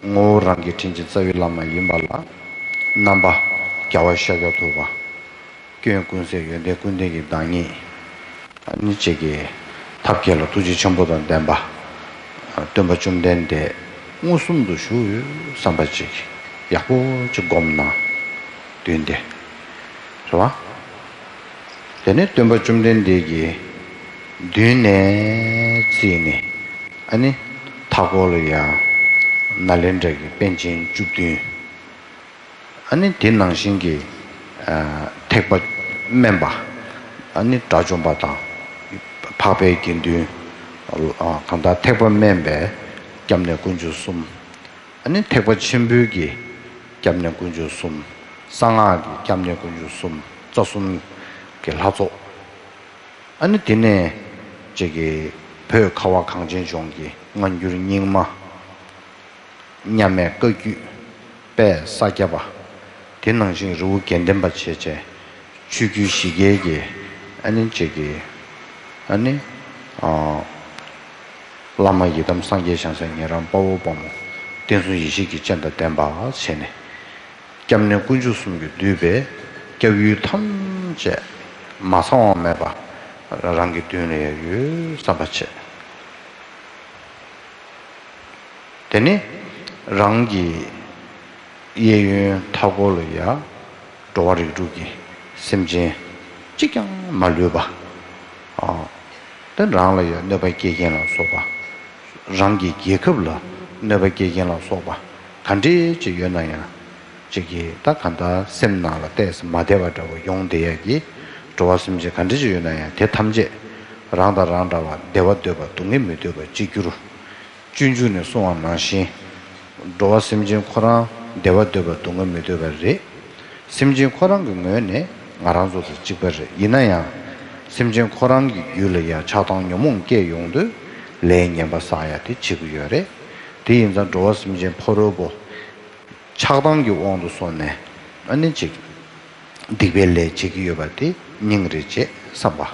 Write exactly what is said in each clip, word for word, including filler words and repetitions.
ངོ་བོ་རང་གི་དྲིན་ཅན་རྩ་བའི་བླ་མ་ཡིན་པ་ལ། རྣམ་པ་རྒྱལ་བ་ཤཱཀྱ་ཐུབ་པ། སྐྱོན་ཀུན་ཟད་ཡོན་ཏན་ཀུན་ལྡན་གྱི་བདག་ཉིད། ཨ་ནི་ཅིག་གི་ཐབས་མཁས་ལ་ཐུགས་རྗེ་ཆེན་པོ་དང་ལྡན་པ། སྟོན་པ་བཅོམ་ལྡན་འདས་མངོན་སུམ་དུ་བཞུགས་ཡོད་བསམ་པ་ཅིག་ཡག་པོ་ཅིག་སྒོམ་ན། མདུན་དེ། རེད་བ། དེ་ནས་སྟོན་པ་བཅོམ་ལྡན་འདས་ཀྱི་མདུན་ནས་བརྩིས་ནས། ཨ་ནི་མཐའ་སྐོར་ལ་ཡང་ནཱ་ལེནྡྲ་གི་པཎ་ཆེན་བཅུ་བདུན། ཨ་ནི་དེ་ནང་བཞིན་གྱི་ཨ་ཐེག་པ་དམན་པ། ཨ་ནི་དགྲ་བཅོམ་པ་དང་། འཕགས་པའི་དགེ་འདུན། ཨ་གང་ལྟར་ཐེག་པ་དམན་པའི་སྐྱབས་གནས་དཀོན་མཆོག་གསུམ། ཨ་ནི་ཐེག་པ་ཆེན་པོའི་གི་སྐྱབས་གནས་དཀོན་མཆོག་གསུམ། གསང་སྔགས་ཀྱི་སྐྱབས་གནས་དཀོན་མཆོག་གསུམ། རྩ་གསུམ་གྱི་ལྷ་ཚོགས། ཨ་ནི་དེ་ནས་ཅིག་གི་བོད་ཁ་བ་གངས་ཅན་ལྗོངས་ཀྱི་སྔ་འགྱུར་རྙིང་མ། མཉམ་མེད་བཀའ་བརྒྱུད་དཔལ་ས་སྐྱ་པ། དེ་ནང་བཞིན་རི་བོ་དགེ་ལྡན་པ་བྱས་བྱས། ཆོས་བརྒྱུད་བཞི་གའི་གི། ཨ་ནི་ཅིག་གི། ཨ་ནི། ཨ། བླ་མ་ཡི་དམ་སངས་རྒྱས་བྱང་སེམས་ཉན་རང་དཔའ་བོ་དཔའ་མོ། བསྟན་སྲུང་ཡེ་ཤེས་ཀྱི་སྤྱན་དང་ལྡན་པ་བྱས་ནས། སྐྱབས་གནས་དཀོན་མཆོག་གསུམ་གྱིས་བསྡུས་པའི་སྐྱབས་ཡུལ་ཐམས་ཅད་མ་ཚང་བ་མེད་པ་རང་གི་མདུན་ལ་ཡང་ཡོད་བསམ་པ་བྱས། དེ་ནས་རང་གི་གཡས་གཡོན་མཐའ་འཁོར་ལ་ཡང་འགྲོ་བ་རིགས་དྲུག་གི་སེམས་ཅན་གཅིག་ཀྱང་མ་ལུས་པ། ཨ། དེ་རང་ལ་ཡང་གནོད་པ་སྐྱེལ་མཁན་ལ་སོགས་པ། རང་གི་རྒྱལ་ཁབ་ལ་གནོད་པ་སྐྱེལ་མཁན་ལ་སོགས་པ་ག་འདྲས་ཅིག་ཡོད་ན་ཡང་། ཅིག་གིས་ད་གང་ལྟར་སེམས་ནང་ལ་ཏོག་ཙམ་མ་བདེ་བ་འདྲ་བོ་ཡོང་བསྡད་ཡག་གི། འགྲོ་བ་སེམས་ཅན་ག་འདྲས་ཅིག་ཡོད་ན་ཡང་། དེ་ཐམས་ཅད་རང་དང་རང་འདྲ་བ་བདེ་བ་འདོད་པ་སྡུག་བསྔལ་མི་འདོད་པ་གཅིག་གྱུར། སྤྱོད་འཇུག་ནས་གསུངས་པ་ནང་བཞིན། འགྲོ་བ་སེམས་ཅན་ཁོ་རང་བདེ་བ་འདོད་པ་སྡུག་བསྔལ་མི་འདོད་པ་རེད། སེམས་ཅན་ཁོ་རང་གི་ངོས་ནས་ང་རང་ཚོ་དང་གཅིག་པ་རེད། ཡིན་ན་ཡང་། སེམས་ཅན་ཁོ་རང་གི་རྒྱུད་ལ་ཡང་ཆགས་སྡང་ཉོན་མོངས་སྐྱེ་ཡོང་དུས། ལས་ངན་པ་བསགས་ཡ་དེ་བྱེད་ཀྱི་ཡོད་རེད། དེ་ཡིན་ཙང་འགྲོ་བ་སེམས་ཅན་ཕ་རོལ་པོ། ཆགས་སྡང་གི་དབང་དུ་སོང་ནས། ཨ་ནི་ཅིག་སྡིག་པའི་ལས་བྱེད་ཀྱི་ཡོད་པ་དེ་སྙིང་རེ་རྗེ་བསམ་པ།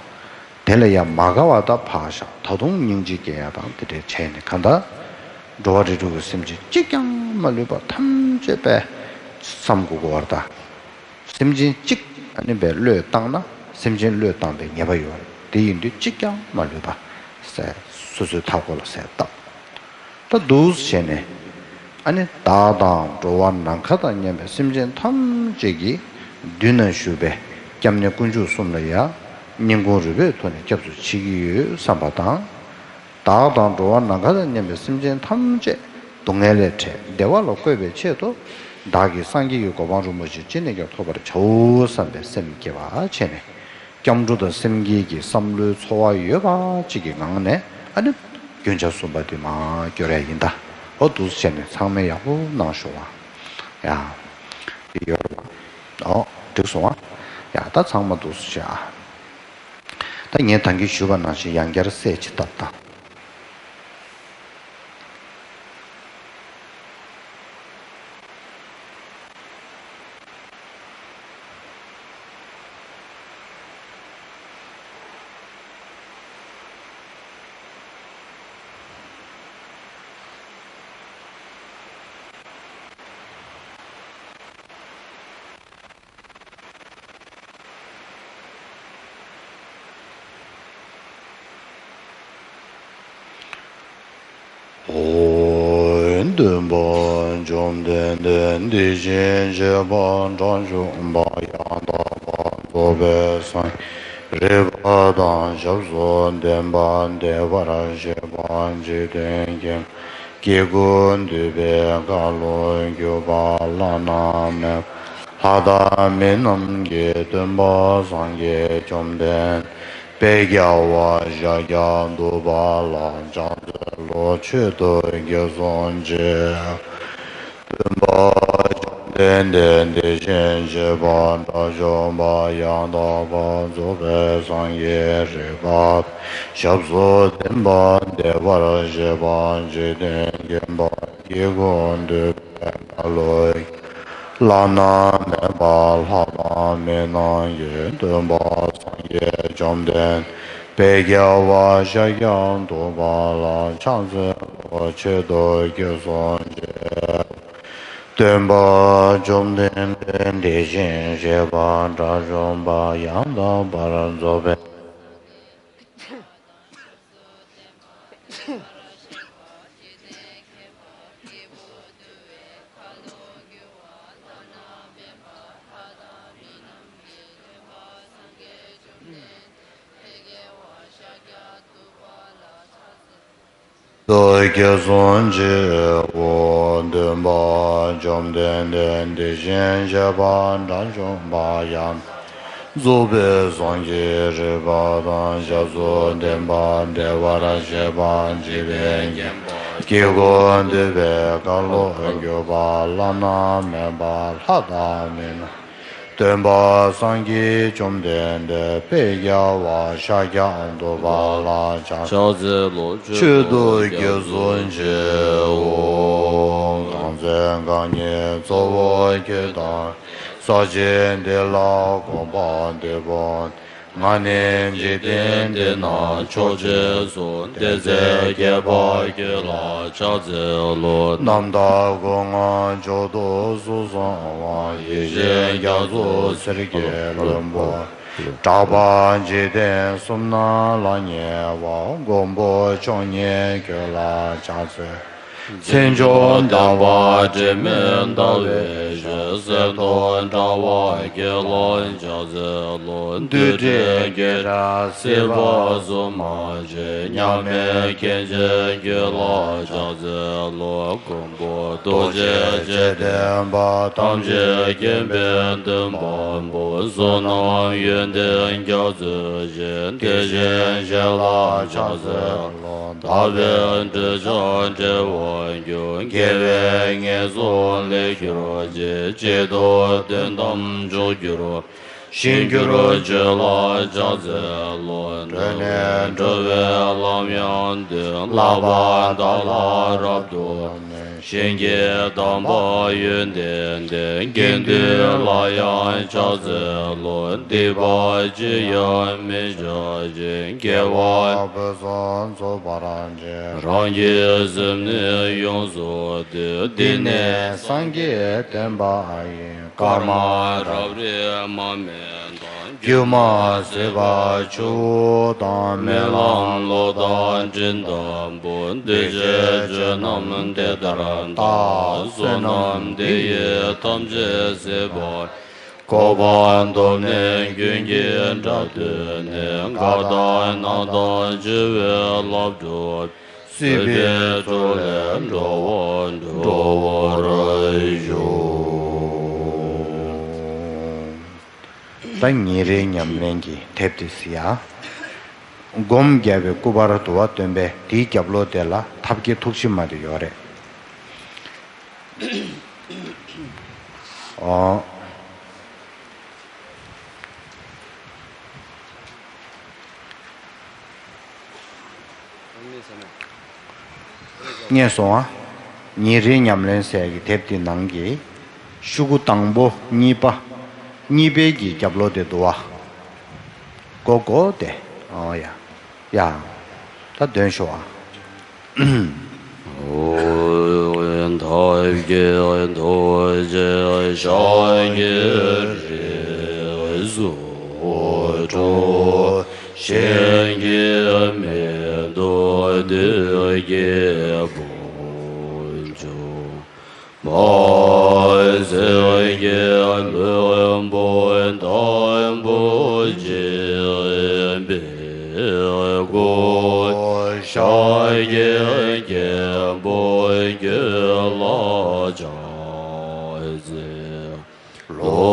དེ་ལ་ཡང་མ་དགའ་བ་དང་ཕར་བཞག་ད་དུང་སྙིང་རྗེ་སྐྱེ་ཡ་དང་དེ་འདྲས་བྱས་ནས། གང་ལྟར་འགྲོ་བ་རིགས་དྲུག་གི་སེམས་ཅན་གཅིག་ཀྱང་མ་ལུས་པ་ཐམས་ཅད་པས་བསམ་དགོས་ཀྱི་ཡོད་རེད་ད། སེམས་ཅན་གཅིག་ཨ་ནི་པས་བློས་བཏང་ན་སེམས་ཅན་བློས་བཏང་པའི་ཉེས་པ་ཡོད་རེད། དེ་ཡིན་དུས་གཅིག་ཀྱང་མ་ལུས་པ་ཟེར། སོ་སོའི་མཐའ་སྐོར་ལ་ཟེར་བཏབ། ད་འདུག་སེ་བྱས་ནས། ཨ་ནི་བདག་དང་འགྲོ་བ་ནམ་མཁའ་དང་མཉམ་པའི་སེམས་ཅན་ཐམས་ཅད་ཀྱི་མདུན་ན་བཞུགས་པའི་སྐྱབས་གནས་དཀོན་མཆོག་གསུམ་ལ་ཡང་སྙིང་ཁུང་རུས་པའི་ཐོག་ནས་སྐྱབས་སུ་མཆི་གི་ཡོད་བསམ་པ་དང་། བདག་དང་འགྲོ་བ་ནམ་མཁའ་དང་མཉམ་པའི་སེམས་ཅན་ཐམས་ཅད་སྡུག་བསྔལ་ལས་བྲལ་བདེ་བ་ལ་བཀོད་པའི་ཆེད་དུ། བདག་གིས་སངས་རྒྱས་ཀྱི་གོ་འཕང་རིན་པོ་ཆེ་ཅི་ནས་ཀྱང་ཐོབ་པར་བྱའོ་བསམ་པའི་སེམས་བསྐྱེད་པ་བྱས་ནས། སྐྱབས་འགྲོ་དང་སེམས་བསྐྱེད་ཀྱི་བསམ་བློའི་ཚོར་བ་ཡོད་པ་ཅིག་གི་ངང་ནས། ཨ་ནི་རྒྱུན་ཆགས་གསུམ་པ་དེ་མར་སྐྱོར་ཡ་ཡིན་ད། འོ་འདུག་སེ་བྱས་ནས་ཚང་མས་ཡག་པོ་གནང་ཤོག་ཨ། ཡ། དེ་ཡོད་རེད་པ། འོ་འགྲིག་སོང་ཨ། ཡ་ད་ཚང་མ་འདུག་སེ་བྱས་ཨ། ད་ངས་ད་གིན་ཞུས་པ་ནང་བཞིན་ཡང་བསྐྱར་གསལ་བྱེད་ཐབས་དང་། ཨོ། སྟོན་པ་བཅོམ་ལྡན་འདས་དེ་བཞིན་གཤེགས་པ་དྲག་ཤུལ་མ་ཡང་དག་པར་རྫོགས་པའི་སངས་རྒྱས་རིག་པ་དང་ཞབས་སུ་ལྡན་པ་བདེ་བར་གཤེགས་པ་འཇིག་རྟེན་མཁྱེན་པ་སྐྱེ་དགུ་འདུས་པའི་མཁའ་ལ་གྱུར་པ་བླ་ན་མེད་པ་ལྷ་དང་མི་རྣམས་ཀྱི་སྟོན་པ་སངས་རྒྱས་བཅོམ་ལྡན་འདས་དཔལ་རྒྱལ་བ་ཤཱཀྱ་ཐུབ་པ་ལ་ཕྱག་འཚལ་ལོ། མཆོད་དོ་རྒྱལ་སྲས་ཆེ། སྟོན་པ་བཅོམ་ལྡན་འདས་དེ་བཞིན་གཤེགས་པ་དྲག་ཤུལ་མ་ཡང་དག་པར་རྫོགས་པའི་སངས་རྒྱས་རིག་པ་ཞབས་སུ་ལྡན་པ་བདེ་བར་གཤེགས་པ་འཇིག་རྟེན་མཁྱེན་པ་སྐྱེ་དགུ་འདུས་པའི་མཁའ་ལ་བླ་ན་མེད་པ་ལྷ་དང་མི་རྣམས་ཀྱི་སྟོན་པ་སངས་རྒྱས་བཅོམ་ལྡན་ དཔལ་རྒྱལ་བ་ཤཱཀྱ་ཐུབ་པ་ལ་ཕྱག་འཚལ་ལོ། མཆོད་དོ་སྐྱབས་སུ་མཆི། སྟོན་པ་བཅོམ་ལྡན་འདས་དེ་བཞིན་གཤེགས་པ་དགྲ་བཅོམ་པ་ཡང་དག་པར་རྫོགས་པའི། དུ་སྐྱེ་སོང་ཅིའོ། སྟོན་པ་བཅོམ་ལྡན་འདས་དེ་བཞིན་གཤེགས་པ་དགྲ་བཅོམ་པ་ཡང་རྫོགས་པའི་སངས་རྒྱས་རིག་པ་དང་ཞབས་སུ་ལྡན་པ་བདེ་བར་གཤེགས་པ་འཇིག་རྟེན་མཁྱེན་པ་དཀྱིལ་འཁོར་འདུས་པའི་ཁ་ལོ་སྒྱུར་པ་བླ་ན་མེད་པ་ལྷ་དང་མི་རྣམས། སྟོན་པ་སངས་རྒྱས་བཅོམ་ལྡན་འདས་དཔལ་རྒྱལ་བ་ཤཱཀྱ་ཐུབ་པ་ལ་ཕྱག་འཚལ་ལོ། མཆོད་དོ་སྐྱབས་སུ་མཆིའོ། གང་ཚེ་རྐང་གཉིས་གཙོ་བོ་ཁྱོད་དང་། ས་གཞི་འདི་ལ་གོམ་པ་བདུན་སྤོས། ང་ནི་འཇིག་རྟེན་འདི་ན་མཆོག་ཅེས་གསུངས། དེ་ཚེ་མཁས་པ་ཁྱོད་ལ་ཕྱག་འཚལ་ལོ། རྣམ་དག་སྒོ་ལྔ་མཆོག་ཏུ་གཟུགས་བཟང་བ། ཡེ་ཤེས་རྒྱ་མཚོ་སེར་གྱི་ལྷུན་པོ། གྲགས་པ་འཇིག་རྟེན་གསུམ་ན་ལྷང་ངེ་བ། མགོན་པོ་མཆོག་བརྙེས་ཁྱོད་ལ་ཕྱག་འཚལ། མཚན་མཆོག་དམ་པ་དྲི་མེད་ཟླ་བའི་གཞོན། གསེར་མདོག་འདྲ་བ་ཁྱོད་ལ་ཕྱག་འཚལ་ལོ། འདུས་བྱས་བརྒྱད་ཁྲི་སྲིད་པ་སུ་མ་མཆིས། མཉམ་མེད་མཁྱེན་ཅན་ཁྱོད་ལ་ཕྱག་འཚལ་ལོ། མགོན་པོ་རྡོ་རྗེ་འཇིག་རྟེན་དཔལ། ཐམས་ཅད་མཁྱེན་པའི་སྟོན་པ་པོ། བསོད་ནམས་ཡོན་ཏན་རྒྱ་མཚོའི་ཞིང་། དེ་བཞིན་གཤེགས་ལ་ཕྱག་འཚལ་ལོ། ལྟ་བའི་འདོད་ཆགས་བྲལ་བར་འགྱུར། དགེ་བས་ངན་སོང་ལས་གྱུར་ཅིང་། བྱིས་དུས་དོན་དམ་མཆོག་གྱུར། ཞིང་གྱུར་ཆོས་ལ་ཕྱག་འཚལ་ལོ། གྲོལ་ནས་གྲོལ་བའི་ལམ་ཡང་སྟོན། བསླབ་པ་དག་ལ་རབ་ཏུ་བསྔོ། ཞིང་གི་དམ་པ་ཡོན་ཏན་ལྡན། དགེ་འདུན་ལ་ཡང་ཕྱག་འཚལ་ལོ། སྡིག་པ་ཅི་ཡང་མི་བྱ་ཞིང་། དགེ་བ་ཕུན་སུམ་ཚོགས་པར་བྱེད། རང་གི་སེམས་ནི་ཡོངས་སུ་འདུལ། འདི་ནི་སངས་རྒྱས་བསྟན་པ་ཡིན། ཀརྨ་རབ་རིབ་མར་མེ་དང་། སྒྱུ་མ་སྲིད་པ་ཆུ་བོ་དང་། རྨི་ལམ་གློག་དང་སྤྲིན་ལྟ་བུ། འདུས་བྱས་ཆོས་རྣམས་དེ་ལྟར་བལྟ། བསོད་ནམས་འདི་ཡིས་ཐམས་ཅད་གཟིགས་པ། གོ་འཕང་ཐོབ་ནས་ཀུན་གྱི་སྒྲ་ཐོས་ནས། རྒ་དང་ན་དང་འཆི་བའི་རླབས་འཁྲུགས། སྲིད་པའི་མཚོ་ལས་འགྲོ་བ་སྒྲོལ་བར་ཤོག། ད་ཉིན་རེའི་ཉམས་ལེན་གྱི་དེབ་དེ་གཟིགས་ཡ། སྒོམ་རྒྱབ་པའི་སྐུ་པར་དུ་བ་སྟོན་པས་དེའི་རྒྱབ་ལོགས་དེ་ལ་ཐབས་མཁས་ཐུགས་རྗེ་མ་དེ་ཡོད་རེད། ཨོ། ངས་སོང་ཨ། ཉིན་རེའི་ཉམས་ལེན་ཟེར་གྱི་དེབ་དེ་ནང་གི་ཤོག་གུ་དང་པོ་གཉིས་པ། གཉིས་པའི་གི་རྒྱབ་ལོགས་དེ་འདུག་ཨ། གོ་གོ་དེ། ཨོ་ཡ། ཡ། ད་འདོན་ཤོག་ཨ། ཐབས་མཁས་ཐུགས་རྗེ་ཤཱཀྱའི་རིགས་སུ་འཁྲུངས། གཞན་གྱིས་མི་ཐུབ་བདུད་ཀྱི་དཔུང་འཇོམས། མ་སྲིད་ཀྱི་ལྷུན་པོ་དང་པོ་འབྱིན་པའི་སྐུ། ཤཱཀྱའི་རྒྱལ་པོ་ཁྱོད་ལ་ཕྱག་འཚལ་ལོ།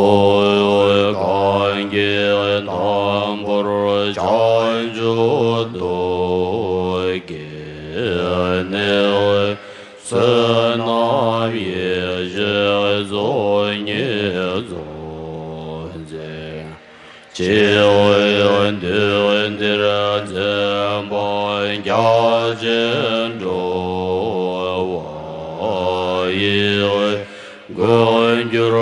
གང་གིས་དང་པོར་བྱང་ཆུབ་ཏུ་སྐྱེས་ནས། བསོད་ནམས་ཡེ་ཤེས་ཚོགས་གཉིས་རྫོགས་མཛད། སྤྱི་བོའི་མདུན་དེར་མཛད་པ་རྒྱ་ཆེན་འགྲོ་བ་ཡི། མགོན་གྱུར་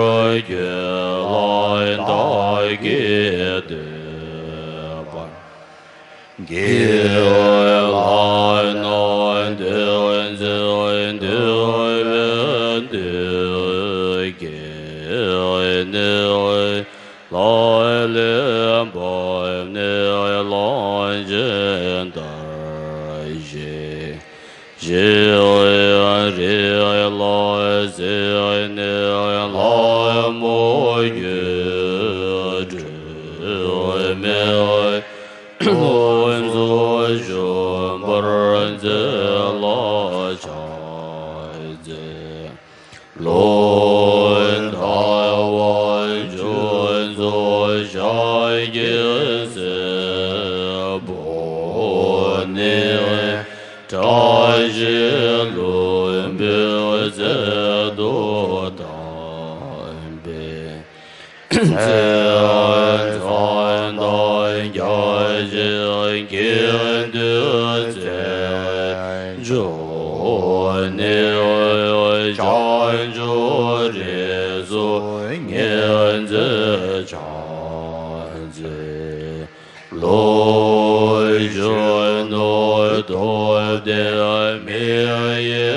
ཁྱོད་ལ་བདག་གིས་བསྟོད་པ། གྱི་ལྷ་རྣམས་བདུད་རྩི་འདུལ་བའི་དུས་ཀྱི་ནི། ལྷ་ལས་བབས་ནས་ལྷ་ཆེན་ལྟར་བཞེངས། ཞིང་རིགས་ལ་གཟིགས་ནས་ལྷ་མོ་ཡུལ་སྒྲོལ་མའི་ཁོང་ཚོ་བཞུགས་པར་མཛད། ལ་ཕྱག་འཚལ་ལོ། ཟླ་བ་ཆུ་མཚོ་ཞག་བཞིའི་སྲིན་པོ་ནི། བཀྲ་ཤིས་ལྷུན་པོའི་ཚལ་དུ་བལྟམས་པའི་ཚེ། མཚན་དང་རྒྱ་ཆེན་དགེ་འདུན་རྩེ་མཆོག་ནས། བྱང་ཆུབ་རིགས་སུ་ངེས་འཛིན་ཕྱག་འཚལ་ལོ། གཞོན་ནུ་སྟོབས་ལྡན་མི་ཡི་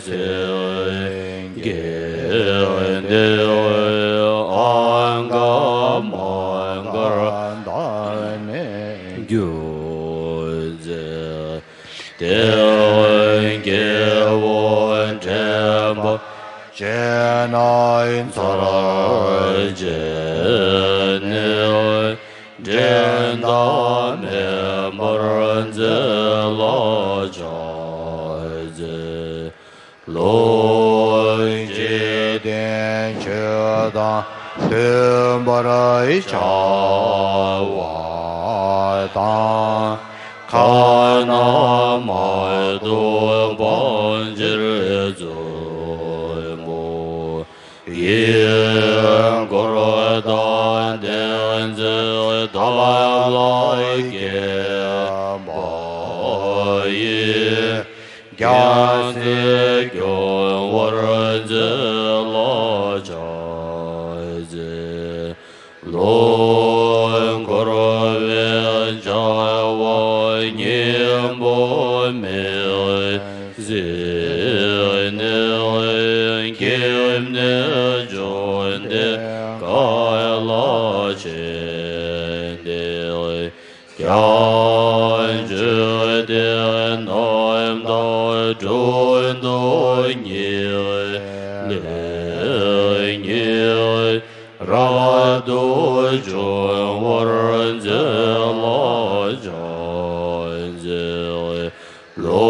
སེང་གེ་འདི། ཨ་ག་མ་གར་བདག་ནི་རྒྱུ་མཛད། དེ་སྐྱེ་བོ་འདྲེན་པ་ཅན་ཚར་བཅད་ནས། འགྲན་ཟླ་མེད་པར་མཛད། ལ་ཕྱག་འཚལ་ལོ། འཇིག་རྟེན་ཆོས་དང་མཐུན་པར་བྱ་བ་དང་། ཁ་ན་མ་ཐོ་སྤང་བྱེད་བཙུན་མོ་ཡི། འཁོར་དང་ལྡན་མཛད་ཐབས་ལ་མཁས་པ་ཡི། རྒྱལ་སྲིད་སྐྱོང་བར་མཛད། ལ་ཕྱག་འཚལ་ལོ། འཁོར་བའི་བྱ་བ་སྙིང་པོ་མི་གཟིགས་ནས། སྐྱེ་གནས་བཅོམ་ལྡན་འཁོར་ལ་ཆེན་ཏེ། བྱང་ཆུབ་སྟེང་རྣམ་དག་དྲུང་དུ་ཉིད་ལས་ཉིད་རབ་ཏུ་འབྱུང་བར་མཛད། ལ་ཕྱག་འཚལ་ལོ།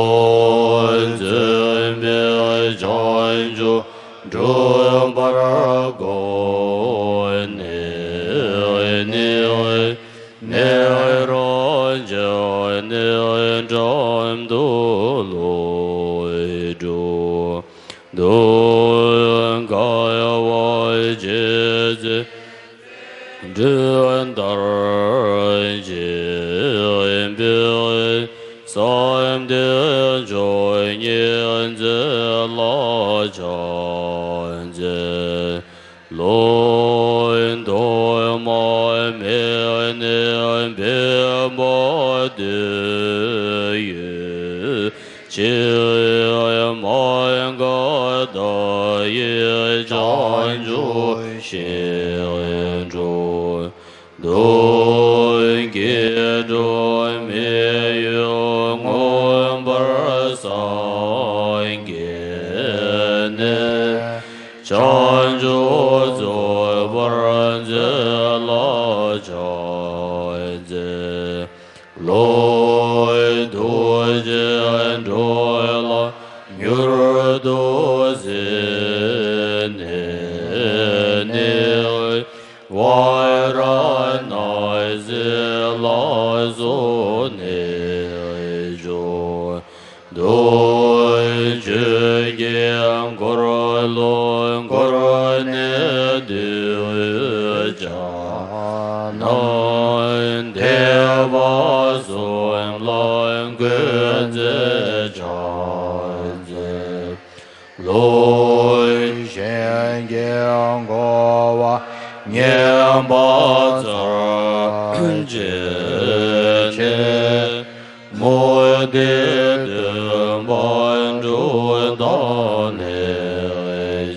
འཛིན་པའི་བྱང་ཆུབ་སྒྲུབ་པར་དགོངས་ནས་ནི། ནེ་རོ་ཇ་ནེ་འགྲམ་དུ་ལྷོད་འགྲོ། དུ་དགའ་བ་ཇི་སྲིད་འགྲན་ཟླར་བྱེད་པའི། བསམ་གཏན་མཆོག་བརྙེས་མཛད། ལ་ཕྱག་འཚལ་ལོ། ཐོག་མ་མེད་ནས་འཕེན་པ་དེ་ཡི། ཕྱི་མ་ག་ད་ཡི་བྱང་ཆུབ་ཤིང་དྲུང་དུ། སྐྱེ་འགྲོ་མི་ཡི་མངོན་པར་སངས་རྒྱས་ནས། བྱང་ཆུབ་རྫོགས་པར་མཛད། ལ་ཕྱག་འཚལ་ལོ། ཐུགས་རྗེས་འགྲོ་ལ་མྱུར་དུ་གཟིགས་ནས་ནི། ཝཱ་ར་ཎཱ་སི་ལ་སོགས་གནས་མཆོག་ཏུ། ཆོས་ཀྱི་འཁོར་ལོ་བསྐོར་ནས་གདུལ་བྱ་རྣམས། བདེ་བ་གསུམ་ལ་འགོད་མཛད་ཕྱག་འཚལ་ལོ། གཞན་གྱི་འགོ་བ་ཉན་པ་ཚར་བཅད་ནས། དེ་སྟོན་པ་འབྲུག་སྒྲ་ལས་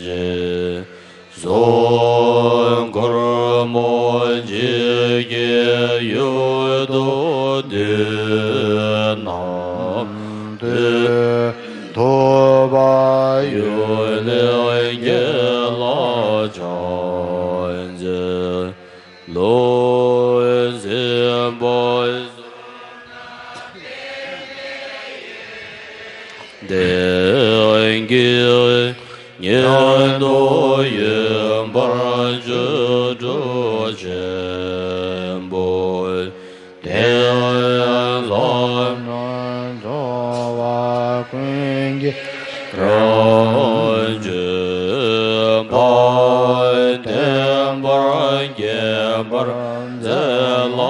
སྐྱེས། གཟུགས་འཁོར་མོ་འཇིགས་བརྒྱད་ཡུལ་དུ་འདུས། རྣམ་ཐོས་ཐུབ་པ་ཡུལ་ལས་སྐྱེས་ལ་ཕྱག་འཚལ་ལོ། སྲིད་པ་དེ་གི་ཉིད་དུ་ཡིན་པར་སྤྱོད་འགྲོ་ཆེན་པོ། དེ་ལ་འགྲོ་བ་ཀུན་གྱི་རང་གཅེས་པ། བརྟན་པར་རྒྱས་པར་མཛད་ལ་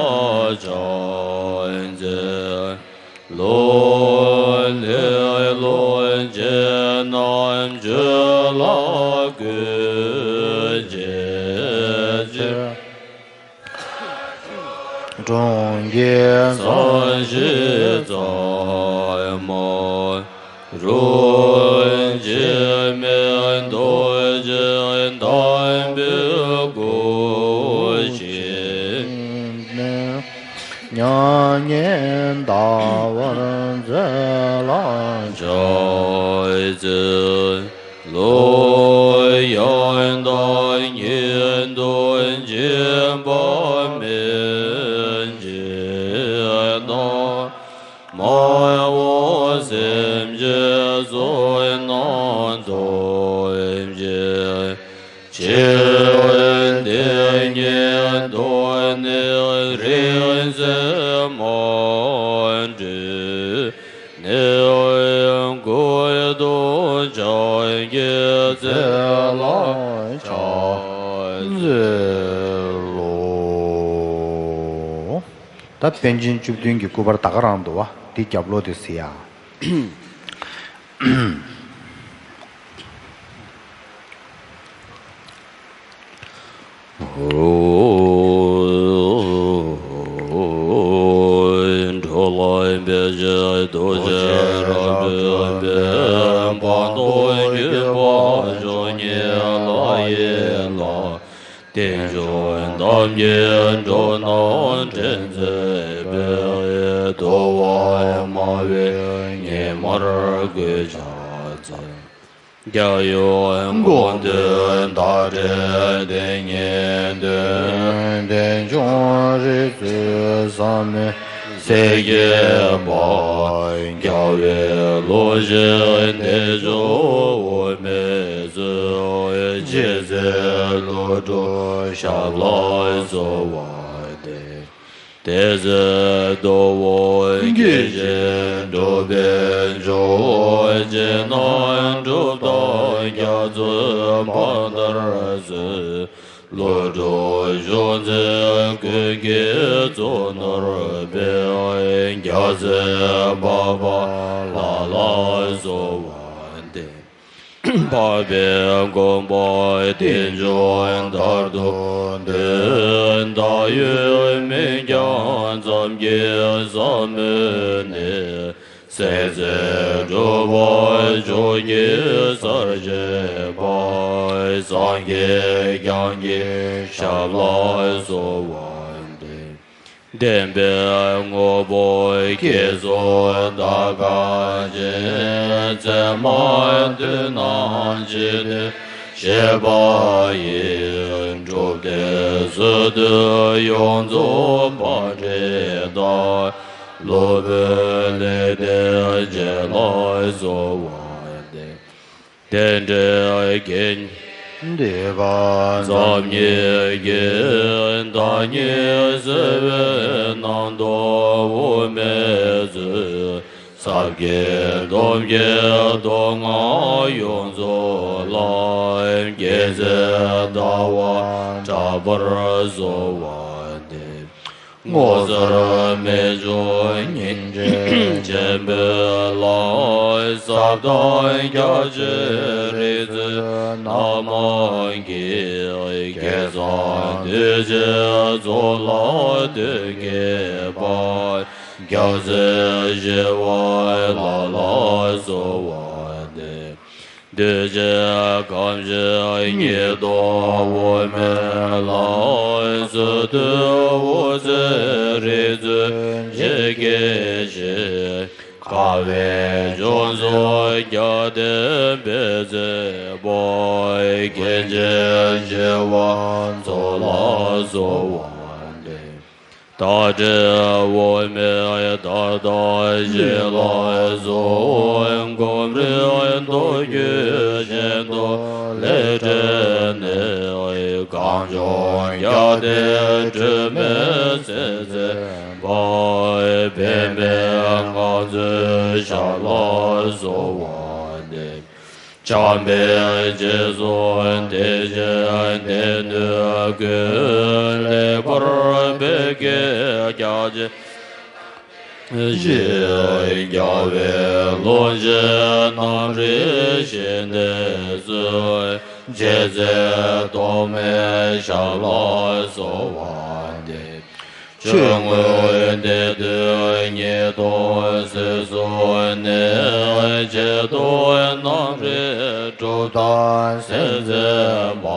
ཕྱག་འཚལ་ལོ། ལེ་ལོ་ཅན་རྣམས་སྤྱོད་ལ་བཀོད་བྱའི་ཕྱིར། གྲོང་ཁྱེར་ས་གཞི་གཙང་མ་རུ། འཆི་མེད་རྡོ་རྗེ་དམ་པའི་སྐུ་ཞིག་མྱ་ངན་འདའ་བར་མཛད་ལ་ཕྱག་འཚལ་ལོ། ཡང་དག་ཉིད་དུ་འཇིགས་པ་མེད་ཅིང་། མ་འོངས་སེམས་ཅན་ཚོགས་རྣམས་ཐོབ་ཅིང་། འཆི་བའི་སྡུག་བསྔལ་ནི་རིང་ཚད་མ་འདྲེན་ནས། ཀུན་ཏུ་ཕྱག་འཚལ་ལ་ཕྱག་འཚལ་ལོ། ད་པཎ་ཆེན་བཅུ་བདུན་གྱི་སྐུ་པར་ད་ག་རང་འདུག་བ། འདི་རྒྱབ་ལོགས་དེ་གཟིགས་ཡ། འགྲོ་ལ་ཕན་ཕྱིར་ཐུགས་རྗེ་རབ་སྒྲོལ་མའི། སྤངས་རྟོགས་བརྒྱུད་པ་མཆོག་བརྙེས་ལྷ་ཡི་ལྷ། རྟེན་འབྱུང་ཐམས་ཅད་འགྲོ་རྣམས་འདྲེན་མཛད་པའི། ཐུབ་པ་སྨྲ་བའི་ཉི་མར་གུས་ཕྱག་འཚལ། རྒྱལ་བའི་དགོངས་དོན་བརྡ་སྤྲོད་དེ་ཉིད་དོན། རྟེན་འབྱུང་རིག་འཛིན་ཟབ་མོའི་སྲས་བརྒྱད་པ། རྒྱལ་བའི་ལུང་བཞིན་བདེ་མཆོག་དབུ་མའི་མཛོད། རྗེ་བཙུན་ཀླུ་སྒྲུབ་ཞབས་ལ་གསོལ་བ་འདེབས། དེ་ཚེ་གདུལ་བྱ་སྐྱེ་ཞིང་འགྲོ་བའི་མཆོག། སྤྱིར་ན་གྲུབ་མཐའ་རྒྱ་མཚོའི་ཕ་མཐར་སོན། ཀླུ་སྒྲུབ་གཞུང་ཚན་ཀུན་གྱི་གཙོ་ནོར་བུ། རྒྱལ་སྲས་འཕགས་པ་ལྷ་ལ་གསོལ་བ་འདེབས། འཕགས་པའི་དགོངས་པ་རྟེན་འབྱུང་མཐར་ཐུག་འདོད། བདག་ཡོད་མིན་ཀྱང་མཚམས་ཀྱི་ཟབ་མོ་ནས། སྲིད་རྩེར་སྒྲུབ་པ་མཆོག་གི་སར་བཞེངས་པ། སངས་རྒྱས་བསྐྱངས་ཀྱི་ཞབས་ལ་གསོལ་བ་འདེབས། བདེན་པའི་དངོས་པོ་བསྐྱེད་རྫོགས་ད་ག་ཅན། མཚན་མ་ཐོས་རྣམས་ཇི་སྟེ་ཤེས་པ་ཡིས། གྲུབ་མཐའི་ཚུལ་དུ་ཡོངས་རྫོགས་པ་འདྲེན་དང་། སློབ་དཔོན་ལེགས་ལྡན་འབྱེད་ལ་གསོལ་བ་འདེབས། རྟེན་འབྲེལ་རྒྱན་འདི་ག་མཚམས་ཉིད་ཀྱི། བདག་ཉིད་བརྩེ་བའི་རྣམ་རྟོག་དབུ་མའི་མཛོད། ཟབ་ཁྲིད་སྟོབས་བསྐྱེད་མདོ་སྔགས་ཡོངས་རྫོགས་ལ། རྒྱལ་སྲས་ཟླ་བ་གྲགས་པར་གསོལ་བ་འདེབས། ངོ་མཚར་རྨད་བྱུང་སྙིང་རྗེ་ཆེན་པོའི་ལྷ། ཟབ་དང་རྒྱ་ཆེའི་རིག་འཛིན་རྣམ་མང་གིས། སྐལ་བཟང་གདུལ་བྱའི་ཚོགས་ལ་དོན་བསྐྱེད་པ། སྐྱབས་སུ་མཆི་བ་ལ་ལ་གསོལ་བ་འདེབས། འདུས་བྱས་ཁམས་བཞི་ཉིད་དུ་དབུ་མའི་ལྷ། གསོལ་འདེབས་འོད་ཟེར་རིག་འཛིན་འཇིགས་སྐྱོབ་ཞི། དགའ་བའི་ལྗོངས་སུ་བསྐྱལ་ཏེ་འབད་མཛད་པ། སྐྱེ་འཆི་བྱེ་བ་ཚོགས་ལ་གསོལ་བ་འདེབས། བདག་འདྲའི་དབུ་མའི་བདག་དང་བཞིན་ལ་གསོལ། གོམ་རིམ་མདོ་རྒྱུད་བཞིན་དུ་ལེགས་བསྒྲིལ་ནས། གངས་ལྗོངས་བསྐྱལ་ཏེ་སྒྲོན་མེ་ཟེར་མཛད་པ། པདྨའི་ངང་ཚུལ་ཞབས་ལ་གསོལ་བ་འདེབས། བྱམས་པའི་རྗེས་སུ་དེ་བཞིན་དེ་ནས་ཀུན། ལེགས་པར་འབད་དགེ་རྒྱ་ཆེ་ཞིང་། རྒྱལ་བའི་ལོངས་སྤྱོད་རྣམ་རིག་ཞི་གནས་སུ། རྗེ་བཙུན་ཐོགས་མེད་ཞབས་ལ་གསོལ་བ་འདེབས། ཆོས་མངོན་བསྟན་དུས་ཉིད་དུ་གཟིགས་སུ་གནས། ཆེ་མཐོང་རྣམ་རིག་གྲུབ་མཐའ་གཟིགས་མཛད་མ།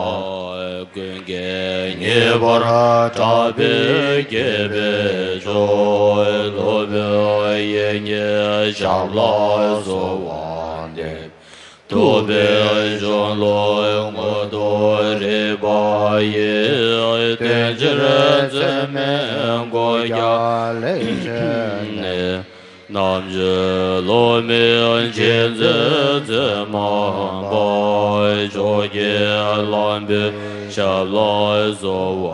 ཀུན་དགའ་ངེས་པར་གྲགས་པའི་དགྱེས་པའི་མཆོག་སློབ་དཔོན་དབྱིག་གཉེན་ཞབས་ལ་གསོལ་བ་འདེབས། ཐུབ་པའི་གཞུང་ལུགས་མངོན་དུ་རིག་པ་ཡིས། དོན་ཕྱིར་འཛིན་མེད་སྒོ་བརྒྱ་ལེགས་བཅད་ནས། རྣམ་དཔྱོད་བློ་མིག་ཆེས་མཛད་མཛད་མ་འབད། མཆོག་གི་ལམ་བུའི་ཞབས་ལ་གསོལ་བ་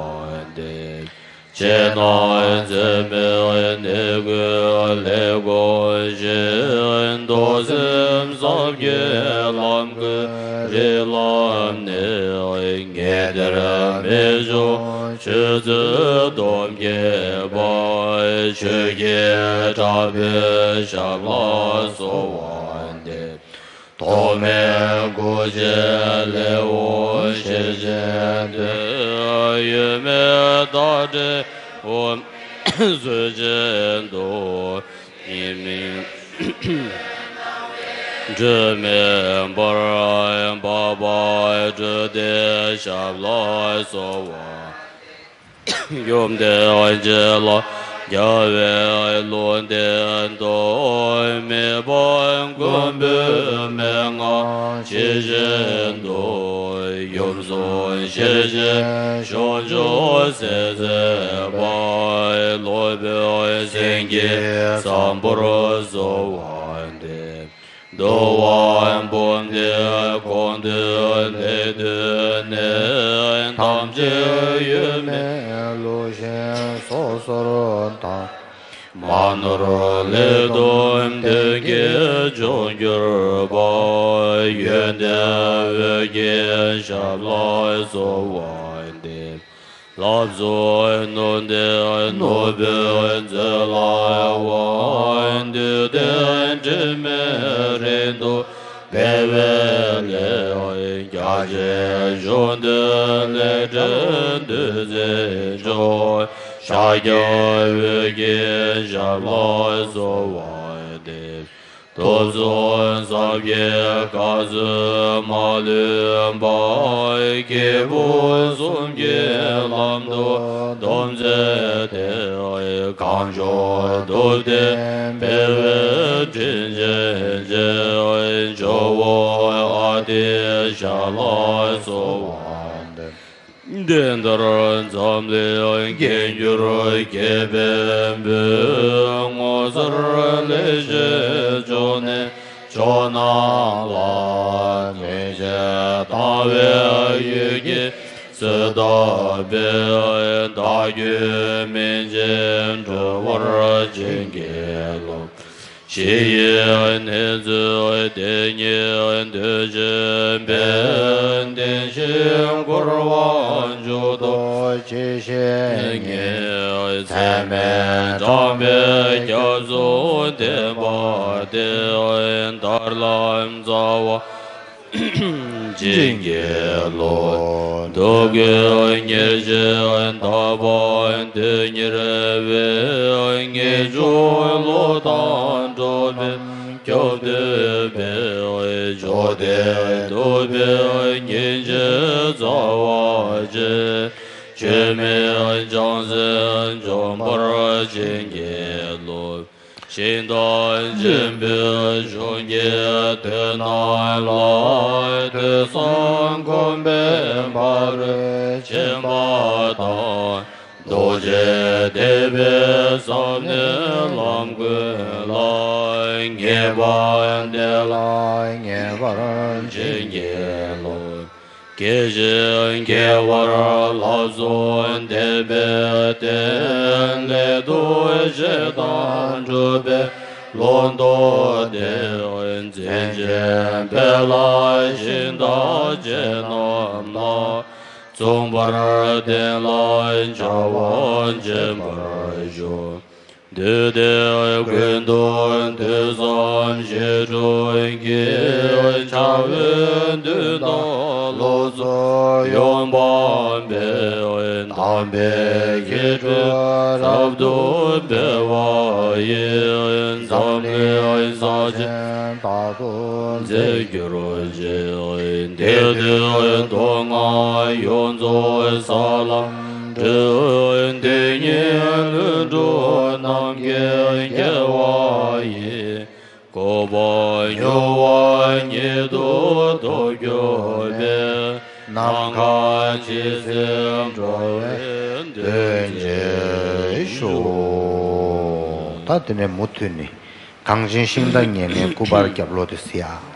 འདེབས། ཆོས་རྣམས་འཛིན་མེད་གནས་ཀུན་ལས་གོལ་ཞིང་། མདོ་སེམས་ཙམ་གྱི་ལམ་ཀུན་རིག་ལམ་ནས། ངས་འདིར་མི་འབྱུང་ཆོས་ཚུལ་སྟོབས་བསྐྱེད་པ། ཆོས་ཀྱི་དྲག་པོའི་ཞབས་ལ་གསོལ་བ་འདེབས། ཐོགས་མེད་སྐུ་ཆེ་ལེའུ་ཤེར་ཕྱིན་ཏེ། ཡོད་མེད་བདག་འདྲའི་དབུ་མཛད་བཞིན་དུ། ཉིད་མིང་སྒྲོན་མེ་འབར་བ་འབར་བ་སྤྲུལ་ཏེ་ཞབས་ལ་གསོལ་བ། ཡུམ་བརྟན་བྱིན་རླབས་རྒྱལ་བའི་ལུང་བསྟན་དུ། མི་ཕམ་མགོན་པོའི་མན་ངག་ཇི་བཞིན་དུ། ཡུམ་གསུང་ཤེར་ཕྱིན་ཕྱོགས་བཅུར་གསལ་མཛད་པ། སློབ་དཔོན་སེང་གེ་བཟང་པོར་གསོལ་བ་འདེབས། འདུལ་བ་འབུམ་སྡེ་གོང་དུ་ལེགས་བཏོན་ནས། ཐམས་ཅད་ཡོད་མེད་ལུགས་བཞིན་སོ་སོར་དག། མ་ནོར་ལས་དང་དོན་གྱི་མཆོག་གྱུར་པ། ཡོན་ཏན་འོད་ཀྱི་ཞབས་ལ་གསོལ་བ་འདེབས། ལྷ་གསུམ་ནོར་ལྡན་ནོར་བུས་མཛེས་ལ་དབང་། འདུས་ལྡན་དྲི་མེད་རིགས་དྲུག་སྤེལ་བའི་ལས། རྒྱ་ཆེན་གཞུང་དུ་ལེགས་བསྒྲིལ་འདུས་ཚེ་མཆོག་ཤཱཀྱ་འོད་ཀྱི་ཞབས་ལ་གསོལ་བ་འདེབས། ཐོབ་ཚུལ་ཟབ་རྒྱས་ག་ཚོད་མ་ལུས་པ། སྐྱེས་བུ་གསུམ་གྱི་ལམ་དུ་སྟོན་མཛད་དེ། གངས་ལྗོངས་སྟོབས་ལྡན་འཕེལ་བའི་དྲིན་ཅན་རྗེ། ཇོ་བོ་ཨ་ཏི་ཤ་ལ་གསོལ་བ་འདེབས། འདི་ལྟར་འཛམ་གླིང་རྒྱས་འགྱུར་རྒྱས་པའི་མགོན། ངོ་མཚར་ལེགས་བཤད་འབྱུང་གནས་མཆོག་རྣམས་ལ། མངོན་ཤེས་དང་བའི་ཡིད་ཀྱིས་གསོལ་བ་འདེབས། བདག་རྒྱུད་སྨིན་ཅིང་གྲོལ་བར་བྱིན་གྱིས་རློབས། ཞི་བའི་གནས་ཚུལ་དེ་ཉིད་འདོད་ཅིང་འབད། བདེན་བཞིའི་འཁོར་བ་མཇུག་ཐོགས་ཇི་བཞིན་ཉིད། ཚད་མེད་བགྲང་བའི་སྐྱབས་སུ་བསྟེན་པ་སྟེ། ཐར་ལམ་རྩ་བ་ བྱིན་གྱིས་རློབས། སྡུག་གུ་ཉེར་གཅིག་དག་པ་དོན་གཉེར་བའི། ངེས་འབྱུང་བློ་དང་འགྲོགས་པའི། སྐྱོབ་འདོད་པའི་ཇོ་བདེ་སྡུག་པའི། ཉིན་བྱེད་རྩ་བ་ཅན། ཆོས་མིན་བྱང་སེམས་འཇོམས་པར་བྱིན་གྱིས་རློབས། ཞིང་དང་འབྲེལ་བའི་གཞུང་གི་དོན་རྣམས་ལ། ཐོས་བསམ་སྒོམ་པའི་ཕ་རོལ་ཕྱིན་པ་དང་། རྡོ་རྗེ་ཐེག་པའི་ས་བོན་ལམ་ཀུན་ལ། ངེས་པར་འདི་ལ་ངེས་པར་བྱིན་གྱིས་རློབས། དགེ་ཞིང་དགེ་བར་ལྷག་བསམ་ལྡན་པའི་བརྟེན། ལས་དང་བྱེད་དང་སྒྲུབ་པའི་བློ་མཐུན་ཏེ། མཛད་ཆེན་དཔལ་ལ་ཞིང་དང་བཅས་རྣམས་ལ། མཚུངས་པར་ལྡན་ལ་བྱ་བ་བྱིན་པར་ཤོག། འདུས་སྡེ་ཀུན་ཏུ་ཐོས་བསམ་བཞེད་དྲུག་གི། བྱ་བའི་མདུན་དུ་ལོགས་སུ་ཡོངས་སྤངས་པའི། དམ་པའི་ཁྱད་ཆོས་རབ་ཏུ་སྤེལ་བ་ཡིས། འཛམ་གླིང་ས་ཆེན་དག་ཏུ་མཛེས་གྱུར་ཅིག། དེ་དུས་མདོ་སྔགས་ཡོངས་རྫོགས་ས་ལམ་སྒྲོན། དེ་ཉིད་ལྷུན་གྲུབ་རྣམ་མཁྱེན་རྒྱལ་བ་ཡི། གོ་འཕང་མྱུར་བ་ཉིད་དུ་ཐོབ་གྱུར་པའི། ནམ་མཁའ་ཇི་སྲིད་འགྲོ་བའི་དོན་བྱེད་ཤོག། ད་དེ་ནས་མུ་མཐུད་ནས་གངས་ཅན་ཤིང་རྟ་ཉེར་ལྔའི་སྐུ་པར་རྒྱབ་ལོགས་དེ་གཟིགས་ཨ།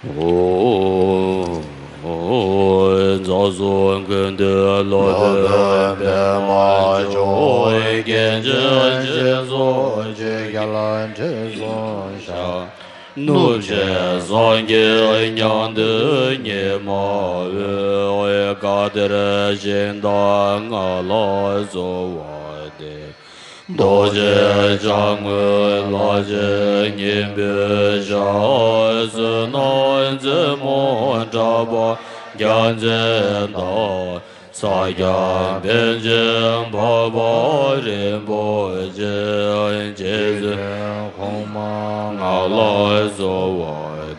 ཨོ། རྫོགས་སོ་ཀུན་འདུས་སློབ་དཔོན་པདྨ་འབྱུང་བའི། རྒྱལ་ཆེན་སྤྱི་གཙུག་ཆོས་རྒྱལ་དྲི་བསུང་ཞབས། ནུབ་ཕྱོགས་སངས་རྒྱས་མྱང་འདས་ཉི་མ་འོད། བཀའ་གཏེར་ཞིང་དང་ངང་ལ་གསོལ་བ་འདེབས། རྡོ་རྗེ་འཆང་དངོས་ལྷ་ཆེན་སྙིང་པོའི་ཞབས། བསོད་ནམས་རྩེ་མོ་གྲགས་པ་རྒྱལ་མཚན་དང་། ས་སྐྱ་པཎ་ཆེན་འཕགས་པ་རིན་པོ་ཆེ། རྗེ་བཙུན་གོང་མ་ངང་ལ་གསོལ་བ་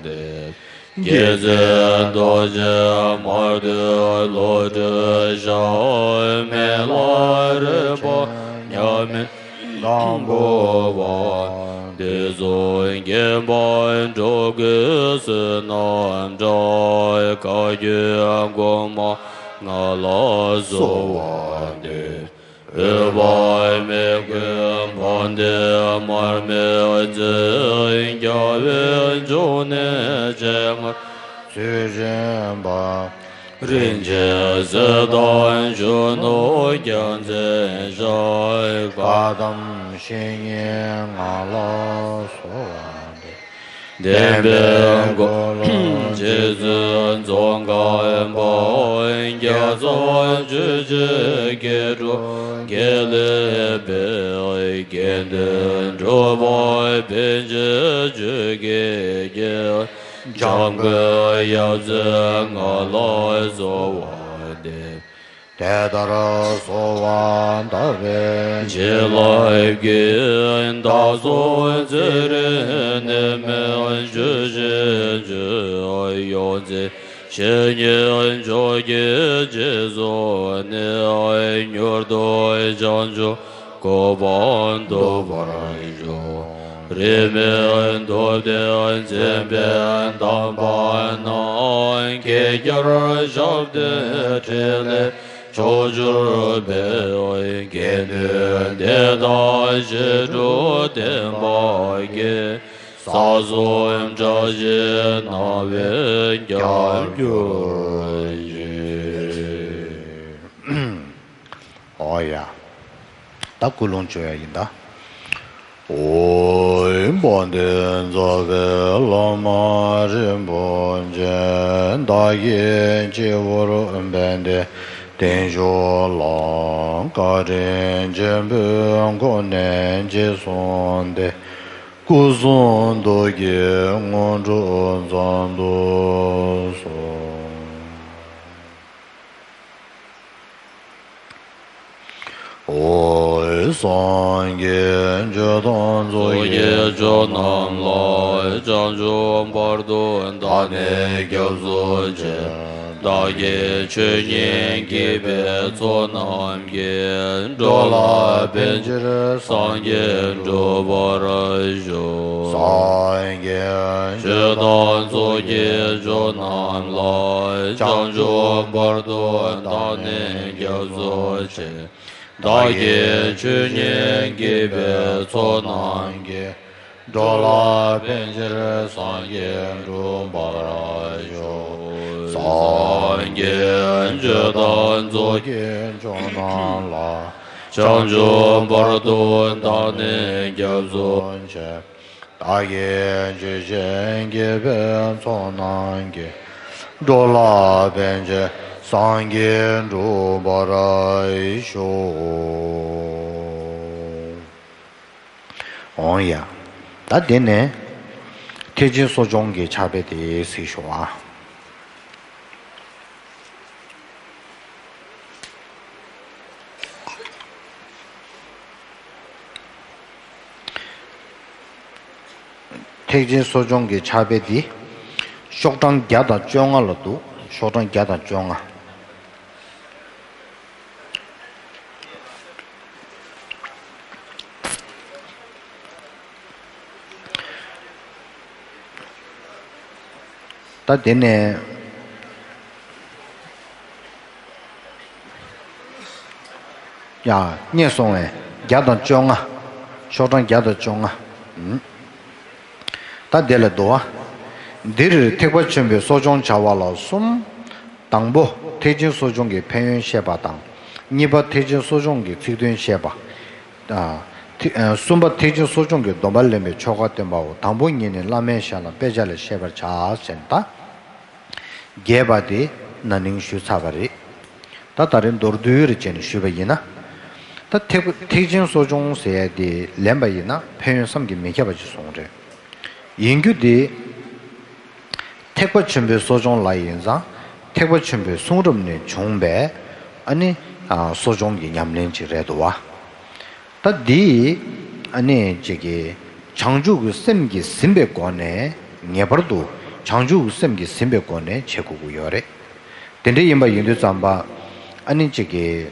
འདེབས། རྗེ་བཙུན་རྡོ་རྗེ་མར་ཐོན་བློ་གྲོས་ཞབས། མི་ལ་རས་པ་མཉམ་མེད་དང་པོ་པ། དུས་གསུམ་མཁྱེན་པ་འགྲོ་ཀུན་བསོད་ནམས་གྲངས། བཀའ་བརྒྱུད་གོང་མ་ང་ལ་གསོལ་བ་འདེབས། འོད་དཔག་མེད་ཀུན་སྤངས་ཏེ་མར་མེ་མཛད། རྒྱལ་བའི་འབྱུང་གནས་སྤྱན་སྔར་ཚུལ་བཞིན་པ། རིན་ཆེན་གསེར་དང་གཞོན་ནུ་རྒྱལ་མཚན་ཞབས། བཀའ་གདམས་བཤེས་གཉེན་ངང་ལ་གསོལ་བ་འདེབས། བསྟན་པའི་འགོ་རྩོམ་རྗེ་བཙུན་ཙོང་ཁ་པ། རྒྱལ་ཚབ་ཆོས་རྗེ་མཁས་གྲུབ་དགེ་ལེགས་དཔལ། དགེ་འདུན་གྲུབ་པ་པཎ་ཆེན་ཆོས་ཀྱི་རྒྱལ། འཇམ་མགོན་ཡབ་སྲས་ང་ལ་གསོལ་བ་འདེབས། དེ་ལྟར་གསོལ་བ་བཏབ་པའི་བྱིན་རླབས་ཀྱིས། བདག་སོགས་ཚེ་རིང་ནད་མེད་བརྗོད་བཞིན་བརྗོད། ཡོངས་འཛིན་བཤེས་གཉེན་མཆོག་གི་རྗེས་སུ་ནི། མྱུར་དུ་བྱང་ཆུབ་གོ་འཕང་ཐོབ་པར་ཤོག། རིས་མེད་སྟོབས་ལྡན་མཚན་དཔལ་དམ་པ་རྣམས། བསྐལ་བརྒྱར་ཞབས་བརྟན་ཕྲིན་ལས་མཆོག་གྱུར་པའི། དགེ་འདུན་སྡེ་དང་བཤད་སྒྲུབ་བསྟན་པ་རྒྱས། ས་གསུམ་བཀྲ་ཤིས་སྣང་བས་ཁྱབ་གྱུར་ཅིག། ཨོ་ཡ། ད་ཀུན་སློང་བཅོ་ཡ་ཡིན་ད། ཨོ། དཔལ་ལྡན་རྫོགས་པའི་བླ་མ་རིན་པོ་ཆེ། བདག་གི་སྤྱི་བོར་པད་ཟླའི་ ལྡན་ཤོག་ལ། བཀའ་དྲིན་ཆེན་པོས་གོ་གནས་རྗེས་སོང་སྟེ། སྐུ་གསུང་ཐུགས་ཀྱི་དངོས་གྲུབ་ཙམ་དུ་གསུངས། འོ། སངས་རྒྱས་ཆོས་དང་ཚོགས་ཀྱི་མཆོག་རྣམས་ལ། བྱང་ཆུབ་བར་དུ་བདག་ནི་སྐྱབས་སུ་མཆི། བདག་གིས་ཆོས་ཉིད་བགྱིས་པའི་ཚོགས་རྣམས་ཀྱིས། འགྲོ་ལ་ཕན་ཕྱིར་སངས་རྒྱས་འགྲུབ་པར་ཤོག། སངས་རྒྱས་ཆོས་དང་ཚོགས་ཀྱི་མཆོག་རྣམས་ལ། བྱང་ཆུབ་བར་དུ་བདག་ནི་སྐྱབས་སུ་མཆི། བདག་གིས་ཆོས་ཉིད་བགྱིས་པའི་ཚོགས་རྣམས་ཀྱིས། འགྲོ་ལ་ཕན་ཕྱིར་སངས་རྒྱས་འགྲུབ་པར་ཤོག། སངས་རྒྱས་ཆོས་དང་ཚོགས་ཀྱི་མཆོག་རྣམས་ལ། བྱང་ཆུབ་བར་དུ་བདག་ནི་སྐྱབས་སུ་མཆི། བདག་གིས་ཆོས་ཉིད་བགྱིས་པའི་ཚོགས་རྣམས་ཀྱིས། འགྲོ་ལ་ཕན་ཕྱིར་སངས་རྒྱས་འགྲུབ་པར་ཤོག། འོང་ཡ། ད་དེ་ནས་ཐེག་ཆེན་གསོ་སྦྱོང་གི་ཕྱག་དཔེ་དེ་གཟིགས་ཤོག་ཨ། ཐེག་ཆེན་གསོ་སྦྱོང་གི་ཕྱག་དཔེ་འདི་ཤོག་གྲངས་བརྒྱ་དང་བཅོ་ལྔ་ལ་འདུག་ཤོག་གྲངས་བརྒྱ་དང་བཅོ་ལྔ། ད་དེ་ནས་ཡ་རྙེད་སོང་བས་བརྒྱ་དང་བཅོ་ལྔ། ཤོག་གྲངས་བརྒྱ་དང་བཅོ་ལྔ། ཨུམ། ད་དེ་ལ་འདུག་བ། འདིར་ཐེག་པ་ཆེན་པོའི་གསོ་སྦྱོང་བྱ་བ་ལ་གསུམ། དང་པོ་ཐེག་ཆེན་གསོ་སྦྱོང་གི་ཕན་ཡོན་བཤད་པ་དང་། གཉིས་པ་ཐེག་ཆེན་གསོ་སྦྱོང་གི་ཚིག་དོན་བཤད་པ། ཨ། ཐེ་ཨ་གསུམ་པ་ཐེག་ཆེན་གསོ་སྦྱོང་གི་སྡོམ་པ་ལེན་པའི་ཆོ་ག་སྟོན་པའོ། དང་པོ་ཉིད་ནི་བླ་མའི་ཞལ་ལ་དཔེ་ཆ་ལས་བཤད་པར་བྱ་ཟེར་ན་ད། རྒྱས་པ་དེ་ན་ནིང་ཞུས་ཚར་བ་རེད། ད་ད་རེས་མདོར་བསྡུས་རེ་བྱས་ནས་ཞུས་པ་ཡིན་ན། ད་ཐེག་ཐེག་ཆེན་གསོ་སྦྱོང་ཟེར་ཡ་དེ་ལེན་པ་ཡིན་ན་ཕན་ཡོན་བསམ་གྱིས་མི་ཁྱབ་པ་ཅིག་གསུངས་རེད། ཡིན་རྒྱུ་དེ། ཐེག་པ་ཆེན་པོའི་གསོ་སྦྱོང་ལ་ཡིན་ཙང་ཐེག་པ་ཆེན་པོའི་གསུང་རབ་ནས་བྱུང་བའི་ཨ་ནི་ཨ་གསོ་སྦྱོང་གི་ཉམས་ལེན་ཅིག་རེད་འདུག་བ། ད་འདི་ཨ་ནི་ཅིག་གི་བྱང་ཆུབ་ཀྱི་སེམས་ཀྱིས་ཟིན་པའི་སྒོ་ནས་ངེས་པར་དུ་བྱང་ཆུབ་ཀྱི་སེམས་ཀྱིས་ཟིན་པའི་སྒོ་ནས་བྱེད་དགོས་ཀྱི་ཡོད་རེད། དེ་འདྲ་ཡིན་པ་ཡིན་དུས་ཙམ་པ་ཨ་ནི་ཅིག་གི་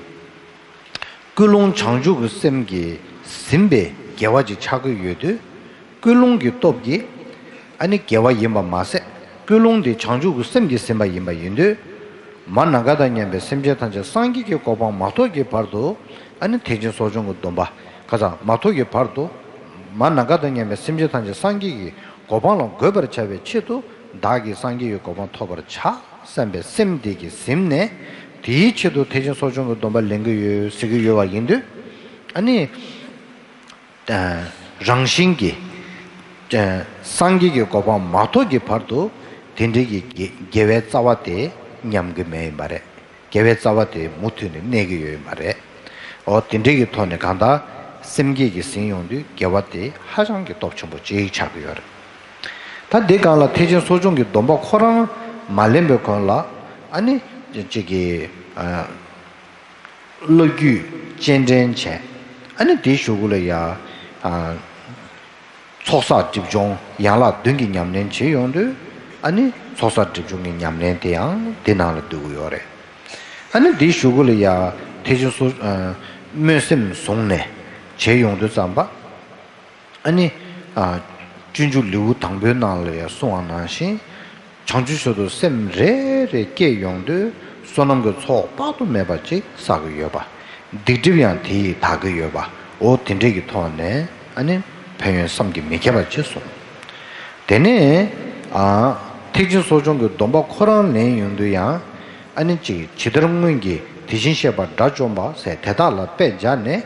ཀུན་སློང་བྱང་ཆུབ་ཀྱི་སེམས་ཀྱིས་ཟིན་པའི་དགེ་བ་ཅིག་ཆགས་ཀྱི་ཡོད་དུས། ཀུན་སློང་གི་སྟོབས་ཀྱིས་ཨ་ནི་དགེ་བ་ཡིན་པ་མ་ཟད། ཀུན་སློང་དེ་བྱང་ཆུབ་ཀྱི་སེམས་ཀྱིས་ཟིན་པ་ཡིན་པ་ཡིན་དུས། མ་ན་ག་དང་མཉམ་པའི་སེམས་ཅན་ཐམས་ཅད་སངས་རྒྱས་ཀྱི་གོ་འཕང་མ་ཐོབ་ཀྱི་བར་དུ། ཨ་ནི་ཐེག་ཆེན་གསོ་སྦྱོང་གི་སྡོམ་པ་ཁ་ཚ་མ་ཐོབ་ཀྱི་བར་དུ། མ་ན་ག་དང་མཉམ་པའི་སེམས་ཅན་ཐམས་ཅད་སངས་རྒྱས་ཀྱི་གོ་འཕང་ལ་འགོད་པར་བྱ་བའི་ཆེད་དུ། བདག་གིས་སངས་རྒྱས་ཀྱི་གོ་འཕང་ཐོབ་པར་བྱ། བསམ་པའི་སེམས་དེ་གིས་ཟིན་ནས། དེའི་ཆེད་དུ་ཐེག་ཆེན་གསོ་སྦྱོང་གི་སྡོམ་པ་ལེན་གྱི་ཡོད་ཟེར་གྱི་ཡོད་པ་ཡིན་དུས། ཨ་ནི། ཨ་རང་བཞིན་གྱིས། ཨ་སངས་རྒྱས་ཀྱི་གོ་འཕང་མ་ཐོབ་ཀྱི་བར་དུ། དེ་འདྲའི་གི་དགེ་དགེ་བའི་རྩ་བ་དེ་ཉམས་ཀྱི་མེད་ཡིན་པ་རེད། དགེ་བའི་རྩ་བ་དེ་མུ་མཐུད་ནས་གནས་ཀྱི་ཡོད་ཡིན་པ་རེད། འོ་དེ་འདྲའི་གི་ཐོག་ནས་གང་ལྟར་སེམས་བསྐྱེད་ཀྱིས་ཟིན་ཡོང་དུས་དགེ་བ་དེ་ཧ་ཅང་གི་སྟོབས་ཆེན་པོ་ཅིག་ཆགས་ཀྱི་ཡོད་རེད། ད་འདི་སྒང་ལ་ཐེག་ཆེན་གསོ་སྦྱོང་གི་སྡོམ་པ་ཁོ་རང་མ་ལེན་པའི་གོང་ལ་ཨ་ནི་གཅིག་གི་ཨ་བློ་རྒྱུད་སྤྱན་འདྲེན་བྱས། ཨ་ནི་དེའི་གཞུག་གུ་ལ་ཡ་ཨ་ཚོགས་བསགས་སྒྲིབ་སྦྱོང་ཡན་ལག་བདུན་གྱི་ཉམས་ལེན་བྱེད་ཡོང་དུས། ཨ་ནི་ཚོགས་བསགས་སྒྲིབ་སྦྱོང་གི་ཉམས་ལེན་དེ་ཡང་འདི་ནང་ལ་འདུ་གི་ཡོད་རེད། ཨ་ནི་འདིའི་གཞུག་གུ་ལ་ཡ་ཐེག་ཆེན་གསོ་ཨ་སྨོན་སེམས་བཟུང་ནས་བྱེད་ཡོང་དུས་ཙམ་པ། ཨ་ནི་ཨ་སྤྱོད་འཇུག་ལེའུ་དང་པོའི་ནང་ལ་ཡང་གསུངས་པ་ནང་བཞིན། བྱང་ཆུབ་མཆོག་ཏུ་སེམས་རེ་རེ་བསྐྱེད་ཡོང་དུས་བསོད་ནམས་ཀྱི་ཚོགས་དཔག་ཏུ་མེད་པ་ཅིག་བསགས་ཀྱི་ཡོད་པ། སྡིག་སྒྲིབ་ཡང་དེ་ཡིས་དག་གི་ཡོད་པ། འོ་དེ་འདྲས་ཀྱི་ཐོག་ནས་ཨ་ནི་ཕན་ཡོན་བསམ་གྱིས་མི་ཁྱབ་པ་ཅིག་གསུངས། དེ་ནས་ཨ་ཐེག་ཆེན་གསོ་སྦྱོང་གི་སྡོམ་པ་ཁོ་རང་ལེན་ཡོང་དུས་ཡང་ཨ་ནི་ཅིག་ཇི་ལྟར་སྔོན་གྱི་དེ་བཞིན་གཤེགས་པ་དགྲ་བཅོམ་པ་ཟེར་དེ་དག་ལ་དཔེ་སྦྱར་ནས།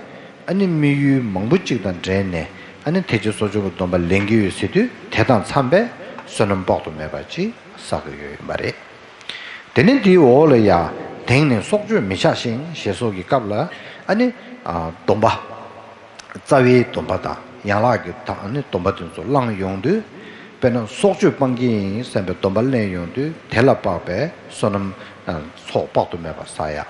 ཨ་ནི་དམིགས་ཡུལ་མང་པོ་གཅིག་དང་འབྲེལ་ནས་ཨ་ནི་ཐེག་ཆེན་གསོ་སྦྱོང་གི་སྡོམ་པ་ལེན་གྱི་ཡོད་ཟེར་དུས་དེ་དང་འཚམས་པའི་བསོད་ནམས་དཔག་ཏུ་མེད་པ་ཅིག་བསགས་ཀྱི་ཡོད་ཡིན་པ་རེད། དེ་ནས་དེའི་འོག་ལ་ཡ་ དེང་ནས་སྲོག་གཅོད་མི་བྱ་ཞིང་ཞེས་སོགས་ཀྱི་སྐབས་ལ་ཨ་ནི་སྡོམ་པ། རྩ་བའི་སྡོམ་པ་དང་ཡན་ལག་གི་ད་ནི་སྡོམ་པ་དེ་ཚོ་བླངས་ཡོང་དུས། དཔེར་ན་སྲོག་གཅོད་སྤང་གི་ཡིན་བསམ་པའི་སྡོམ་པ་ལེན་ཡོང་དུས་དེ་ལ་དཔག་པའི་བསོད་ནམས་ཚོགས་དཔག་ཏུ་མེད་པ་བསགས་ཡ།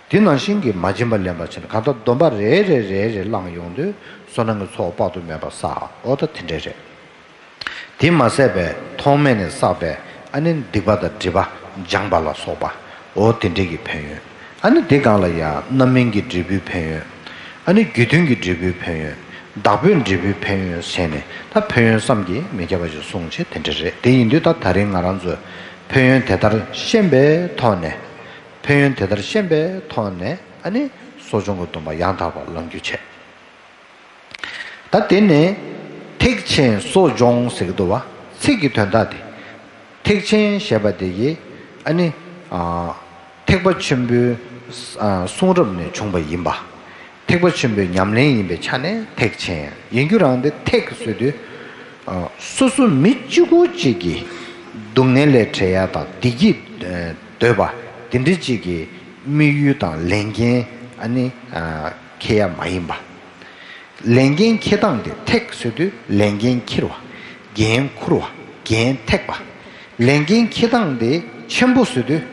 དེ་ནང་བཞིན་གྱི་མ་བྱིན་པ་ལེན་པར་བྱས་ནས་གང་ལྟར་སྡོམ་པ་རེ་རེ་རེ་རེ་བླངས་ཡོང་དུས་བསོད་ནམས་ཀྱི་ཚོགས་དཔག་ཏུ་མེད་པ་བསགས། འོ་ད་དེ་འདྲས་རེད། དེ་མ་ཟད་པའི་ཐོག་མེད་ནས་བསགས་པའི་ཨ་ནི་སྡིག་པ་དང་སྒྲིབ་པ་སྦྱངས་པ་ལ་སོགས་པ། འོ་དེ་འདྲས་ཀྱི་ཕན་ཡོན། ཨ་ནི་དེ་སྒང་ལ་ཡང་རྣམ་སྨིན་གྱི་འབྲས་བུའི་ཕན་ཡོན། ཨ་ནི་རྒྱུ་མཐུན་གྱི་འབྲས་བུའི་ཕན་ཡོན། བདག་པོའི་འབྲས་བུའི་ཕན་ཡོན་བྱས་ནས་ད་ཕན་ཡོན་བསམ་གྱིས་མི་ཁྱབ་པ་ཞིག་གསུངས་བྱས་དེ་འདྲ་རེད། དེ་ཡིན་དུས་ད་ད་རིང་ང་རང་ཚོས་ཕན་ཡོན་དེ་ལྟར་ཤེས་པའི་ཐོག་ནས། ཕན་ཡོན་དེ་ལྟར་ཤེས་པའི་ཐོག་ནས་ཨ་ནི་གསོ་སྦྱོང་གི་སྡོམ་པ་ཡང་དག་པར་བླང་རྒྱུ་བྱས། ད་དེ་ནས་ཐེག་ཆེན་གསོ་སྦྱོང་ཟེར་གྱི་འདུག་བ། ཚིག་གི་དོན་དག་དེ། ཐེག་ཆེན་ཞེས་པ་དེ་ཡིས་ཨ་ནི། ཨ། ཐེག་པ་ཆེན་པོའི། ཨ། གསུང་རབ་ནས་བྱུང་བ་ཡིན་པ། ཐེག་པ་ཆེན་པོའི་ཉམས་ལེན་ཡིན་པའི་ཆ་ནས་ཐེག་ཆེན་ཡིན་རྒྱུ་རང་དེ་ཐེག་ཟེར་དུས། ཨ། སོ་སོ་མི་གཅིག་པུ་གཅིག་གི་སྡུག་བསྔལ་ལས་བྲལ་ཡ་དང་བདེ་སྐྱིད་འདོད་པ་དེ་འདྲ་གཅིག་གི་དམིགས་ཡུལ་དང་ལས་འགན་ཨ་ནི། ཨ། འཁྱེར་ཡ་མ་ཡིན་པ། ལས་འགན་འཁྱེར་སྟངས་དེ་ཐེག་ཟེར་དུས་ལས་འགན་འཁྱེར་བ། འགན་འཁུར་བ། འགན་ཐེག་པ། ལས་འགན་འཁྱེར་སྟངས་དེ་ཆེན་པོ་ཟེར་དུས།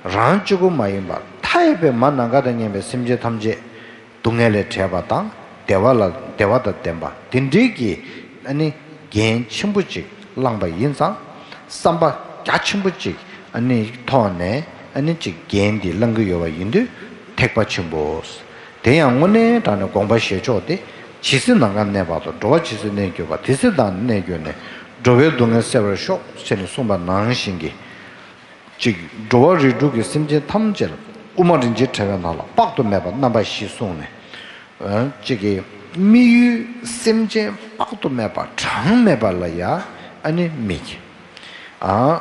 རང་གཅིག་པུ་མ་ཡིན་པར་མཐའ་ཡས་པའི་མ་ནམ་མཁའ་དང་མཉམ་པའི་སེམས་ཅན་ཐམས་ཅད་སྡུག་བསྔལ་ལས་བྲལ་བ་དང་བདེ་བ་ལ་བདེ་བ་དང་ལྡན་པ་དེ་འདྲའི་གི་ཨ་ནི་འགན་ཆེན་པོ་ཅིག་བླངས་པ་ཡིན་ཙང་། བསམ་པ་རྒྱ་ཆེན་པོ་ཅིག་ཨ་ནི་ཐོག་ནས་ཨ་ནི་ཅིག་འགན་འདི་བླང་གི་ཡོད་པ་ཡིན་དུས་ཐེག་པ་ཆེན་པོ། དེ་ཡང་དངོས་གནས་དྲང་གནས་དགོངས་པ་བཞེས་ཕྱོགས་དེ། ཇི་སྲིད་ནམ་མཁའ་གནས་པ་དང་། འགྲོ་བ་ཇི་སྲིད་གནས་གྱུར་པ། དེ་སྲིད་བདག་ནི་གནས་གྱུར་ནས། འགྲོ་བའི་སྡུག་བསྔལ་སེལ་བར་ཤོག་ཅེས་ནས་གསུངས་པ་ནང་བཞིན་གྱི། གཅིག་འགྲོ་བ་རིགས་དྲུག་གི་སེམས་ཅན་ཐམས་ཅད་ལ་དབུ་མ་རིན་ཆེན་ཕྲེང་བའི་ནང་ལ་དཔག་ཏུ་མེད་པ་རྣམ་པ་བཞི་གསུངས་ནས། གཅིག་གི་དམིགས་ཡུལ་སེམས་ཅན་དཔག་ཏུ་མེད་པ་གྲངས་མེད་པ་ལ་ཡ་ཨ་ནི་དམིགས། ཨ།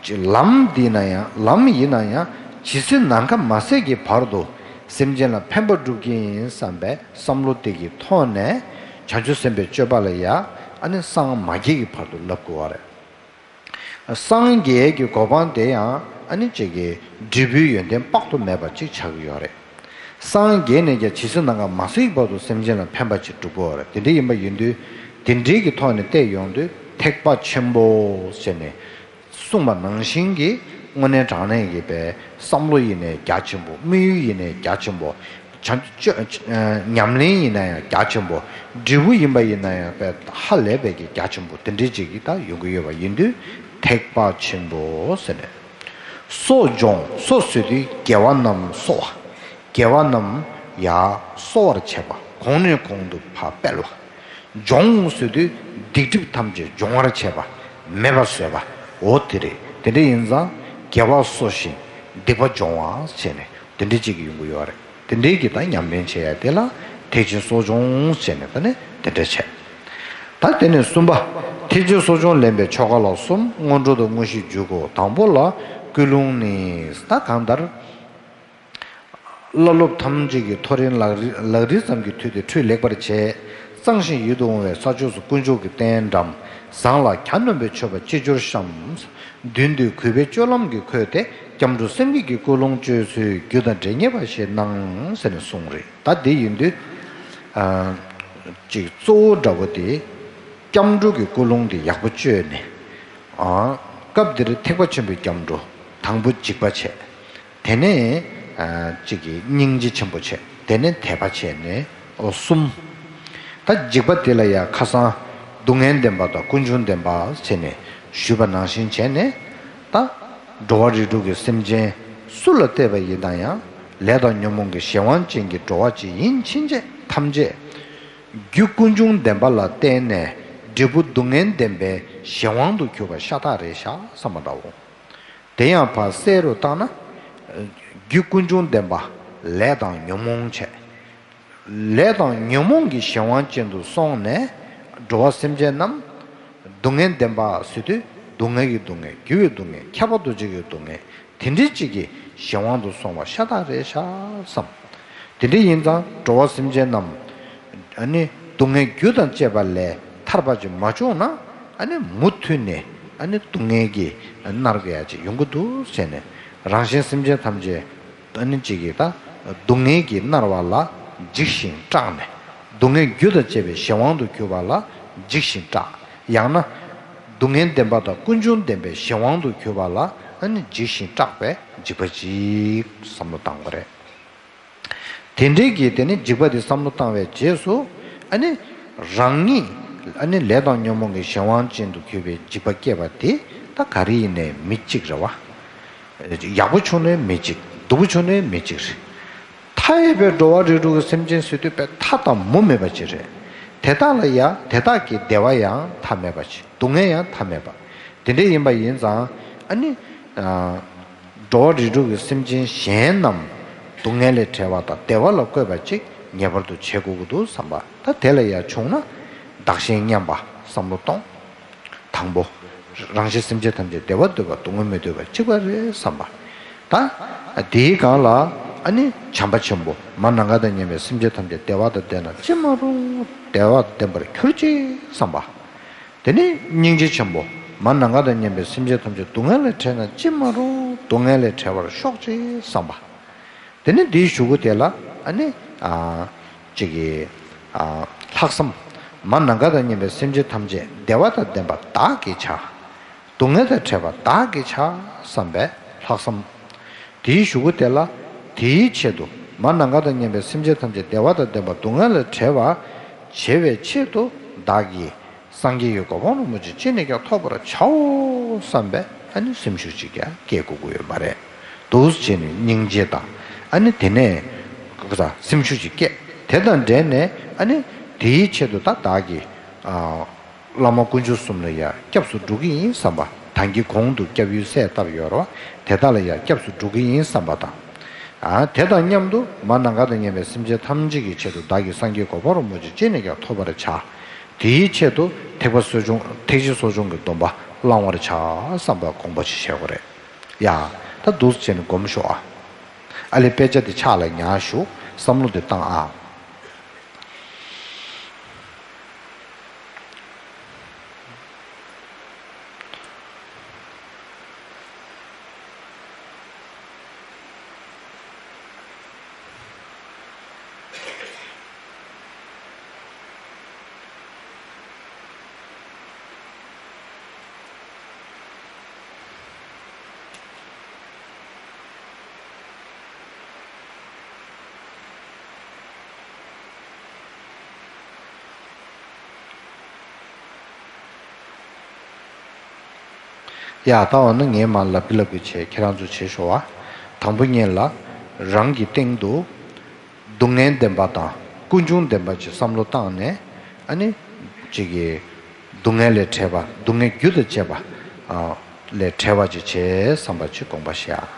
ཅིག་ལམ་འདི་ན་ཡང་ལམ་ཡིན་ན་ཡང་ཇི་སྲིད་ནམ་མཁའ་མ་ཟད་ཀྱི་བར་དུ་སེམས་ཅན་ལ་ཕན་པ་སྒྲུབ་ཀྱི་ཡིན་བསམ་པའི་བསམ་བློ་དེ་གི་ཐོག་ནས་བྱང་ཆུབ་སེམས་དཔའི་སྤྱོད་པ་ལ་ཡ་ཨ་ནི་སངས་མ་རྒྱས་ཀྱི་བར་དུ་བསླབ་དགོས་པ་རེད། སངས་རྒྱས་ཀྱི་གོ་འཕང་དེ་ཡང་ཨ་ནི་གཅིག་གི་འབྲས་བུའི་ཡོན་ཏན་དཔག་ཏུ་མེད་པ་ཅིག་ཆགས་ཀྱི་ཡོད་རེད། སངས་རྒྱས་ནས་ཀྱང་ཇི་སྲིད་ནམ་མཁའ་མ་ཟད་བར་དུ་སེམས་ཅན་ལ་ཕན་པ་ཅིག་སྒྲུབ་དགོས་རེད། དེ་འདྲ་ཡིན་པ་ཡིན་དུས་དེ་འདྲའི་གི་ཐོག་ནས་བལྟས་ཡོང་དུས་ཐེག་པ་ཆེན་པོ་ཟེར་ནས་གསུངས་པ་ནང་བཞིན་གྱི་དངོས་གནས་དྲང་གནས་ཀྱི་པའི་བསམ་བློ་ཡིན་ནའི་རྒྱ་ཆེན་པོ། དམིགས་ཡུལ་ཡིན་ནའི་རྒྱ་ཆེན་པོ། བྱང་ཆུབ་ཉམས་ལེན་ཡིན་ན་ཡང་རྒྱ་ཆེན་པོ། འབྲས་བུ་ཡིན་པ་ཡིན་ན་ཡང་པའི་ཧ་ལས་པའི་གི་རྒྱ་ཆེན་པོ་དེ་འདྲའི་ཅིག་གི་ད་ཡོང་གི་ཡོད་པ་ཡིན་དུས་ཐེག་པ་ཆེན་པོ་ཟེར་ནས། གསོ་སྦྱོང་། གསོ་ཟེར་དུས་དགེ་བ་རྣམས་གསོ་བ། དགེ་བ་རྣམས་ཡར་གསོ་བར་བྱེད་པ། གོང་ནས་གོང་དུ་ཕར་སྤེལ་བ། སྦྱོང་ཟེར་དུས་སྡིག་སྒྲིབ་ཐམས་ཅད་སྦྱོང་བར་བྱེད་པ། མེད་པར་བཟོད་པ། འོ་དེ་རེད། དེ་འདྲ་ཡིན་ཙང་དགེ་བ་གསོ་ཞིང་སྡིག་པ་སྦྱོང་བ་བྱས་ནས་དེ་འདྲ་ཅིག་ཡོང་གི་ཡོད་རེད། དེ་འདྲའི་གི་ད་ཉམས་ལེན་བྱེད་ཡ་དེ་ལ་ཐེག་ཆེན་གསོ་སྦྱོང་བྱས་ནས་ད་ནི་དེ་འདྲ་བྱས། ད་དེ་ནས་གསུམ་པ། ཐེག་ཆེན་གསོ་སྦྱོང་ལེན་པའི་ཆོ་ག་ལ་གསུམ། སྔོན་འགྲོ་དང་དངོས་གཞི་བརྒྱུད་དགོས། དང་པོ་ལ་ཀུན་སློང་ནི། ད་གང་ལྟར་བླ་སློབ་ཐམས་ཅད་ཀྱིས་ཐོ་རེངས་ལག་རི་ལག་རི་ཙམ་གྱི་མཐུ་དེ་ཁྲུས་ལེགས་པར་བྱས། གཙང་ཞིང་ཡིད་དུ་འོང་བའི་ས་ཕྱོགས་སུ་དཀོན་མཆོག་གི་རྟེན་བཀྲམ། ཟངས་ལ་གྱ་ནོམ་པའི་མཆོད་པ་ཅི་འབྱོར་བཤམས། མདུན་དུ་གུས་པས་སྤྱོད་ལམ་གྱིས་འཁོད་དེ། སྐྱབས་འགྲོ་སེམས་བསྐྱེད་ཀྱི་ཀུན་སློང་བཅོས་ཚུལ་རྒྱུ་དང་འབྲེལ་ངེས་པ་ཞིག་གནང་ཟེར་ནས་གསུངས་རེད། ད་འདི་ཡིན་དུས། ཨ། ཅིག་གཙོ་བོ་འདྲ་བོ་དེ། སྐྱབས་འགྲོ་གི་ཀུན་སློང་དེ་ཡག་པོ་བཅོས་ནས། ཨ། སྐབས་འདིར་ཐེག་པ་ཆེན་པོའི་སྐྱབས་འགྲོ། དང་པོ་འཇིགས་པ་བྱས། དེ་ནས་ཨ་གཅིག་གིས་སྙིང་རྗེ་ཆེན་པོ་བྱས། དེ་ནས་དད་པ་བྱས་ནས། ཨོ་གསུམ། ད་འཇིགས་པ་དེ་ལ་ཡང་ཁ་སང་སྡུག་བསྔལ་བདེན་པ་དང་ཀུན་འབྱུང་བདེན་པ་བྱས་ནས་ཞུས་པ་ནང་བཞིན་བྱས་ནས། ད་འགྲོ་བ་རིགས་དྲུག་གི་སེམས་ཅན་སུ་ལ་བལྟས་པ་ཡིན་ན་ཡང་ལས་དང་ཉོན་མོངས་ཀྱི་གཞན་དབང་ཅན་གྱི་འགྲོ་བ་ཅིག་ཡིན་ཕྱིན་ཆད་ཐམས་ཅད་རྒྱུ་ཀུན་འབྱུང་བདེན་པ་ལ་བརྟེན་ནས་འབྲས་བུ་སྡུག་བསྔལ་བདེན་པའི་གཞན་དབང་དུ་གྱུར་པ་ཤ་སྟག་རེད་ཤག་བསམ་པ་འདྲ་བོ། དེ་ཡང་ཕར་གསལ་རུ་བཏང་ན། རྒྱུ་ཀུན་འབྱུང་བདེན་པ་ལས་དང་ཉོན་མོངས་བྱས། ལས་དང་ཉོན་མོངས་ཀྱི་གཞན་དབང་ཅན་དུ་སོང་ནས་འགྲོ་བ་སེམས་ཅན་རྣམས་སྡུག་བསྔལ་བདེན་པ་ཟེར་དུས་སྡུག་བསྔལ་གྱི་སྡུག་བསྔལ། རྒྱུ་བའི་སྡུག་བསྔལ། ཁྱབ་པ་འདུ་བྱེད་ཀྱི་སྡུག་བསྔལ། དེ་འདྲའི་གཅིག་གི་གཞན་དབང་དུ་སོང་བ་ཤ་སྟག་རེད་ཤག་བསམ། དེ་འདྲ་ཡིན་ཙང་འགྲོ་བ་སེམས་ཅན་རྣམས་ཨ་ནི་སྡུག་བསྔལ་རྒྱུ་དང་བཅས་པ་ལས་ཐར་པ་ཅིག་མ་བྱུང་ན་ཨ་ནི་མུ་མཐུད་ནས་ཨ་ནི་སྡུག་བསྔལ་གྱིས་མནར་དགོས་ཡ་ཅིག་ཡོང་གི་འདུག་ཟེར་ནས། རང་གཞན་སེམས་ཅན་ཐམས་ཅད་ ཨ་ནི་གཅིག་གིས་ད་སྡུག་བསྔལ་གྱིས་མནར་བ་ལ་འཇིགས་ཤིང་སྐྲག་ནས། སྡུག་བསྔལ་རྒྱུ་དང་བཅས་པའི་གཞན་དབང་དུ་གྱུར་པ་ལ་འཇིགས་ཤིང་སྐྲག། ཡང་ན། སྡུག་བསྔལ་བདེན་པ་དང་ཀུན་འབྱུང་བདེན་པའི་གཞན་དབང་དུ་གྱུར་པ་ལ་ཨ་ནི་འཇིགས་ཤིང་སྐྲག་པའི་འཇིགས་པ་ཅིག་བསམ་བློ་བཏང་དགོས་རེད། དེ་འདྲའི་གི་དེ་ནི་འཇིགས་པ་དེ་བསམ་བློ་བཏང་བའི་རྗེས་སུ། ཨ་ནི། རང་ཉིད། ཨ་ནི་ལས་དང་ཉོན་མོངས་ཀྱི་གཞན་དབང་ཅན་དུ་གྱུར་པའི་འཇིགས་པ་སྐྱེས་པ་དེ་ད་ག་རེ་ཡིན་ནའི་མི་གཅིག་རེད་བ། ཡག་པོ་བྱུང་ནའི་མི་གཅིག་སྡུག་པོ་བྱུང་ནའི་མི་གཅིག་རེད། མཐའ་ཡས་པའི་འགྲོ་བ་རིགས་དྲུག་གི་སེམས་ཅན་ཟེར་དུས་པའི་མཐའ་དང་མུ་མེད་པ་ཅིག་རེད། དེ་དག་ལ་ཡང་དེ་དག་གི་བདེ་བ་ཡང་མཐའ་མེད་པ་ཅིག་སྡུག་བསྔལ་ཡང་མཐའ་མེད་པ། དེ་འདྲ་ཡིན་པ་ཡིན་ཙང་ཨ་ནི། འགྲོ་བ་རིགས་དྲུག་གི་སེམས་ཅན་གཞན་རྣམས་སྡུག་བསྔལ་ལས་བྲལ་བ་དང་བདེ་བ་ལ་བཀོད་པ་ཅིག་ངེས་པར་དུ་བྱེད་དགོས་ཀྱི་འདུག་བསམ་པ་ད་དེ་ལ་ཡང་བྱུང་ན་བདག་གཞན་མཉམ་པ་བསམ་བློ་གཏོང་། དང་པོ། རང་གཞན་སེམས་ཅན་ཐམས་ཅད་བདེ་བ་འདོད་པ་སྡུག་བསྔལ་མི་འདོད་པ་གཅིག་པ་རེད་བསམ་པ། ད། དེའི་སྒང་ལ་ཨ་ནི་བྱམས་པ་ཆེན་པོ་མ་ནམ་མཁའ་དང་མཉམ་པའི་སེམས་ཅན་ཐམས་ཅད་བདེ་བ་དང་ལྡན་ན་ཅི་མ་རུང་བདེ་བ་ལྡན་པར་གྱུར་ཅིག་བསམ་པ། དེ་ནས་སྙིང་རྗེ་ཆེན་པོ་མ་ནམ་མཁའ་དང་མཉམ་པའི་སེམས་ཅན་ཐམས་ཅད་སྡུག་བསྔལ་ལས་བྲལ་ན་ཅི་མ་རུང་སྡུག་བསྔལ་ལས་བྲལ་བར་ཤོག་ཅིག་བསམ་པ། དེ་ནས་འདིའི་གཞུག་གུ་དེ་ལ་ཨ་ནི། ཨ། གཅིག་གིས། ཨ། ལྷག་བསམ། མ་ནམ་མཁའ་དང་མཉམ་པའི་སེམས་ཅན་ཐམས་ཅད་བདེ་བ་དང་ལྡན་པ་བདག་གིས་བྱ། སྡུག་བསྔལ་དང་བྲལ་བ་བདག་གིས་བྱ་བསམ་པའི་ལྷག་བསམ། དེའི་གཞུག་གུ་དེ་ལ། དེའི་ཆེད་དུ་མ་ནམ་མཁའ་དང་མཉམ་པའི་སེམས་ཅན་ཐམས་ཅད་བདེ་བ་དང་ལྡན་པ་སྡུག་བསྔལ་ལས་བྲལ་བར་བྱེད་པའི་ཆེད་དུ་བདག་གིས། སངས་རྒྱས་ཀྱི་གོ་འཕང་རིན་པོ་ཆེ་ཅི་ནས་ཀྱང་ཐོབ་པར་བྱའོ་བསམ་པའི་ཨ་ནི་སེམས་ཤུགས་ཅིག་ཀྱང་སྐྱེ་དགོས་ཀྱི་ཡོད་མ་རེད། འདུག་སེ་བྱས་ནས་སྙིང་རྗེ་དང་ཨ་ནི་དེ་ནས་ཀ་ས་སེམས་ཤུགས་ཅིག་སྐྱེ། དེ་དང་འབྲེལ་ནས་ཨ་ནི་དེའི་ཆེད་དུ་ད་བདག་གིས་ཨ་བླ་མ་དཀོན་མཆོག་གསུམ་ལ་ཡང་སྐྱབས་སུ་འགྲོ་གི་ཡིན་བསམ་པ། ད་གིན་གོང་དུ་སྐྱབས་ཡུལ་གསལ་བཏབ་ཡོད་རེད་བ། དེ་དག་ལ་ཡང་སྐྱབས་སུ་འགྲོ་གི་ཡིན་བསམ་པ་དང་། ཨ་དེ་དང་མཉམ་དུ་མ་ནམ་མཁའ་དང་མཉམ་པའི་སེམས་ཅན་ཐམས་ཅད་ཀྱི་ཆེད་དུ་བདག་གིས་སངས་རྒྱས་གོ་འཕང་རིན་པོ་ཆེ་ཅི་ནས་ཀྱང་ཐོབ་པར་བྱ། དེའི་ཆེད་དུ་ཐེག་པ་གསོ་སྦྱོང་ཐེག་ཆེན་གསོ་སྦྱོང་གི་སྡོམ་པ་བླང་བར་བྱ་བསམ་པ་དགོངས་པ་ཞིག་བཞེས་དགོས་རེད། ཡ། ད་འདུག་སེ་བྱས་ནས་སྒོམ་ཤོག་ཨ། ཨ་ལས་དཔེ་ཆ་དེ་ཕྱག་ལ་ཉར་ཞུ། བསམ་བློ་དེ་བཏང་ཨ། ཡ་ད་འོ་ན་ངས་མར་ལབ་ཀྱི་ལབ་ཀྱི་བྱས་ཁྱེད་རང་ཚོ་བྱེད་ཤོག་ཨ། དང་པོ་ཉིད་ལ་རང་གི་སྟེང་དུ་སྡུག་བསྔལ་བདེན་པ་དང་ཀུན་འབྱུང་བདེན་པ་ཅིག་བསམ་བློ་བཏང་ནས་ཨ་ནི་གཅིག་གིས་སྡུག་བསྔལ་ལས་བྲལ་བ་སྡུག་བསྔལ་རྒྱུ་དང་བཅས་པ་ལས་བྲལ་བ་ཅིག་བྱེད་བསམ་པ་ཅིག་དགོངས་པ་བཞེས་ཨ།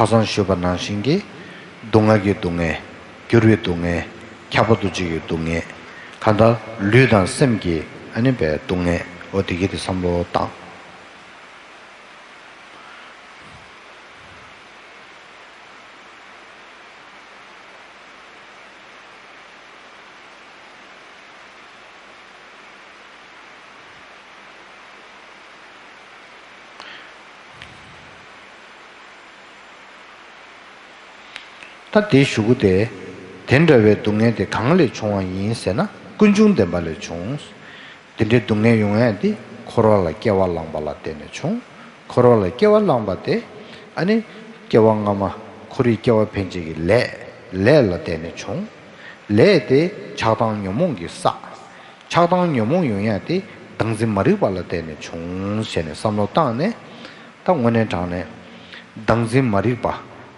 ཁ་སང་ཞུས་པ་ནང་བཞིན་གྱི་སྡུག་བསྔལ་གྱི་སྡུག་བསྔལ། འགྱུར་བའི་སྡུག་བསྔལ། ཁྱབ་པ་འདུ་བྱེད་ཀྱི་སྡུག་བསྔལ། གང་ལྟར་ལུས་དང་སེམས་ཀྱི་ཨ་ནི་པའི་སྡུག་བསྔལ་འོ་དེ་གི་དེ་བསམ་བློ་བཏང་། ད་དེའི་གཞུག་གུ་དེ། དེ་འདྲ་བའི་སྡུག་བསྔལ་དེ་གང་ལས་བྱུང་བ་ཡིན་ཟེར་ན་ཀུན་འབྱུང་བདེན་པ་ལས་བྱུང་། དེ་འདྲའི་སྡུག་བསྔལ་ཡོང་ཡ་དེ་འཁོར་བ་ལ་སྐྱེ་བ་བླངས་པ་ལ་བརྟེན་ནས་བྱུང་། འཁོར་བ་ལ་སྐྱེ་བ་བླངས་པ་དེ་ཨ་ནི་སྐྱེ་བ་སྔ་མ་འཁོར་བའི་སྐྱེ་བ་ཕན་ཆད་ཀྱི་ལས་ལས་ལ་བརྟེན་ནས་བྱུང་། ལས་དེ་ཆགས་སྡང་ཉོན་མོངས་ཀྱི་ས། ཆགས་སྡང་ཉོན་མོངས་ཡོང་ཡ་དེ་བདག་འཛིན་མ་རིག་པ་ལ་བརྟེན་ནས་བྱུང་ཟེར་ནས་བསམ་བློ་བཏང་ནས། ད་དངོས་གནས་དྲང་གནས་བདག་འཛིན་མ་རིག་པ་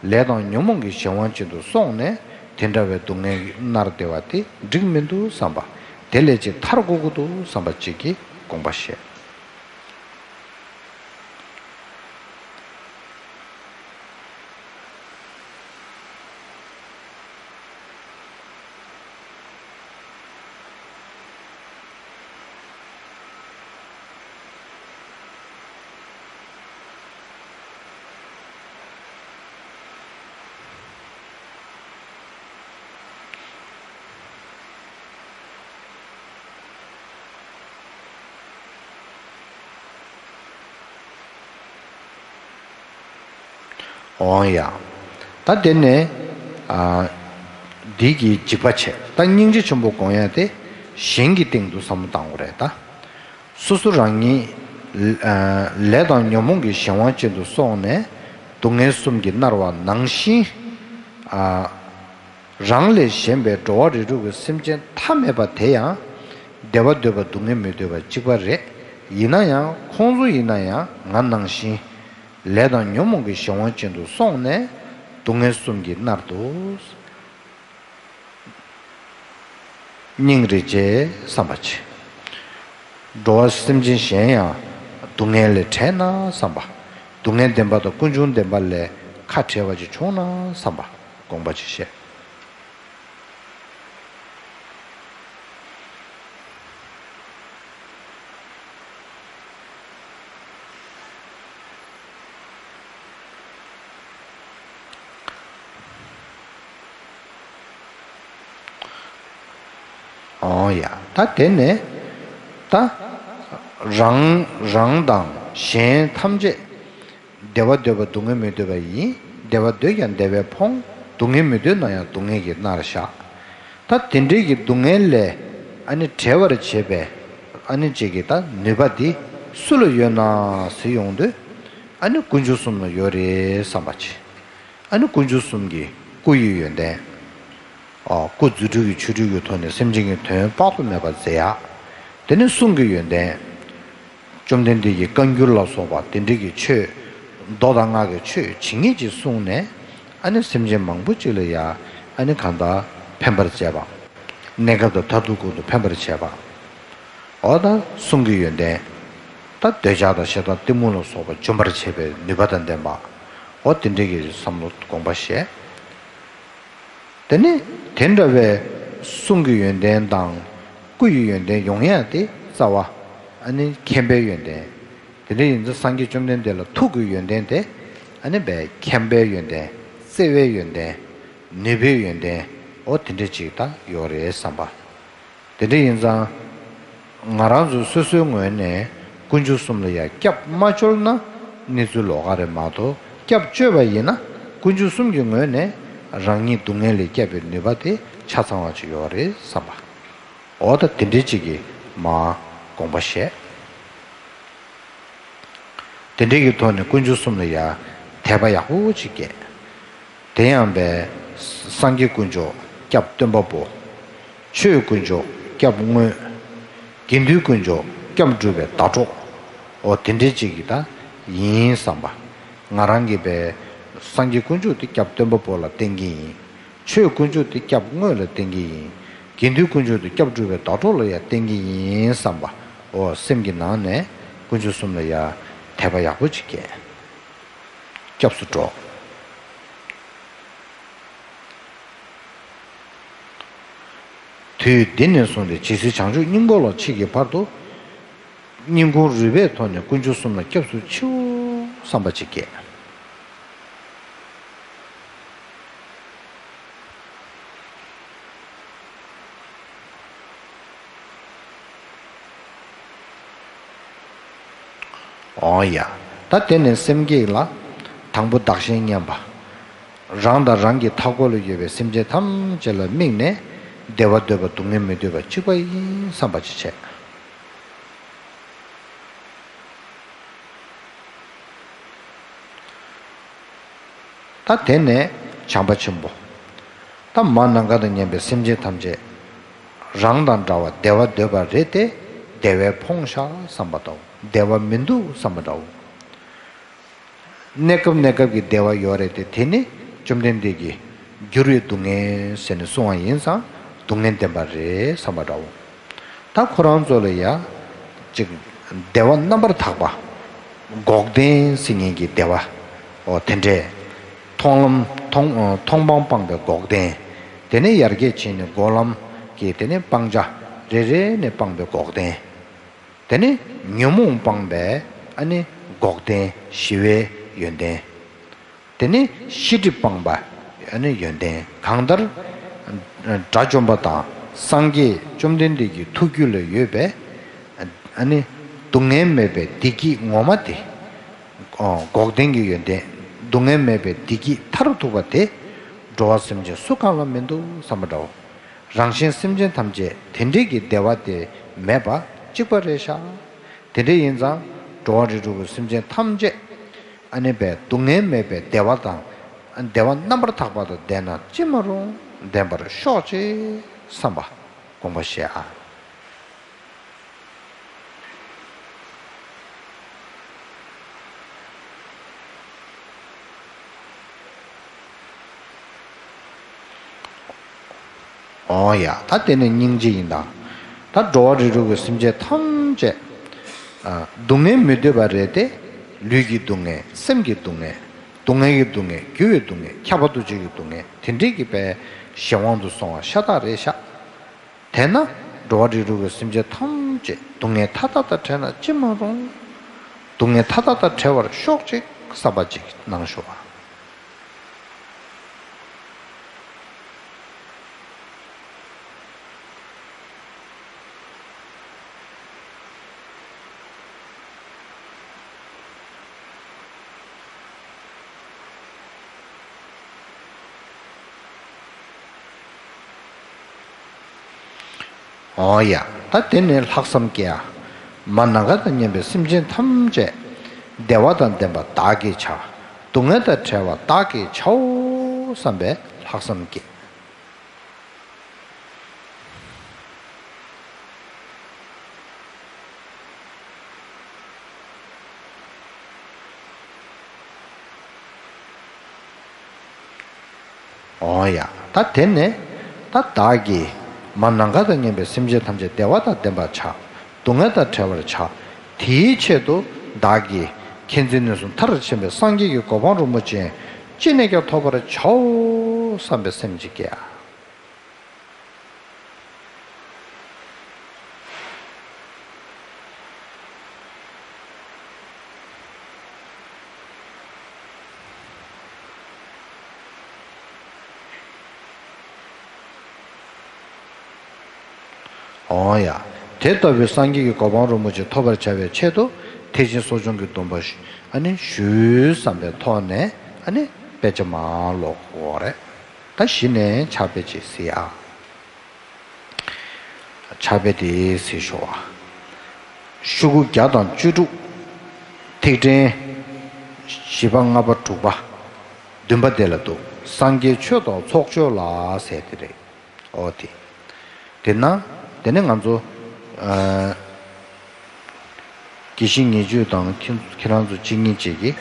ལས་དང་ཉོན་མོངས་ཀྱི་གཞན་དབང་ཅན་དུ་སོང་ནས་དེ་འདྲ་བའི་སྡུག་བསྔལ་མནར་བསྡད་པ་དེ་འགྲིག་མི་འདུག་བསམ་པ་དེ་ལས་ཅིག་ཐར་དགོས་ཀྱི་འདུག་བསམ་པ་གཅིག་གིས་དགོངས་པ་བཞེས། འོང་ཡ། ད་དེ་ནས་ཨ། འདི་གི་འཇིགས་པ་བྱས། ད་སྙིང་རྗེ་ཆེན་པོ་སྒོམ་ཡ་དེ་གཞན་གྱི་སྟེང་དུ་བསམ་བློ་བཏང་དགོས་རེད་ད། སོ་སོ་རང་ཉིད་ཨ། ལས་དང་ཉོན་མོངས་ཀྱི་གཞན་དབང་ཅན་དུ་སོང་ནས་སྡུག་བསྔལ་གསུམ་གྱིས་མནར་བ་ནང་བཞིན། ཨ། རང་ལས་གཞན་པའི་འགྲོ་བ་རིགས་དྲུག་གི་སེམས་ཅན་མཐའ་མེད་པ་དེ་ཡང་བདེ་བ་འདོད་པ་སྡུག་བསྔལ་མི་འདོད་པ་གཅིག་པ་རེད། ཡིན་ན་ཡང་ཁོང་ཚོ་ཡིན་ན་ཡང་ང་ནང་བཞིན་ལས་དང་ཉོན་མོངས་ཀྱི་གཞན་དབང་ཅན་དུ་སོང་ནས་སྡུག་བསྔལ་གསུམ་གྱིས་མནར་འདུག་སྙིང་རེ་རྗེ་བསམ་པ་བྱེད། འགྲོ་བ་སེམས་ཅན་གཞན་ཡང་སྡུག་བསྔལ་ལས་བྲལ་ན་བསམ་པ། སྡུག་བསྔལ་བདེན་པ་དང་ཀུན་འབྱུང་བདེན་པ་ལས་ཁ་བྲལ་བ་ཅིག་བྱུང་ན་བསམ་པ་དགོངས་པ་ཅིག་བཞེས། ཨོ་ཡ། ད་དེ་ནས་ད་རང་རང་དང་གཞན་ཐམས་ཅད་བདེ་བ་འདོད་པ་སྡུག་བསྔལ་མི་འདོད་པ་ཡིན། བདེ་བ་འདོད་ཀྱང་བདེ་བས་ཕོངས། སྡུག་བསྔལ་མི་འདོད་ན་ཡང་སྡུག་བསྔལ་གྱིས་མནར་བཞག་ད་དེ་འདྲའི་གི་སྡུག་བསྔལ་ལས་ཨ་ནི་བྲལ་བར་བྱེད་པའི་ཨ་ནི་ཅིག་གི་ད་ནུས་པ་འདི་སུ་ལ་ཡོད་ན་ཟེར་ཡོང་དུས། ཨ་ནི་དཀོན་མཆོག་གསུམ་ལ་ཡོད་རེད་བསམ་པ་བྱེད། ཨ་ནི་དཀོན་མཆོག་གསུམ་གྱི་སྐུ་ཡི་ཡོན་ཏན། ཨ། སྐུ་རྫུ་འཕྲུལ་གྱི་ཆོ་འཕྲུལ་གྱི་ཐོག་ནས་སེམས་ཅན་གྱི་དོན་དཔག་ཏུ་མེད་པ་མཛད་ཡ། དེ་ནས་གསུང་གི་ཡོན་ཏན། བཅོམ་ལྡན་འདས་ཀྱིས་བཀའ་འགྱུར་ལ་སོགས་པ་དེ་འདྲའི་གི་ཆོས། མདོ་དང་སྔགས་ཀྱི་ཆོས་ཇི་སྙེད་ཅིག་གསུངས་ནས། ཨ་ནི་སེམས་ཅན་མང་པོ་ཅིག་ལ་ཡ་ཨ་ནི་གང་ལྟར་ཕན་པར་བྱས་པ། གནས་སྐབས་དང་མཐར་ཐུག་ཀུན་ཏུ་ཕན་པར་བྱས་པ། འོ་ད་གསུང་གི་ཡོན་ཏན། ད་འདོད་ཆགས་དང་ཞེ་སྡང་གཏི་མུག་ལ་སོགས་པ་འཇོམས་པར་བྱེད་པའི་ནུས་པ་དང་ལྡན་པ། འོ་དེ་འདྲའི་གི་བསམ་བློ་དགོངས་པ་བཞེས། དེ་ནི་དེ་འདྲ་བའི་གསུང་གི་ཡོན་ཏན་དང་སྐུ་ཡི་ཡོན་ཏན་ཡོང་ཡ་དེ་རྩ་བ་ཨ་ནི་མཁྱེན་པའི་ཡོན་ཏན། དེ་འདྲ་ཡིན་ཙང་སངས་རྒྱས་བཅོམ་ལྡན་འདས་ལ་ཐུགས་ཀྱི་ཡོན་ཏན་དེ་ཨ་ནི་བའི་མཁྱེན་པའི་ཡོན་ཏན། བརྩེ་བའི་ཡོན་ཏན། ནུས་པའི་ཡོན་ཏན། འོ་དེ་འདྲ་ཅིག་ད་ཡོད་རེད་བསམ་པ། དེ་འདྲ་ཡིན་ཙང་། ང་རང་ཚོ་སོ་སོའི་ངོས་ནས་དཀོན་མཆོག་གསུམ་ལ་ཡང་སྐྱབས་མ་བཅོལ་ན་གནས་ཚུལ་ལོགས་ཀ་རེད་མ་གཏོགས། སྐྱབས་བཅོལ་བ་ཡིན་ན་དཀོན་མཆོག་གསུམ་གྱི་ངོས་ནས་རང་ཉིད་སྡུག་བསྔལ་ལས་སྐྱབས་པའི་ནུས་པ་དེ་ཆ་ཚང་བ་ཅིག་ཡོད་རེད་བསམ་པ། འོ་ད་དེ་འདྲའི་ཅིག་གི་མ་དགོངས་པ་བཞེས། དེ་འདྲའི་གི་ཐོག་ནས་དཀོན་མཆོག་གསུམ་ལ་ཡང་དད་པ་ཡག་པོ་ཅིག་སྐྱེས། དེ་ཡང་བས། སངས་རྒྱས་དཀོན་མཆོག་སྐྱབས་སྟོན་པ་པོ། ཆོས་དཀོན་མཆོག་སྐྱབས་དངོས། དགེ་འདུན་དཀོན་མཆོག་སྐྱབས་སྒྲུབ་པའི་ཟླ་གྲོགས། འོ་དེ་འདྲའི་ཅིག་གི་ད་ཡིན་བསམ་པ། ང་རང་གིས་བས། སངས་རྒྱས་དཀོན་མཆོག་དེ་སྐྱབས་སྟོན་པ་པོ་ལ་བསྟེན་གྱི་ཡིན། ཆོས་དཀོན་མཆོག་དེ་སྐྱབས་དངོས་ལ་བསྟེན་གྱི་ཡིན། དགེ་འདུན་དཀོན་མཆོག་དེ་སྐྱབས་སྒྲུབ་པའི་ཟླ་གྲོགས་ལ་ཡང་བསྟེན་གྱི་ཡིན་བསམ་པ། འོ་སེམས་ཀྱི་ནང་ནས་དཀོན་མཆོག་གསུམ་ལ་ཡང་དད་པ་ཡག་པོ་ཅིག་སྐྱེས། སྐྱབས་སུ་འགྲོ། དུས་འདི་ནས་བཟུང་སྟེ་ཇི་སྲིད་བྱང་ཆུབ་སྙིང་པོ་ལ་མཆིས་ཀྱི་བར་དུ། སྙིང་ཁུང་རུས་པའི་ཐོག་ནས་དཀོན་མཆོག་གསུམ་ལ་སྐྱབས་སུ་མཆིའོ་བསམ་པ་ཅིག་སྐྱེས། འོ་ཡ། ད་དེ་ནས་སེམས་བསྐྱེད་ལ། དང་པོ་བདག་གཞན་མཉམ་པ། རང་དང་རང་གི་མཐའ་འཁོར་ལ་ཡོད་པའི་སེམས་ཅན་ཐམས་ཅད་ལ་དམིགས་ནས་བདེ་བ་འདོད་པ་སྡུག་བསྔལ་མི་འདོད་པ་གཅིག་པ་ཡིན་བསམ་པ་ཅིག་བྱས། ད་དེ་ནས་བྱམས་པ་ཆེན་པོ། ད་མ་ནམ་མཁའ་དང་མཉམ་པའི་སེམས་ཅན་ཐམས་ཅད་རང་དང་འདྲ་བ་བདེ་བ་འདོད་པ་རེད་དེ། བདེ་བས་ཕོངས་ཤག་བསམ་པ་འདྲ་བོ། བདེ་བ་མི་འདུག་བསམ་པ་འདྲ་བོ། གནས་སྐབས་གནས་སྐབས་ཀྱི་བདེ་བ་ཡོད་རེད་དེ། དེ་ནི་བཅོམ་ལྡན་འདས་ཀྱིས་འགྱུར་བའི་སྡུག་བསྔལ་ཟེར་ནས་གསུངས་པ་ཡིན་ཙང་སྡུག་བསྔལ་བདེན་པ་རེད་བསམ་པ་འདྲ་བོ། ད་ཁོ་རང་ཚོ་ལ་ཡ། ཅིག་བདེ་བ་རྣམ་པར་དག་པ། འགོག་བདེན་ཟེར་མཁན་གྱི་བདེ་བ། འོ་དེ་འདྲས། མཐོང་ལམ་མཐོང་མཐོང་སྤང་སྤངས་པའི་འགོག་བདེན། དེ་ནས་ཡར་རྒྱས་ཕྱིན་ནས་འགོག་ལམ་གྱི་དེ་ནས་སྤང་བྱ་རེ་རེ་ནས་སྤངས་པའི་འགོག་བདེན། དེ་ནས་ཉོན་མོངས་སྤངས་པའི་ཨ་ནི་འགོག་བདེན་ཞི་བའི་ཡོན་ཏན། དེ་ནས་ཤེས་སྒྲིབ་སྤངས་པ་ཨ་ནི་ཡོན་ཏན། གང་ལྟར་དགྲ་བཅོམ་པ་དང་སངས་རྒྱས་བཅོམ་ལྡན་འདས་ཀྱི་ཐུགས་རྒྱུད་ལ་ཡོད་པའི་ཨ་ནི་སྡུག་བསྔལ་མེད་པའི་བདེ་སྐྱིད་ངོ་མ་དེ། འགོག་བདེན་གྱི་ཡོན་ཏན། སྡུག་བསྔལ་མེད་པའི་བདེ་སྐྱིད་མཐར་ཐུག་པ་དེ། འགྲོ་བ་སེམས་ཅན་སུ་གང་ལ་མི་འདུག་བསམ་པ་འདྲའོ། རང་གཞན་སེམས་ཅན་ཐམས་ཅད་དེ་འདྲའི་གི་བདེ་བ་དེ་མེད་པ་གཅིག་པ་རེད་ཤག་དེ་འདྲ་ཡིན་ཙང་འགྲོ་བ་རིགས་དྲུག་གི་སེམས་ཅན་ཐམས་ཅད་ཨ་ནི་པའི་སྡུག་བསྔལ་མེད་པའི་བདེ་བ་དང་། བདེ་བ་རྣམ་པར་དག་པ་དང་ལྡན་ན་ཅི་མ་རུང་ལྡན་པར་ཤོག་ཅིག་བསམ་པ་དགོངས་པ་བཞེས་ཨ། ཨོ་ཡ། ད་དེ་ནི་སྙིང་རྗེ་ཡིན་ད། ད་འགྲོ་བ་རིགས་དྲུག་གི་སེམས་ཅན་ཐམས་ཅད། ཨ། སྡུག་བསྔལ་མི་འདོད་པ་རེད་དེ། ལུས་ཀྱི་སྡུག་བསྔལ། སེམས་ཀྱི་སྡུག་བསྔལ། སྡུག་བསྔལ་གྱི་སྡུག་བསྔལ། རྒྱུ་བའི་སྡུག་བསྔལ། ཁྱབ་པ་འདུ་བྱེད་ཀྱི་སྡུག་བསྔལ། དེ་འདྲས་ཀྱི་པའི་གཞན་དབང་དུ་སོང་བ་ཤ་སྟག་རེད་ཤག་དེས་ན་འགྲོ་བ་རིགས་དྲུག་གི་སེམས་ཅན་ཐམས་ཅད་སྡུག་བསྔལ་མཐའ་དག་དང་བྲལ་ན་ཅི་མ་རུང་། སྡུག་བསྔལ་མཐའ་དག་དང་བྲལ་བར་ཤོག་ཅིག་བསམ་པ་ཅིག་གནང་ཤོག་ཨ། འོ་ཡ། ད་དེ་ནས་ལྷག་བསམ་སྐྱེ་ཡ། མ་ནམ་མཁའ་དང་མཉམ་པའི་སེམས་ཅན་ཐམས་ཅད་བདེ་བ་དང་ལྡན་པ་བདག་གིས་བྱ། སྡུག་བསྔལ་དང་བྲལ་བ་བདག་གིས་བྱའོ་བསམ་པའི་ལྷག་བསམ་སྐྱེ། འོ་ཡ། ད་དེ་ནས་ད་བདག་གིས་མ་ནམ་མཁའ་དང་མཉམ་པའི་སེམས་ཅན་ཐམས་ཅད་བདེ་བ་དང་ལྡན་པར་བྱ། སྡུག་བསྔལ་དང་བྲལ་བར་བྱ། དེའི་ཆེད་དུ་བདག་གིས་མཁྱེན་བརྩེ་ནུས་གསུམ་མཐར་ཕྱིན་པའི་སངས་རྒྱས་ཀྱི་གོ་འཕང་རིན་པོ་ཆེ་ཅི་ནས་ཀྱང་ཐོབ་པར་བྱའོ་བསམ་པའི་སེམས་ཅིག་སྐྱེ། འོ་ཡ། དེ་ལྟ་བུའི་སངས་རྒྱས་ཀྱི་གོ་འཕང་རིན་པོ་ཆེ་ཐོབ་པར་བྱ་བའི་ཆེད་དུ་ཐེག་ཆེན་གསོ་སྦྱོང་གི་སྡོམ་པ་ཞུ། ཨ་ནི་ཞུ་བསམ་པའི་ཐོག་ནས་ཨ་ནི་དཔེ་ཆ་མར་ཀློག་དགོས་རེད། ད་གཞི་ནས་ཕྱག་དཔེ་ཅིག་གཟིགས་ཨ། ཕྱག་དཔེ་དེ་གཟིགས་ཤོག་ཨ། ཤོག་གུ་བརྒྱ་དང་བཅུ་དྲུག་ཐིག་ཕྲེང་བཞི་པ་ལྔ་པ་དྲུག་པ་བདུན་པ་དེ་ལ་འདུག་སངས་རྒྱས་ཆོས་དང་ཚོགས་མཆོད་ལ་ཟེར་དེ་རེད། ཨོ་དེ། དེ་ན་དེ་ནས་ང་ཚོ་ཨ། དགེ་བཤེས་ཉེ་བརྒྱུད་དང་ཁྱེད་ཁྱེད་རང་ཚོ་གཅིག་གཉིས་གཅིག་གིས་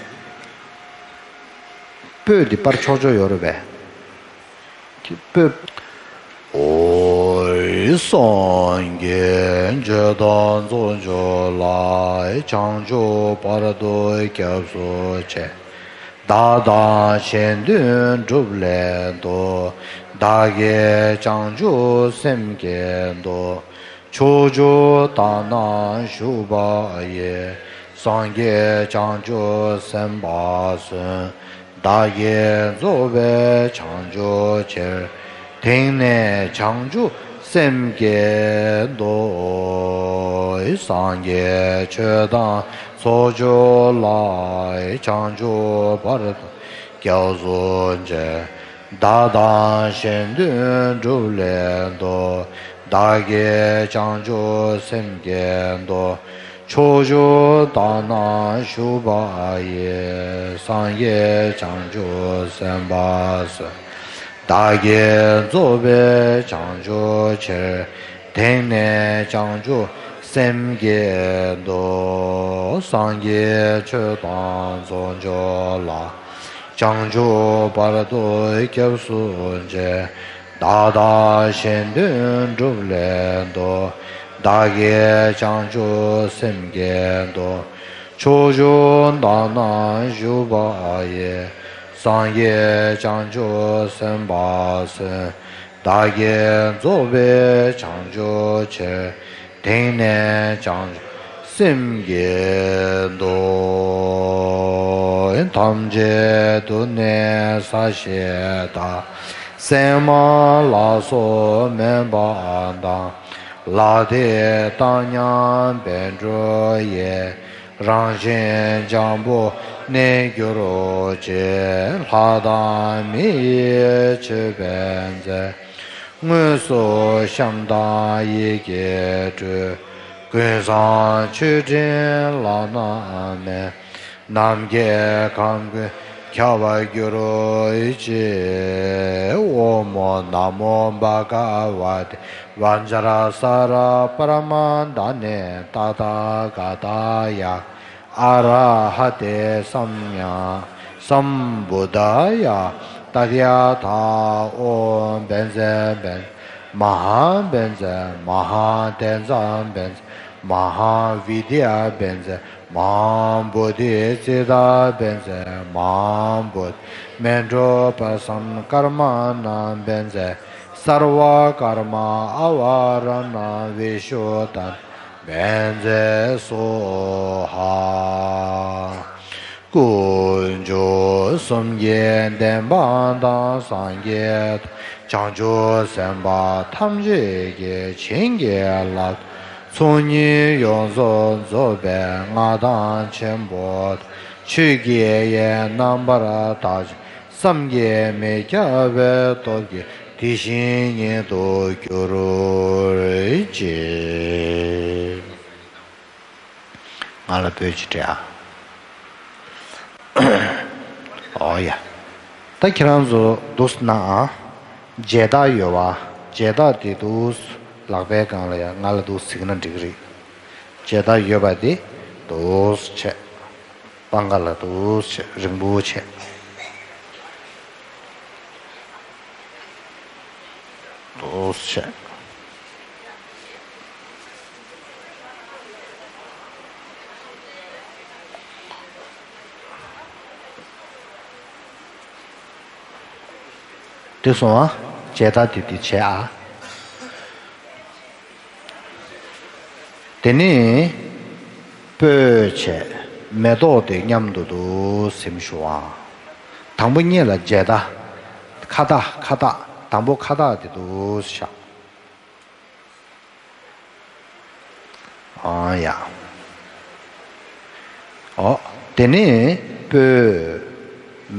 སྤོས་འདི་པར་ཆོག་ཆོག་ཡོད་རེད་པས། སྤོས། ཨོ། སངས་རྒྱས་ཆོས་དང་ཚོགས་མཆོད་ལ། བྱང་ཆུབ་བར་དུ་སྐྱབས་སུ་མཆི། བདག་དང་གཞན་དོན་སྒྲུབ་ལེགས་འདོད། བདག་གིས་བྱང་ཆུབ་སེམས་བསྐྱེད་དོ། ཕྱོགས་བཅུ་དག་ན་བཞུགས་པ་ཡི། སངས་རྒྱས་བྱང་ཆུབ་སེམས་དཔའ་སུ། བདག་གིས་རྫོགས་པའི་བྱང་ཆུབ་ཕྱིར། དེང་ནས་བྱང་ཆུབ་སེམས་བསྐྱེད་དོ། སངས་རྒྱས་ཆོས་དང་ཚོགས་མཆོད་ལ། བྱང་ཆུབ་བར་དུ་སྐྱབས་སུ་མཆི། བདག་དང་གཞན་དོན་སྒྲུབ་ལེགས་འདོད། བདག་གིས་བྱང་ཆུབ་སེམས་བསྐྱེད་དོ། ཕྱོགས་བཅུ་དག་ན་བཞུགས་པ་ཡི། སངས་རྒྱས་བྱང་ཆུབ་སེམས་དཔའ་སུ། བདག་གིས་རྫོགས་པའི་བྱང་ཆུབ་ཕྱིར། དེང་ནས་བྱང་ཆུབ་སེམས་བསྐྱེད་དོ། སངས་རྒྱས་ཆོས་དང་ཚོགས་མཆོད་ལ། བྱང་ཆུབ་བར་དུ་སྐྱབས་སུ་མཆི། བདག་དང་གཞན་དོན་སྒྲུབ་ལེགས་འདོད། བདག་གིས་བྱང་ཆུབ་སེམས་བསྐྱེད་དོ། ཕྱོགས་བཅུ་དག་ན་བཞུགས་པ་ཡི། སངས་རྒྱས་བྱང་ཆུབ་སེམས་དཔའ་སུ། བདག་གིས་རྫོགས་པའི་བྱང་ཆུབ་ཕྱིར། དེང་ནས་བྱང་ཆུབ་སེམས་བསྐྱེད་དོ། ཐམས་ཅད་དུ་གནས་ས་གཞི་བདག་སྲན་མ་ལ་སོགས་མེད་པ་དང་། ལག་མཐིལ་བརྟག་མཉམ་པས་འགྲུབ་ཡི། རང་བཞིན་འཇམ་པོ་ གནས་གྱུར་ཅིག། ལྷ་དང་མི་ཡི་མཆོད་པའི་རྫས། དངོས་སུ་བཤམས་དང་ཡིད་ཀྱིས་སྤྲུལ། ཀུན་བཟང་མཆོད་སྤྲིན་བླ་ན་མེད། ནམ་མཁའི་ཁམས་ཀུན་ཁྱབ་པར་གྱུར་ཅིག། ཨོཾ་ནམོ་བྷ་ག་ཝ་ཏེ་བཛྲ་ས་ར་པ་ར་མ་དྷཱ་ནེ་ཏ་ཐཱ་ག་ཏཱ་ཡ། ཨ་ར་ཧ་ཏེ་སམ་ཡ་སམ་བུ་དྷ་ཡ། ཏདྱ་ཐཱ། ཨོཾ་བཛྲ་བཛྲ་མ་ཧཱ་བཛྲ་མ་ཧཱ་ཏེ་ཛ་བཛྲ་མ་ཧཱ་བི་དྱ་བཛྲ་མ་ཧཱ་བོ་དྷི་ཙིཏྟ་བཛྲ་མ་ཧཱ་བོ་དྷི་མཻ་ཌོ་པ་སཾ་ཀརྨ་ཎ་བཛྲ་སརྦ་ཀརྨ་ཨ་བ་ར་ཎ་བི་ཤུདྡྷ་ཎ་བཛྲ་སྭཱ་ཧཱ། དཀོན་མཆོག་གསུམ་གྱི་བདེན་པ་དང་། སངས་རྒྱས་དང་བྱང་ཆུབ་སེམས་དཔའ་ཐམས་ཅད་ཀྱིས་བྱིན་གྱིས་བརླབས། ཚོགས་གཉིས་ཡོངས་སུ་རྫོགས་པའི་མངའ་ཐང་ཆེན་པོ་དང་། ཆོས་ཀྱི་དབྱིངས་རྣམ་པར་དག་ཅིང་བསམ་གྱིས་མི་ཁྱབ་པའི་སྟོབས་ཀྱིས་དེ་བཞིན་ཉིད་དུ་གྱུར་ཅིག། ང་ལ་བོད་ཅིག་སྤྲད་ཨ། ཨོ་ཡ། ད་ཁྱེད་རང་ཚོ་འདུག་སེ་གནང་ཨ། མཇལ་དར་ཡོད་པ། མཇལ་དར་དེ་འདུག་སེ་ལག་པའི་སྒང་ལ་ཡ་ང་ལ་འདུག་སེ་གཟིགས་ན་འགྲིག་གི་རེད། མཇལ་དར་ཡོད་པ་དེ་འདུག་སེ་བྱས། པང་ཁ་ལ་འདུག་སེ་རིང་པོ་བྱས། འདུག་སེ་བྱས། འགྲིག་སོང་ཨ། མཇལ་དར་དེ་དེ་བྱས་ཨ། དེ་ནས་སྤོས་བྱས། མེ་ཏོག་དེ་མཉམ་དུ་འདུག་སེ་ཞུ་ཨ། དང་པོ་གཉིས་ལ་མཇལ་དར། ཁ་བཏགས་ཁ་བཏགས། དང་པོ་ཁ་བཏགས་དེ་འདུག་སེ་བཞག། ཨང་ཡ། ཨོ། དེ་ནས་སྤོས།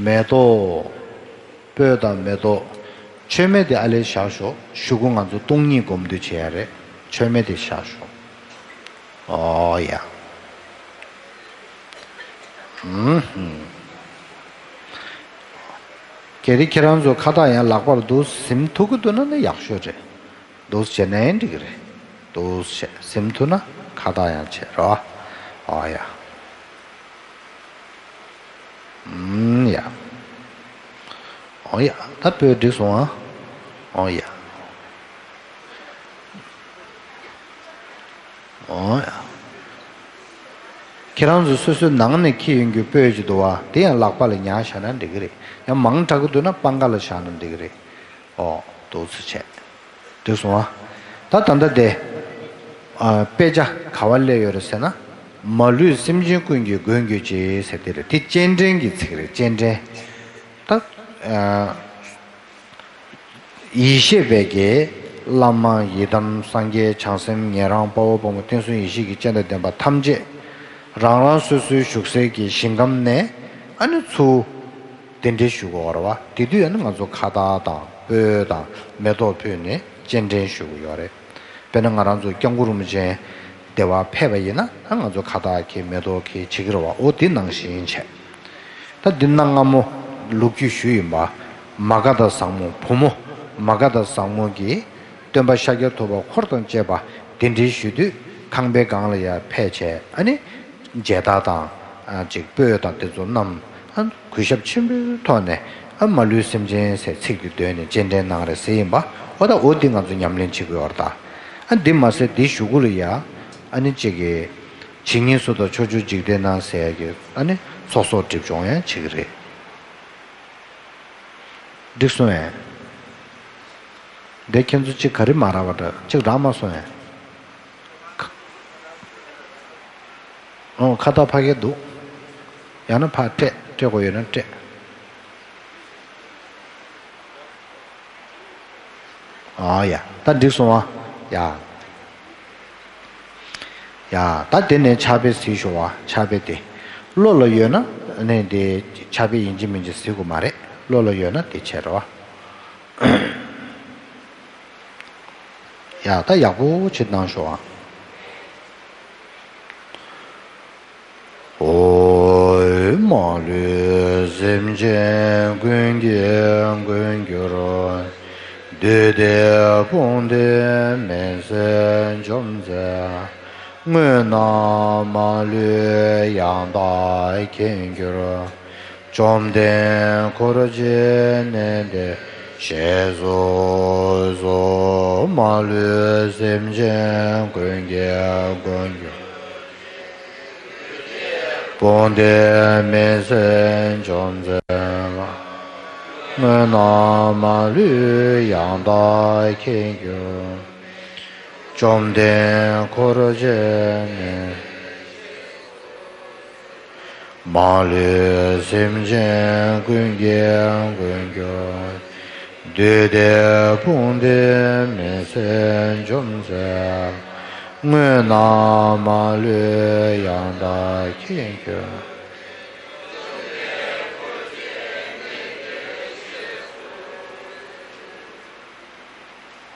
མེ་ཏོག། སྤོས་དང་མེ་ཏོག། མཆོད་མེ་དེ་ཨ་ལས་བཞག་ཤོག། གཞུག་གུ་ང་ཚོ་སྟོང་ཉིད་སྒོམ་དུས་བྱེད་ཡ་རེད། མཆོད་མེ་དེ་བཞག་ཤོག། ཨོ་ཡ། ཨུམ་ཧུམ། གལ་ཏེ་ཁྱེད་རང་ཚོ་ཁ་བཏགས་ཡང་ལག་པར་འདུག་ཟིན་ཐུབ་ཀྱི་འདུག་ན་ནི་ཡག་ཤོས་རེད། འདུག་བྱས་ནའི་འགྲིག་གི་རེད། འདུག་བྱས་ཟིན་ཐུབ་ན་ཁ་བཏགས་ཡང་བྱེད་རོགས། ཨོ་ཡ། ཨུམ་ཡ། ཨོ་ཡ། ད་སྤོས་འགྲིག་སོང་ཨ། ཨོ་ཡ། ཨོ་ཡ། ཁྱེད་རང་ཚོ་སོ་སོའི་ནང་ནས་འཁྱེར་ཡོང་རྒྱུ་སྤོས་ཅིག་འདུག་བ། དེ་ཡང་ལག་པ་ལ་ཉར་བཞག་ན་འགྲིག་གི་རེད། ཡང་མང་དྲགས་ཀྱི་འདུག་ན་པང་ཁ་ལ་བཞག་ན་འགྲིག་གི་རེད། ཨོ། འདུག་སེ་བྱས། འགྲིག་སོང་ཨ། ད་ད་ལྟ་དེ། ཨ། དཔེ་ཆ་ག་བ་སླེབས་ཡོད་རེད་ཟེར་ན། མ་ལུས་སེམས་ཅན་ཀུན་གྱི་མགོན་གྱུར་ཅིག་ཟེར་དེ་རེད། དེ་སྤྱན་འདྲེན་གྱི་ཚིག་རེད། སྤྱན་འདྲེན། ད། ཨ། ཡེ་ཤེས་པའི་གི་བླ་མ་ཡི་དམ་སངས་རྒྱས་བྱང་སེམས་ཉན་རང་དཔའ་བོ་དཔའ་མོ་བསྟན་སྲུང་ཡེ་ཤེས་ཀྱི་སྤྱན་དང་ལྡན་པ་ཐམས་ཅད་རང་རང་སོ་སོའི་བཞུགས་སའི་གི་ཞིང་ཁམས་ནས་ཨ་ནི་ཚུར་གདན་འདྲེན་ཞུ་དགོས་པ་རེད་བ། དེ་དུས་ཨ་ནི་ང་ཚོ་ཁ་བཏགས་དང་སྤོས་དང་མེ་ཏོག་ཕུལ་ནས་སྤྱན་འདྲེན་ཞུ་གི་ཡོད་རེད། དཔེར་ན་ང་རང་ཚོ་སྐྱབས་མགོན་རིན་པོ་ཆེ་འདི་བར་ཕེབས་པ་ཡིན་ན་ཨ་ང་ཚོ་ཁ་བཏགས་འཁྱེར་མེ་ཏོག་འཁྱེར་བྱེད་ཀྱི་རེད་བ། འོ་དེ་ནང་བཞིན་བྱས། ད་འདི་གནའ་སྔ་མོ་ལོ་རྒྱུས་ཞུས་ཡིན་པ། མ་ག་དྷ་བཟང་མོ་བུ་མོ་མ་ག་དྷ་བཟང་མོ་གིས་སྟོན་པ་ཤཱཀྱ་ཐུབ་པ་འཁོར་དང་བཅས་པ་གདན་འདྲེན་ཞུ་དུས་ཁང་པའི་སྒང་ལ་ཡར་ཕེབས་བྱས། ཨ་ནི་མཇལ་དར་དང་ཨ་ཅིག་སྤོས་དང་དེ་ཚོ་བསྣམས། ཨ་གུས་ཞབས་ཆེན་པོའི་ཐོག་ནས་ཨ་མ་ལུས་སེམས་ཅན་ཟེར་ཚིག་དེ་བཏོན་ནས་སྤྱན་འདྲེན་གནང་རེད་ཟེར་ཡིན་པ། འོ་ད་འོ་འདི་ང་ཚོ་ཉམས་ལེན་བྱེད་དགོས་པ་རེད་ད། ཨ་འདི་མ་ཟད་འདི་གཞུག་གུ་ལ་ཡ་ཨ་ནི་ཅིག་གི་ཇི་སྙེད་སུ་དག་ཕྱོགས་བཅུའི་འཇིག་རྟེན་ན་ཟེར་ཡ་གི་ཨ་ནི་ཚོགས་གསོག་སྒྲིབ་སྦྱོང་ཡང་བྱེད་ཀྱི་རེད། འགྲིག་སོང་ངས། འདི་ཁྱེད་ཚོ་གཅིག་ག་རེ་མ་རག་པ་འདྲ། གཅིག་རག་མ་སོང་ངས། ཁ- ཨོ་ཁ་བཏགས་ཕ་གི་འདུག་ཡང་ན་ཕར་སྤྲད་སྤྲད་དགོས་ཡོད་ན་སྤྲད། ཨ་ཡ། ད་འགྲིག་སོང་ཨ། ཡ། ཡ། ད་དེ་ནས་ཕྱག་དཔེ་གཟིགས་ཤོག་ཨ། ཕྱག་དཔེ་དེ་བློ་ལ་ཡོད་ན་ ནས་དེ་ཕྱག་དཔེ་ཡིན་གཅིག་མིན་གཅིག་གཟིགས་དགོས་མ་རེད། བློ་ལ་ཡོད་ན་དེ་བྱས་རེད་བ། ཡ་ད་ཡག་པོ་བྱེད་གནང་ཤོག་ཨ། འོད་མ་ལུས་སེམས་ཅན་ཀུན་གྱི་མགོན་གྱུར། བདུད་སྡེ་དཔུང་འདུལ་མི་བསད་འཇོམས་མཛད། དངོས་རྣམས་མ་ལུས་ཡང་དག་མཁྱེན་གྱུར། བཅོམ་ལྡན་འཁོར་བཅས་ནི་འདི་ཞེས་གསོལ། འོད་མ་ལུས་སེམས་ཅན་ཀུན་གྱི་མགོན་གྱུར། དཔུང་འདུལ་མི་བསད་འཇོམས་མཛད། དངོས་རྣམས་མ་ལུས་ཡང་དག་མཁྱེན་གྱུར། བཅོམ་ལྡན་འཁོར་བཅས་ནི། མ་ལུས་སེམས་ཅན་ཀུན་གྱི་མགོན་གྱུར། བདུད་སྡེ་དཔུང་འདུལ་མི་བསད་འཇོམས་མཛད། དངོས་རྣམས་མ་ལུས་ཡང་དག་མཁྱེན་གྱུར།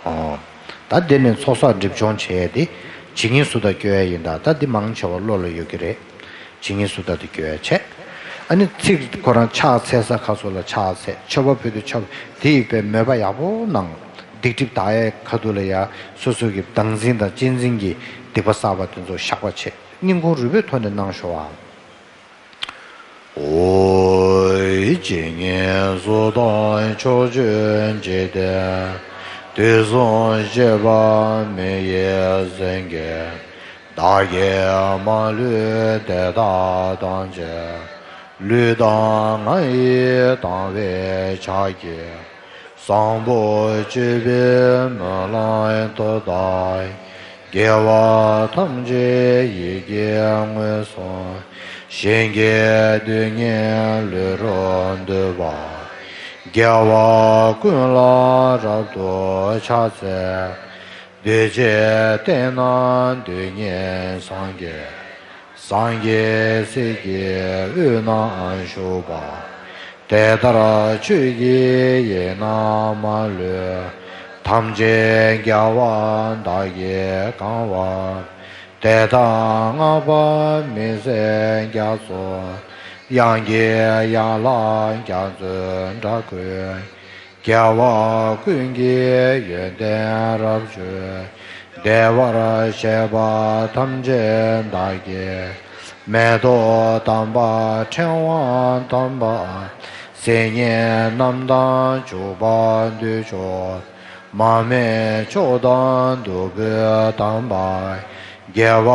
ཨོ། ད་འདི་ནས་ཚོགས་བསགས་སྒྲིབ་སྦྱོང་བྱས་ཏེ། ཇི་སྙེད་སུ་དག་སྐྱོ་བ་ཡིན་ད། ད་འདི་མང་ཆེ་བ་བློ་ལ་ཡོད་ཀྱི་རེད། ཇི་སྙེད་སུ་དག་དེ་སྐྱོ་བ་བྱས། ཨ་ནི་ཚིག་ཁོ་རང་ཕྱག་འཚལ་ས་ཁ་སོ་ལ་ཕྱག་འཚལ། མཆོད་པ་ཕུལ་དུས་མཆོད་པ་དེ་ཡི་པའི་མོས་པ་ཡག་པོ་གནང་། སྡིག་སྒྲིབ་དག་ཡའི་ཁ་ཐུག་ལ་ཡ་སོ་སོ་གི་བདག་འཛིན་དང་གཅེས་འཛིན་གྱི་སྡིག་པ་བསགས་པ་དེ་ཚོ་བཤགས་པ་བྱས། སྙིང་ཁུང་རུས་པའི་ཐོག་ནས་གནང་ཤོག་ཨ། འོ། ཇི་སྙེད་སུ་དག་ཕྱོགས་བཅུའི་འཇིག་རྟེན། དུས་གསུམ་གཤེགས་པ་མི་ཡི་སེང་གེ། བདག་གིས་མ་ལུས་དེ་དག་ཐམས་ཅད། ལུས་དང་ངག་ཡིད་དང་བས་ཕྱག་བགྱི། བཟང་པོ་སྤྱོད་པའི་སྨོན་ལམ་ཐོབ་ལྟར། དགེ་བ་ཐམས་ཅད་ཡིད་ཀྱིས་མངོན་སུམ། གཞན་གྱི་སྡུག་བསྔལ་ལུས་རོ་འདོད་པ། རྒྱལ་བ་ཀུན་ལ་རབ་ཏུ་ཕྱག་འཚལ། འདུས་བྱས་རྟེན་ན་སྡུག་བསྔལ་སངས་རྒྱས། སངས་རྒྱས་སྲས་ཀྱི་དབུས་ན་བཞུགས་པ། དེ་ལྟར་ཆོས་ཀྱི་དབྱིངས་རྣམས་མ་ལུས། ཐམས་ཅད་རྒྱལ་བ་དག་གིས་གང་བ། དེ་དག་བསྔགས་པ་མི་ཟད་རྒྱ་མཚོ། དབྱངས་ཀྱི་ཡན་ལག་རྒྱ་མཚོའི་སྒྲ་ཀུན། རྒྱལ་བ་ཀུན་གྱི་ཡོན་ཏན་རབ་བརྗོད། བདེ་བར་གཤེགས་པ་ཐམས་ཅད་བདག་གིས། མེ་ཏོག་དམ་པ་ཕྲེང་བ་དམ་པ། སིལ་སྙན་རྣམས་དང་བྱུག་པ་འདོད་མཆོག། མར་མེ་མཆོག་དང་བདུག་སྤོས་དམ་པ། དགེ་བ་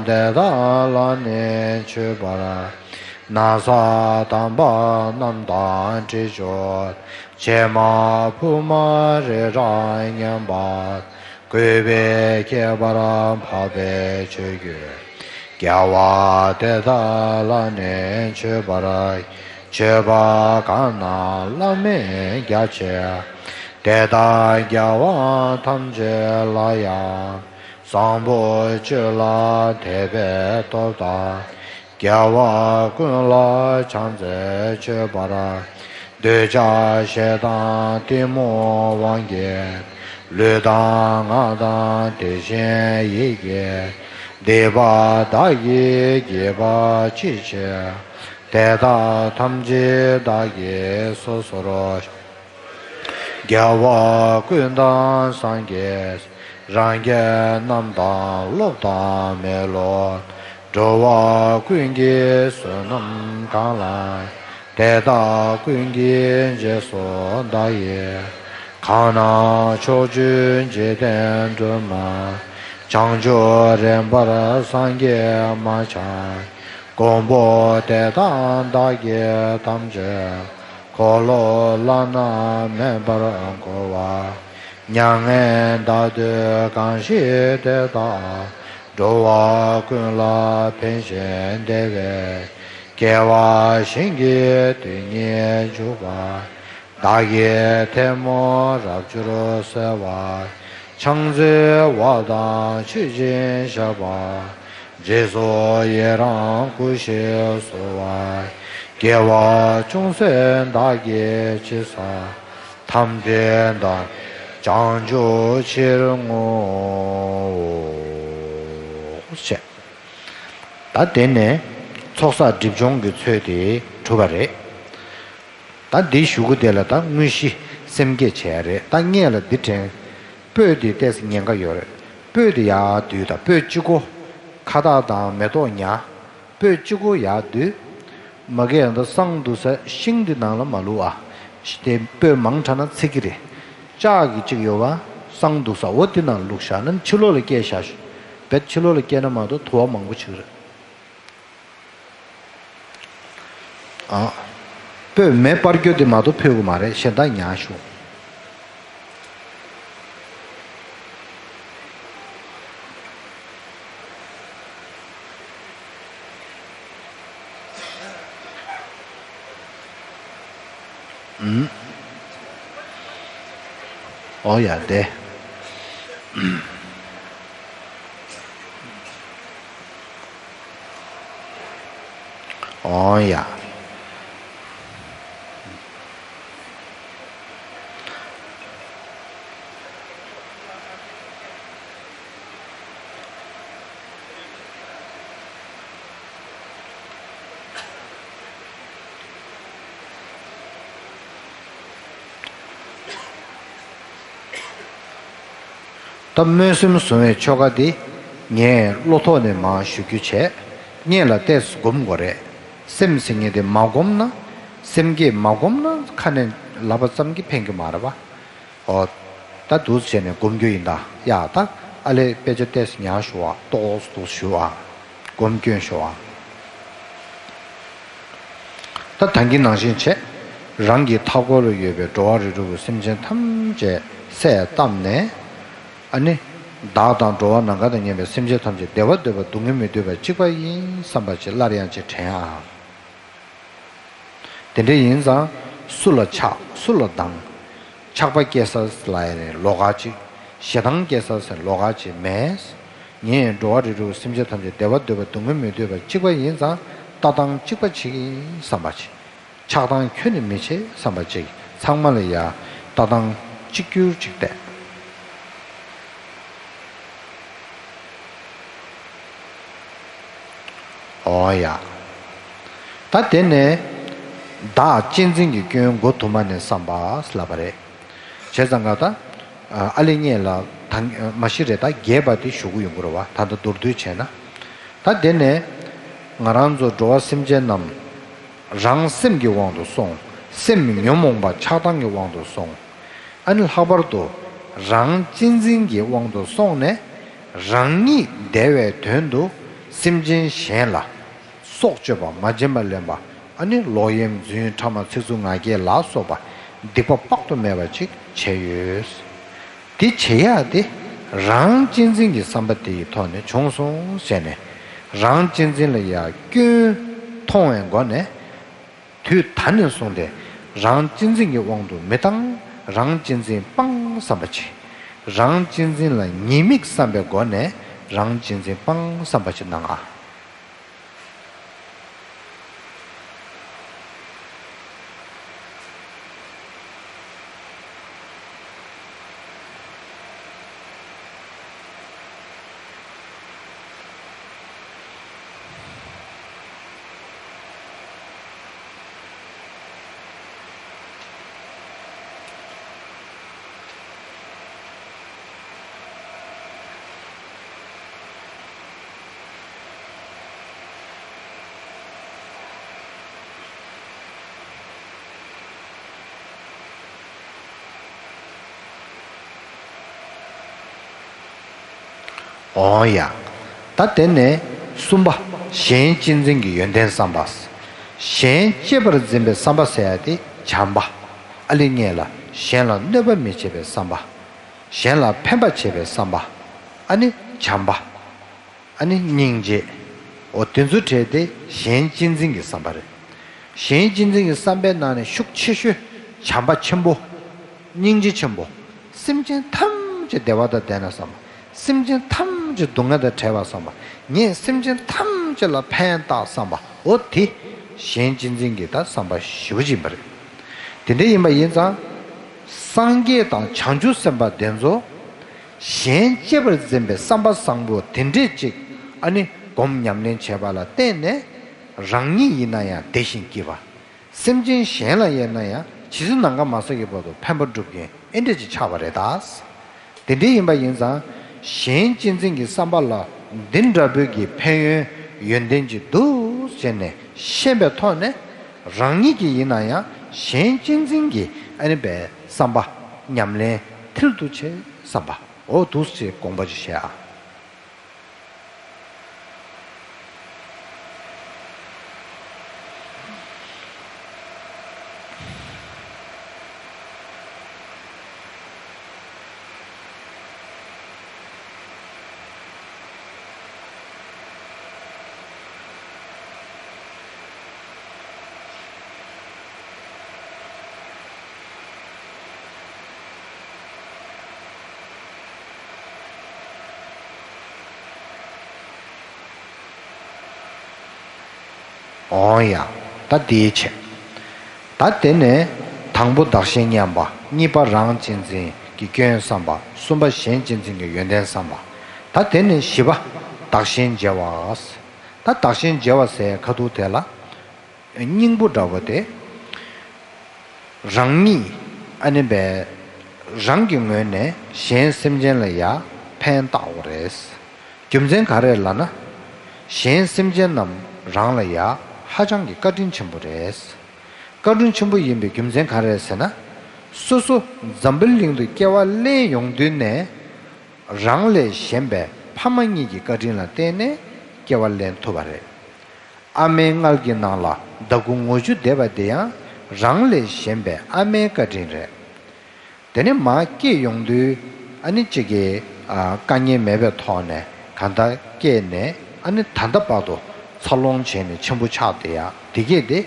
འདི་དག་ལ་ནི་མཆོད་པར། ན་བཟའ་དམ་པ་རྣམས་དང་དྲི་མཆོག། ཕྱེ་མ་ཕུར་མ་རི་རབ་མཉམ་པ། གུས་པས་བསྐྱེད་པར་འཕགས་པའི་ཆོས་ཀུན། དགེ་བ་འདི་དག་ལ་ནི་མཆོད་པར། མཆོད་པ་གང་རྣམས་བླ་མེད་རྒྱ་ཆེ། དེ་དག་རྒྱལ་བ་ཐམས་ཅད་ལ་ཡང་། བཟང་པོ་སྤྱོད་ལ་དད་པས་སྟོབས་དང་། རྒྱལ་བ་ཀུན་ལ་ཕྱག་འཚལ་མཆོད་པར། འདོད་ཆགས་ཞེ་སྡང་གཏི་མུག་དབང་གིས། ལུས་དང་ངག་དང་དེ་བཞིན་ཡིད་ཀྱིས། སྡིག་པ་བདག་གིས་བགྱིས་པ་ཅི་མཆིས། དེ་དག་ཐམས་ཅད་བདག་གིས་སོ་སོར། རྒྱལ་བ་ཀུན་དང་སངས་རྒྱས། རང་རྒྱལ་རྣམས་དང་སློབ་དང་མི་སློབ། འགྲོ་བ་ཀུན་གྱི་བསོད་ནམས་གང་ལ། དེ་དག་ཀུན་གྱི་རྗེས་སུ་བདག་ཡི། གང་རྣམས་ཕྱོགས་བཅུའི་འཇིག་རྟེན་སྒྲོན་མ། བྱང་ཆུབ་རིམ་པར་སངས་རྒྱས་མ་ཆགས། གོང་བུ་དེ་དག་བདག་གིས་ཐམས་ཅད། འཁོར་ལོ་བླ་ན་མེད་པར་བསྐོར་བ། མྱ་ངན་འདའ་སྟོན་གང་བཞེད་དེ་དག། འགྲོ་བ་ཀུན་ལ་ཕན་ཞིང་བདེ་བའི། སྐྱེ་བ་གཞན་གྱིས་དེ་ཉིད་འཇུག་པ། བདག་གིས་ཐལ་མོ་རབ་བསྒྱུར་གསོལ་བ། ཕྱག་འཚལ་བ་དང་མཆོད་ཅིང་བཤགས་པ། རྗེས་སུ་ཡི་རང་བསྐུལ་ཞིང་གསོལ་བ། དགེ་བ་ཅུང་ཟད་བདག་གིས་ཅི་བསགས། ཐམས་ཅད་བདག་བྱང་ཆུབ་ཕྱིར་བསྔོ་བའོ། ཞེས། ད་དེ་ནས་ཚོགས་བསགས་སྒྲིབ་སྦྱོང་གི་ཚུལ་དེ་གྲུབ་པ་རེད། ད་འདིའི་གཞུག་གུ་དེ་ལ་ད་དངོས་གཞི་སེམས་བསྐྱེད་བྱས་རེད། ད་སྔོན་ལ་འདི་དྲན། སྤོས་དེ་ཏོག་ཙམ་ཉེན་ཁ་ཡོད་རེད། སྤོས་དེ་ཡར་བསྡུས། ད་སྤོས་གཅིག་པོ་ཁ་བཏགས་དང་མེ་ཏོག་ཉར། སྤོས་གཅིག་པོ་ཡར་བསྡུས། མ་གིར་ཡང་ད་བསང་བསྡུ་ས་ཤིང་འདི་ནང་ལ་མ་བླུགས་ཨ། དེ་སྤོས་མང་དྲགས་ན་ཚིག་གི་རེད། ལྕགས་ཀྱི་གཅིག་ཡོད་པ། བསང་བསྡུ་ས་འོ་དེ་ནང་བླུགས་བཞག་ན་ཕྱི་ལོགས་ལ་བསྐྱལ་བཞག་རྦད་ཕྱི་ལོགས་ལ་བསྐྱལ་ན་མ་གཏོགས་དུ་བ་མང་པོ་ཆགས་ཀྱི་རེད། ཨ། སྤོས་མེ་སྤར་རྒྱུ་དེ་མ་གཏོགས་ཕོད་དགོས་མ་རེད། གཞན་དག་ཉར་ཤོག་ཨུམ། ཨོ་ཡ་དེ། ཨོ་ཡ། ད་སྨོན་སེམས་བཟུང་བའི་ཆོ་ག་འདི་ངས་བློ་ཐོག་ནས་མར་ཞུ་རྒྱུ་བྱས། སྔོན་ལ་ཏོག་ཙམ་སྒོམ་དགོས་རེད། སེམས་ཟེར་མཁན་དེ་མ་སྒོམ་ན། སེམས་བསྐྱེད་མ་སྒོམ་ན་ཁ་ནས་ལབ་པ་ཙམ་གྱིས་ཕན་གྱི་མ་རེད་པ། ཨོ། ད་འདུག་བྱས་ནས་སྒོམ་རྒྱུ་ཡིན་ད། ཡ་ད། ཨ་ལས་དཔེ་ཆ་ཏོག་ཙམ་ཉར་ཞུ་བ། ཏོག་ཙམ་ཞུ་བ། སྒོམ་སྐྱོན་ཞུ་བ། ད་ད་གིན་ནང་བཞིན་བྱས། རང་གི་མཐའ་འཁོར་ལ་ཡོད་པའི་འགྲོ་བ་རིགས་དྲུག་གི་སེམས་ཅན་ཐམས་ཅད་བསད་བཏབ་ནས། ཨ་ནི། བདག་དང་འགྲོ་བ་ནམ་མཁའ་དང་མཉམ་པའི་སེམས་ཅན་ཐམས་ཅད་བདེ་བ་འདོད་པ་སྡུག་བསྔལ་མི་འདོད་པ་གཅིག་པ་ཡིན་བསམ་པ་ཅིག་སླར་ཡང་ཅིག་དྲན་ཨ། དེ་འདྲ་ཡིན་ཙང་སུ་ལ་ཆགས་སུ་ལ་སྡང་། ཆགས་པ་སྐྱེ་ས་ལ་ཡང་ལོགས་ཀ་ཅིག་ཞེ་སྡང་སྐྱེ་ས་ལོགས་ཀ་ཅིག་མེད། ངས་འགྲོ་བ་རིགས་དྲུག་སེམས་ཅན་ཐམས་ཅད་བདེ་བ་འདོད་པ་སྡུག་བསྔལ་མི་འདོད་པ་གཅིག་པ་ཡིན་ཙང་ལྟ་སྟངས་གཅིག་པ་ཅིག་ཡིན་བསམ་པ་ཅིག་ཆགས་སྡང་ཁྱོན་ནས་མི་བྱེད་བསམ་པ་ཅིག་ཚང་མ་ལ་ཡ་ལྟ་སྟངས་གཅིག་གྱུར་ཅིག་བསྟན། ཨོ་ཡ། ད་དེ་ནས་བདག་གཅེས་འཛིན་གྱི་སྐྱོན་མགོ་དུ་མ་ནས་བསམ་པ་ལབ་པ་རེད། བྱས་ཙང་ག་ད། ཨ་ལེ་ངེད་ལ་ད་མ་གཞི་རེད། ད་རྒྱས་པ་དེ་ཞུ་གི་ཡོང་གི་རེད་བ། ད་ལྟ་མདོར་བསྡུས་བྱས་ན། ད་དེ་ནས་ང་རང་ཚོ་འགྲོ་བ་སེམས་ཅན་རྣམས་རང་སེམས་ཀྱི་དབང་དུ་སོང་། སེམས་ཉོན་མོངས་པ་ཆགས་སྡང་གི་དབང་དུ་སོང་། ཨ་ནི་ལྷག་པར་དུ་རང་གཅེས་འཛིན་གྱི་དབང་དུ་སོང་ནས་རང་ཉིད་བདེ་བའི་དོན་དུ་སེམས་ཅན་གཞན་ལ་སྲོག་གཅོད་པ། མ་བྱིན་པ་ལེན་པ། ཨ་ནི་ལོག་གཡེམ་རྫུན་ཕྲ་མ་ཚིག་རྩུབ་ངག་འཁྱལ་ལ་སོགས་པ་སྡིག་པ་དཔག་ཏུ་མེད་པ་ཅིག་བྱས་ཡོད། དེ་བྱེད་ཡག་དེ་རང་གཅེས་འཛིན་གྱི་བསམ་པ་དེ་ཡི་ཐོག་ནས་བྱུང་སོང་ཟེར་ནས་རང་གཅེས་འཛིན་ལ་ཡ་སྐྱོན་མཐོང་བའི་སྒོ་ནས། དུས་ད་ནས་བཟུང་སྟེ་རང་གཅེས་འཛིན་གྱི་དབང་དུ་མི་བཏང་། རང་གཅེས་འཛིན་སྤང་བསམ་པ་བྱེད། རང་གཅེས་འཛིན་ལ་ཉེས་དམིགས་བསམ་པའི་སྒོ་ནས་རང་གཅེས་འཛིན་སྤང་བསམ་པ་ཅིག་གནང་ཨ། འོང་ཡ། ད་དེ་ནས་གསུམ་པ། གཞན་གཅེས་འཛིན་གྱི་ཡོན་ཏན་བསམ་པ། གཞན་གཅེས་པར་འཛིན་པའི་བསམ་པ་ཟེར་ཡ་དེ་བྱམས་པ། ཨ་ལེ་ངེད་ལ་གཞན་ལ་གནོད་པ་མི་བྱེད་པའི་བསམ་པ། གཞན་ལ་ཕན་པ་བྱེད་པའི་བསམ་པ། ཨ་ནི་བྱམས་པ། ཨ་ནི་སྙིང་རྗེ། འོ་དེ་ཚོ་གྲས་དེ་གཞན་གཅེས་འཛིན་གྱི་བསམ་པ་རེད། གཞན་གཅེས་འཛིན་གྱི་བསམ་པའི་ནང་ནས་ཤུགས་ཆེ་ཤོས་བྱམས་པ་ཆེན་པོ། སྙིང་རྗེ་ཆེན་པོ། སེམས་ཅན་ཐམས་ཅད་བདེ་བ་དང་ལྡན་ན་བསམ་པ། སེམས་ཅན་ཐམས་ཅད་སྡུག་བསྔལ་དང་བྲལ་བ་བསམ་པ། ངས་སེམས་ཅན་ཐམས་ཅད་ལ་ཕན་བཏགས་བསམ་པ། འོ་དེ། གཞན་གཅེས་འཛིན་གྱི་ད་བསམ་པ་ཞེ་པོ་ཅིག་ཡིན་པ་རེད། དེ་འདྲ་ཡིན་པ་ཡིན་ཙང་། སངས་རྒྱས་དང་བྱང་ཆུབ་སེམས་དཔའ་དེ་ཚོ། གཞན་གཅེས་པར་འཛིན་པའི་བསམ་པ་བཟང་པོ་དེ་འདྲས་ཅིག་ཨ་ནི་སྒོམ་ཉམས་ལེན་བྱས་པ་ལ་བརྟེན་ནས། རང་ཉིད་ཡིན་ན་ཡང་བདེ་ཞིང་སྐྱིད་པ། སེམས་ཅན་གཞན་ལ་ཡིན་ན་ཡང་ཇི་སྲིད་ནམ་མཁའ་མ་སངས་ཀྱི་བར་དུ་ཕན་པ་སྒྲུབ་མཁན་ཨེ་འདྲ་ཅིག་ཆགས་པ་རེད་ད། དེ་འདྲ་ཡིན་པ་ཡིན་ཙང་། གཞན་གཅེས་འཛིན་གྱི་བསམ་པ་ལ་འདི་འདྲ་པོའི་གི་ཕན་ཡོན་ཡོན་ཏན་ཅིག་འདུག་ཟེར་ནས་ཤེས་པའི་ཐོག་ནས། རང་ཉིད་ཀྱི་ཡིན་ན་ཡང་གཞན་གཅེས་འཛིན་གྱི་ཨ་ནི་པའི་བསམ་པ་ཉམས་ལེན་མཐིལ་དུ་བྱེད་བསམ་པ་འོ་འདུག་ཅེས་དགོངས་པ་ཅིག་བཞེས་ཨ། འོང་ཡ། ད་དེའི་ཆེད། ད་དེ་ནས་དང་པོ་བདག་གཞན་མཉམ་པ། གཉིས་པ་རང་གཅེས་འཛིན་གྱི་སྐྱོན་བསམ་པ། གསུམ་པ་གཞན་གཅེས་འཛིན་གྱི་ཡོན་ཏན་བསམ་པ། ད་དེ་ནས་བཞི་པ་བདག་གཞན་བརྗེ་བ། ད་བདག་གཞན་བརྗེ་བ་ཟེར་ཁ་ཐུག་དེ་ལ། སྙིང་པོ་འདྲ་བོ་དེ། རང་ཉིད་ཨ་ནི་བས་རང་གི་ངོས་ནས་གཞན་སེམས་ཅན་ལ་ཡ་ཕན་བཏགས་པ་རེད། རྒྱུ་མཚན་ག་རེ་ལབ་ན། གཞན་སེམས་ཅན་རྣམས་རང་ལ་ཡ་ཧ་ཅང་གི་བཀའ་དྲིན་ཆེན་པོ་རེད། བཀའ་དྲིན་ཆེན་པོ་ཡིན་པའི་རྒྱུ་མཚན་ག་རེ་ཟེར་ན། སོ་སོ་འཛམ་བུ་གླིང་དུ་སྐྱེ་བ་ལེན་ཡོང་དུས་ནས། རང་ལས་གཞན་པའི་ཕ་མ་གཉིས་ཀྱི་བཀའ་དྲིན་ལ་བརྟེན་ནས་སྐྱེ་བ་ལེན་ཐུབ་པ་རེད། ཨ་མའི་མངལ་གྱི་ནང་ལ་ཟླ་དགུ་ངོ་བཅུ་བསྡད་པ་དེ་ཡང་རང་ལས་གཞན་པའི་ཨ་མའི་བཀའ་དྲིན་རེད། དེ་ནས་མར་སྐྱེས་ཡོང་དུས་ཨ་ནི་གཅིག་གིས་ཨ་དཀའ་ངལ་མེད་པའི་ཐོག་ནས་གང་ལྟར་སྐྱེས་ནས་ཨ་ནི་ད་ལྟ་བར་དུ་འཚར་ལོངས་བྱས་ནས་ཆེན་པོ་ཆགས་བསྡད་ཡག་དེ་གས་དེ་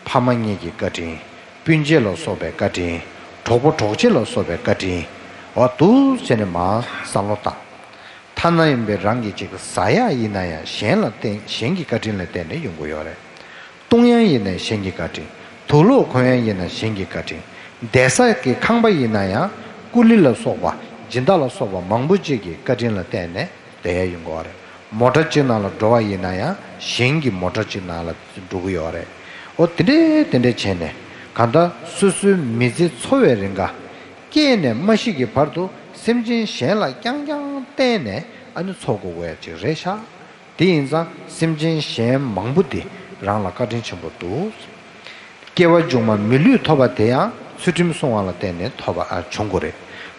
ཕ་མ་གཉིས་ཀྱི་བཀའ་དྲིན། སྤུན་མཆེད་ལ་སོགས་པའི་བཀའ་དྲིན། གྲོགས་པོ་གྲོགས་མཆེད་ལ་སོགས་པའི་བཀའ་དྲིན། འོ་འདུག་བྱས་ནས་མར་བསམ་བློ་བཏང་། ཐ་ན་ཡིན་པའི་རང་གི་ཅིག་ཟ་ཡག་ཡིན་ན་ཡང་གཞན་ལ་བརྟེན་གཞན་གྱི་བཀའ་དྲིན་ལ་བརྟེན་ནས་ཡོང་གི་ཡོད་རེད། བཏུང་ཡག་ཡིན་ན་གཞན་གྱི་བཀའ་དྲིན། དུག་ལོག་གོན་ཡག་ཡིན་ན་གཞན་གྱི་བཀའ་དྲིན། བསྡད་ས་གི་ཁང་པ་ཡིན་ན་ཡང་ཀུ་ལི་ལ་སོགས་པ་སྦྱིན་བདག་ལ་སོགས་པ་མང་པོ་ཅིག་གི་བཀའ་དྲིན་ལ་བརྟེན་ནས་བསྡད་ཡག་ཡོང་གི་ཡོད་རེད། མོ་ཊ་གཅིག་ནང་ལ་འགྲོ་བ་ཡིན་ན་ཡང་གཞན་གྱི་མོ་ཊ་གཅིག་ནང་ལ་འགྲོ་གི་ཡོད་རེད། འོ་དེ་འདྲས་དེ་འདྲས་བྱས་ནས་གང་ལྟར་སོ་སོའི་མི་ཚེ་འཚོ་བའི་རིང་ག་སྐྱེས་ནས་མ་ཤི་གི་བར་དུ་སེམས་ཅན་གཞན་ལ་རྐྱང་རྐྱང་བརྟེན་ནས་ཨ་ནི་འཚོ་དགོས་ཀྱི་ཡོད་ཅིག་རེད་ཤག་དེ་ཡིན་ཙང་སེམས་ཅན་གཞན་མང་པོ་དེ་རང་ལ་བཀའ་དྲིན་ཆེན་པོ་འདུག་སྐྱེ་བ་མཇུག་མ་མི་ལུས་ཐོབ་པ་དེ་ཡང་ཚུལ་ཁྲིམས་སྲུང་བ་ལ་བརྟེན་ནས་ཐོབ་པ་ཨ་བྱུང་དགོས་རེད།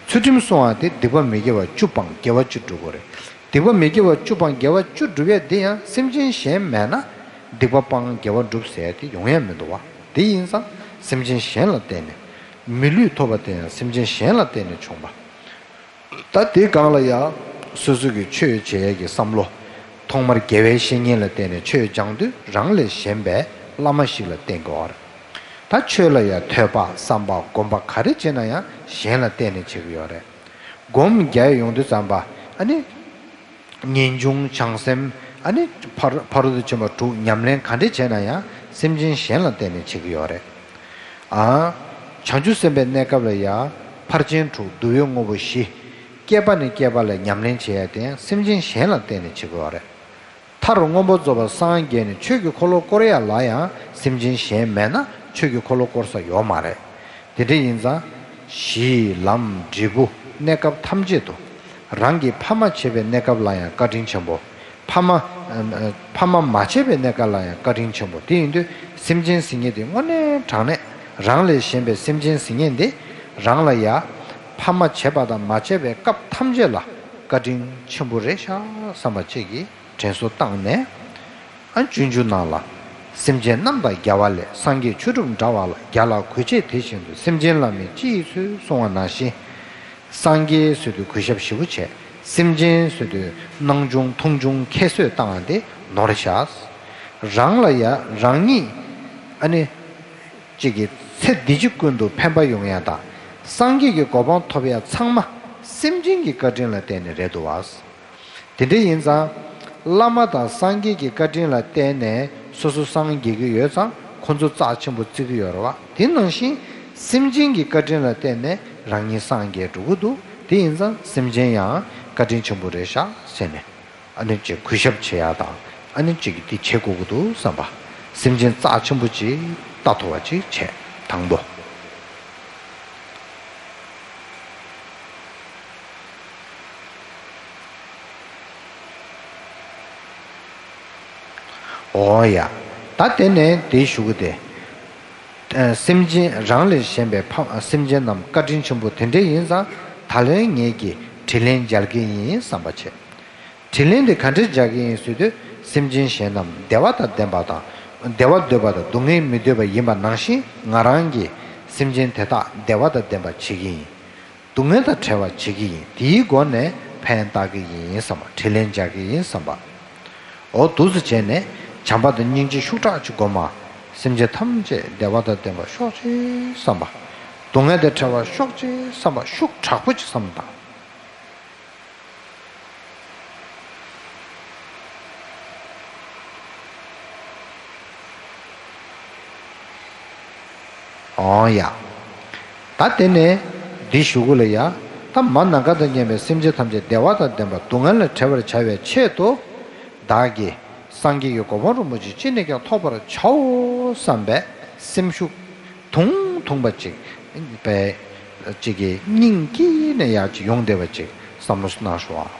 ཚུལ་ཁྲིམས་སྲུང་བ་དེ་སྡིག་པ་མི་དགེ་བ་བཅུ་སྤངས་དགེ་བ་བཅུ་སྒྲུབ་དགོས་རེད། སྡིག་པ་མི་དགེ་བ་བཅུ་སྤངས་དགེ་བ་བཅུ་སྒྲུབ་ཡས་དེ་ཡང་སེམས་ཅན་གཞན་མེད་ན་སྡིག་པ་སྤངས་དགེ་བ་སྒྲུབ་ཟེར་ཡས་དེ་ཡོང་ཡས་མི་འདུག་བ། དེ་ཡིན་ཙང་སེམས་ཅན་གཞན་ལ་བརྟེན་ནས་མི་ལུས་ཐོབ་པ་དེ་ཡང་སེམས་ཅན་གཞན་ལ་བརྟེན་ནས་བྱུང་བ། ད་དེའི་སྒང་ལ་ཡང་སོ་སོ་གི་ཆོས་བྱེད་ཡས་ཀྱི་བསམ་བློ། ཐོག་མར་དགེ་བའི་བཤེས་གཉེན་ལ་བརྟེན་ནས་ཆོས་སྦྱང་དུས་རང་ལས་གཞན་པའི་བླ་མ་ཞིག་ལ་བརྟེན་དགོས་པ་རེད། ད་ཆོས་ལ་ཡང་ཐོས་པ་བསམ་པ་སྒོམ་པ་ག་རེ་བྱེད་ན་ཡང་གཞན་ལ་བརྟེན་ནས་བྱེད་ཀྱི་ཡོད་རེད། སྒོམ་རྒྱག་ཡོང་དུས་ཙམ་པ་ཨ་ནི། ངེས་འབྱུང་བྱང་སེམས་ཨ་ནི་ཕ་རོལ་ཕ་རོལ་ཏུ་ཕྱིན་པ་དྲུག་ཉམས་ལེན་ག་འདྲས་བྱས་ན་ཡང་སེམས་ཅན་གཞན་ལ་བརྟེན་ནས་བྱེད་ཀྱི་ཡོད་རེད། ཨ། བྱང་ཆུབ་སེམས་དཔའི་གནས་སྐབས་ལ་ཡང་ཕར་ཕྱིན་དྲུག་བསྡུ་བའི་དངོས་པོ་བཞི། བསྐལ་པ་ནས་བསྐལ་པ་ལ་ཉམས་ལེན་བྱེད་ཡ་དེ་ཡང་སེམས་ཅན་གཞན་ལ་བརྟེན་ནས་བྱེད་ཀྱི་ཡོད་རེད། མཐར་མངོན་པར་རྫོགས་པར་སངས་རྒྱས་ནས་ཆོས་ཀྱི་འཁོར་ལོ་བསྐོར་ཡ་ལ་ཡང་སེམས་ཅན་གཞན་མེད་ན་ཆོས་ཀྱི་འཁོར་ལོ་བསྐོར་ས་ཡོད་མ་རེད། དེ་འདྲ་ཡིན་ཙང་། གཞི་ལམ་འབྲས་བུ་གནས་སྐབས་ཐམས་ཅད་དུ། རང་གི་ཕ་མ་བྱེད་པའི་གནས་སྐབས་ལ་ཡང་བཀའ་དྲིན་ཆེན་པོ། ཕ་མ། ཕ་མ་མ་བྱས་པའི་གནས་སྐབས་ལ་ཡང་བཀའ་དྲིན་ཆེན་པོ་དེ་ཡིན་དུས་སེམས་ཅན་ཟེར་མཁན་དེ་དངོས་གནས་དྲང་གནས་རང་ལས་གཞན་པའི་སེམས་ཅན་ཟེར་མཁན་དེ་རང་ལ་ཡ་ཕ་མ་བྱས་པ་དང་མ་བྱས་པའི་སྐབས་ཐམས་ཅད་ལ་བཀའ་དྲིན་ཆེན་པོ་རེད་ཤག་བསམ་པ་བཅས་ཀྱིས་དྲན་གསོ་བཏང་ནས། ཨ་སྤྱོད་འཇུག་ནང་ལ། སེམས་ཅན་རྣམས་དང་རྒྱལ་བ་ལས། སངས་རྒྱས་ཆོས་དྲུག་འདྲ་བ་ལ། རྒྱལ་ལ་གུས་བྱས་དེ་བཞིན་དུ། སེམས་ཅན་ལ་མིན་ཅི་ཡིས་འཚོལ། གསུངས་པ་ནང་བཞིན། སངས་རྒྱས་ཟེར་དུས་གུས་ཞབས་ཞེ་པོ་བྱས། སེམས་ཅན་ཟེར་དུས་སྣང་ཆུང་མཐོང་ཆུང་ཁྱད་གསོད་བཏང་བ་དེ་ནོར་བཞག་རང་ལ་ཡ་རང་ཉིད་ཨ་ནི་གཅིག་གི་ཚེ་འདི་ཕྱི་ཀུན་ཏུ་ཕན་པ་ཡོང་ཡ་དང་སངས་རྒྱས་ཀྱི་གོ་འཕང་ཐོབ་ཡ་ཚང་མ་སེམས་ཅན་གྱི་བཀའ་དྲིན་ལ་བརྟེན་ནས་རེད་འདུག་བ། དེ་འདྲ་ཡིན་ཙང་། བླ་མ་དང་སངས་རྒྱས་ཀྱི་བཀའ་དྲིན་ལ་བརྟེན་ནས་ སོ་སོ་སངས་རྒྱས་ཀྱི་ཡོད་ཙང་ཁོ་ཚོ་རྩ་ཆེན་པོ་བརྩི་གི་ཡོད་རེད་བ། དེ་ནང་བཞིན་སེམས་ཅན་གྱི་བཀའ་དྲིན་ལ་བརྟེན་ནས་རང་ཉིད་སངས་རྒྱས་འགྲོ་གི་འདུག་དེ་ཡིན་ཙང་སེམས་ཅན་ཡང་བཀའ་དྲིན་ཆེན་པོ་རེད་ཤག་ཟེར་ནས། ཨ་ནི་ཅིག་གུས་ཞབས་བྱེད་ཡག་དང་། ཨ་ནི་ཅིག་འདི་བྱེད་དགོས་ཀྱི་འདུག་བསམ་པ། སེམས་ཅན་རྩ་ཆེན་པོ་ཅིག་ལྟ་ཐུབ་པ་ཅིག་བྱས། དང་པོ། འོ་ཡ། ད་དེ་ནས་དེ་ཞུ་གི་དེ། ཨ། སེམས་ཅན་རང་ལས་གཞན་པའི་ཕ་སེམས་ཅན་རྣམས་བཀའ་དྲིན་ཆེན་པོ་དེ་འདྲས་ཡིན་ཙང་ད་ལན་ངེད་ཀྱིས་དྲིན་ལན་འཇལ་གྱི་ཡིན་བསམ་པ་བྱེད། དྲིན་ལན་དེ་ག་འདྲས་འཇལ་གྱི་ཡིན་ཟེར་དུས། སེམས་ཅན་གཞན་རྣམས་བདེ་བ་དང་ལྡན་པ་དང་། བདེ་བ་འདོད་པ་དང་སྡུག་བསྔལ་མི་འདོད་པ་ཡིན་པ་ནང་བཞིན་ང་རང་གིས་སེམས་ཅན་དེ་དག་བདེ་བ་དང་ལྡན་པ་བྱེད་ཀྱི་ཡིན། སྡུག་བསྔལ་དང་བྲལ་བ་བྱེད་ཀྱི་ཡིན། དེའི་སྒོ་ནས་ཕན་བཏགས་ཀྱི་ཡིན་བསམ་པ། དྲིན་ལན་འཇལ་གྱི་ཡིན་བསམ་པ། འོ་འདུག་སེ་བྱས་ནས་བྱམས་པ་དང་སྙིང་རྗེ་ཤུགས་དྲག་ཅིག་སྒོམ། སེམས་ཅན་ཐམས་ཅད་བདེ་བ་དང་ལྡན་པ་ཤོག་ཅིག་བསམ་པ། སྡུག་བསྔལ་དང་བྲལ་བ་ཤོག་ཅིག་བསམ་པ་ཤུགས་དྲག་པོ་ཅིག་བསམ་དང་། འོང་ཡ། ད་དེ་ནས་འདི་ཞུ་གི་ལ་ཡ། ད་མ་ནམ་མཁའ་དང་མཉམ་པའི་སེམས་ཅན་ཐམས་ཅད་བདེ་བ་དང་ལྡན་པ་སྡུག་བསྔལ་ལས་བྲལ་བར་བྱ་བའི་ཆེད་དུ། བདག་གིས་སངས་རྒྱས་ཀྱི་གོ་འཕང་རིན་པོ་ཆེ་ཅི་ནས་ཀྱང་ཐོབ་པར་བྱའོ་བསམ་པའི་སེམས་ཤུགས་དུང་དུང་པ་ཅིག་པའི་ཅིག་གི་སྙིང་དཀྱིལ་ནས་ཡར་ཅིག་ཡོང་བསྡད་པ་ཅིག་བསམ་བློ་གནང་ཤོག་ཨ།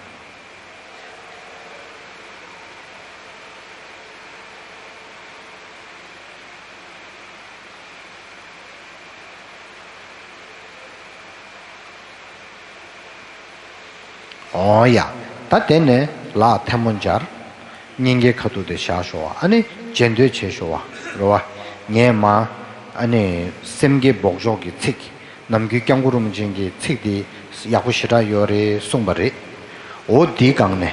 འོ་ཡ། ད་དེ་ནས་ལག་ཐལ་མོ་སྦྱར། སྙིང་གའི་ཁ་ཐུག་དེ་བཞག་ཤོག་ཨ། ཨ་ནི་རྗེས་ཟློས་བྱེད་ཤོག་པ་རེད་བ། ངས་མ། ཨ་ནི་སེམས་བསྐྱེད་འབོགས་ཆོག་གི་ཚིག་ནམ་རྒྱུན་སྐྱབས་མགོན་རིན་པོ་ཆེ་གི་ཚིག་དེ་ཡག་པོ་ཞེ་དྲག་ཡོད་རེད་གསུངས་པ་རེད། འོ་དེའི་སྒང་ནས།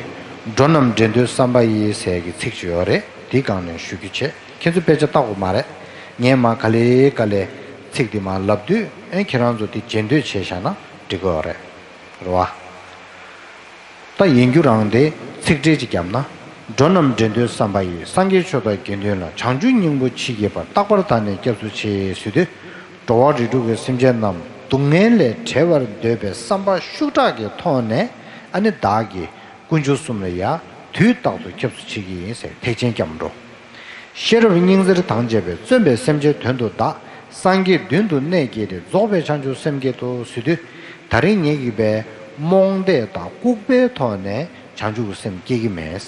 འགྲོ་རྣམས་འདྲེན་འདོད་བསམ་པ་ཡིས་ཟེར་གྱི་ཚིག་ཅིག་ཡོད་རེད། དེའི་སྒང་ནས་ཞུ་རྒྱུ་བྱས། ཁྱེད་ཚོས་དཔེ་ཆ་ལྟ་དགོས་མ་རེད། ངས་མ་ག་ལེ་ག་ལེ་ཚིག་དེ་མ་ལབ་དུས་ཨེ་ཁྱེད་རང་ཚོ་དེ་རྗེས་ཟློས་བྱས་བཞག་ན་འགྲིག་གི་ཡོད་རེད། རེད་བ། ད་ཡིན་རྒྱུ་རང་དེ་ཚིག་འགྲེལ་ཅིག་བརྒྱབ་ན། འགྲོ་རྣམས་འདྲེན་འདོད་བསམ་པ་ཡིས། སངས་རྒྱས་ཆོས་དང་དགེ་འདུན་ལ། བྱང་ཆུབ་སྙིང་པོར་མཆིས་ཀྱི་བར། རྟག་པར་བདག་ནི་སྐྱབས་སུ་མཆི་ཟེར་དུས། འགྲོ་བ་རིགས་དྲུག་གི་སེམས་ཅན་རྣམས་སྡུག་བསྔལ་ལས་བྲལ་བར་འདོད་པའི་བསམ་པ་ཤུགས་དྲག་གི་ཐོག་ནས་ཨ་ནི་བདག་གིས་དཀོན་མཆོག་གསུམ་ལ་ཡ་དུས་རྟག་ཏུ་སྐྱབས་སུ་མཆི་གི་ཡིན་ཟེར་ཐེག་ཆེན་སྐྱབས་འགྲོ། ཤེས་རབ་སྙིང་བཙིར་དང་བཅས་པས། བརྩོན་པས་སེམས་ཅན་དོན་དུ་བདག་སངས་རྒྱས་མདུན་དུ་གནས་བསྐྱལ་ཏེ། རྫོགས་པའི་བྱང་ཆུབ་སེམས་བསྐྱེད་དོ་ཟེར་དུས། ད་རིང་ངེད་ཀྱིས་པའི་རྨོངས་དད་དང་ལྐུགས་པའི་ཐོག་ནས་བྱང་ཆུབ་ཀྱི་སེམས་བསྐྱེད་ཀྱི་མེད།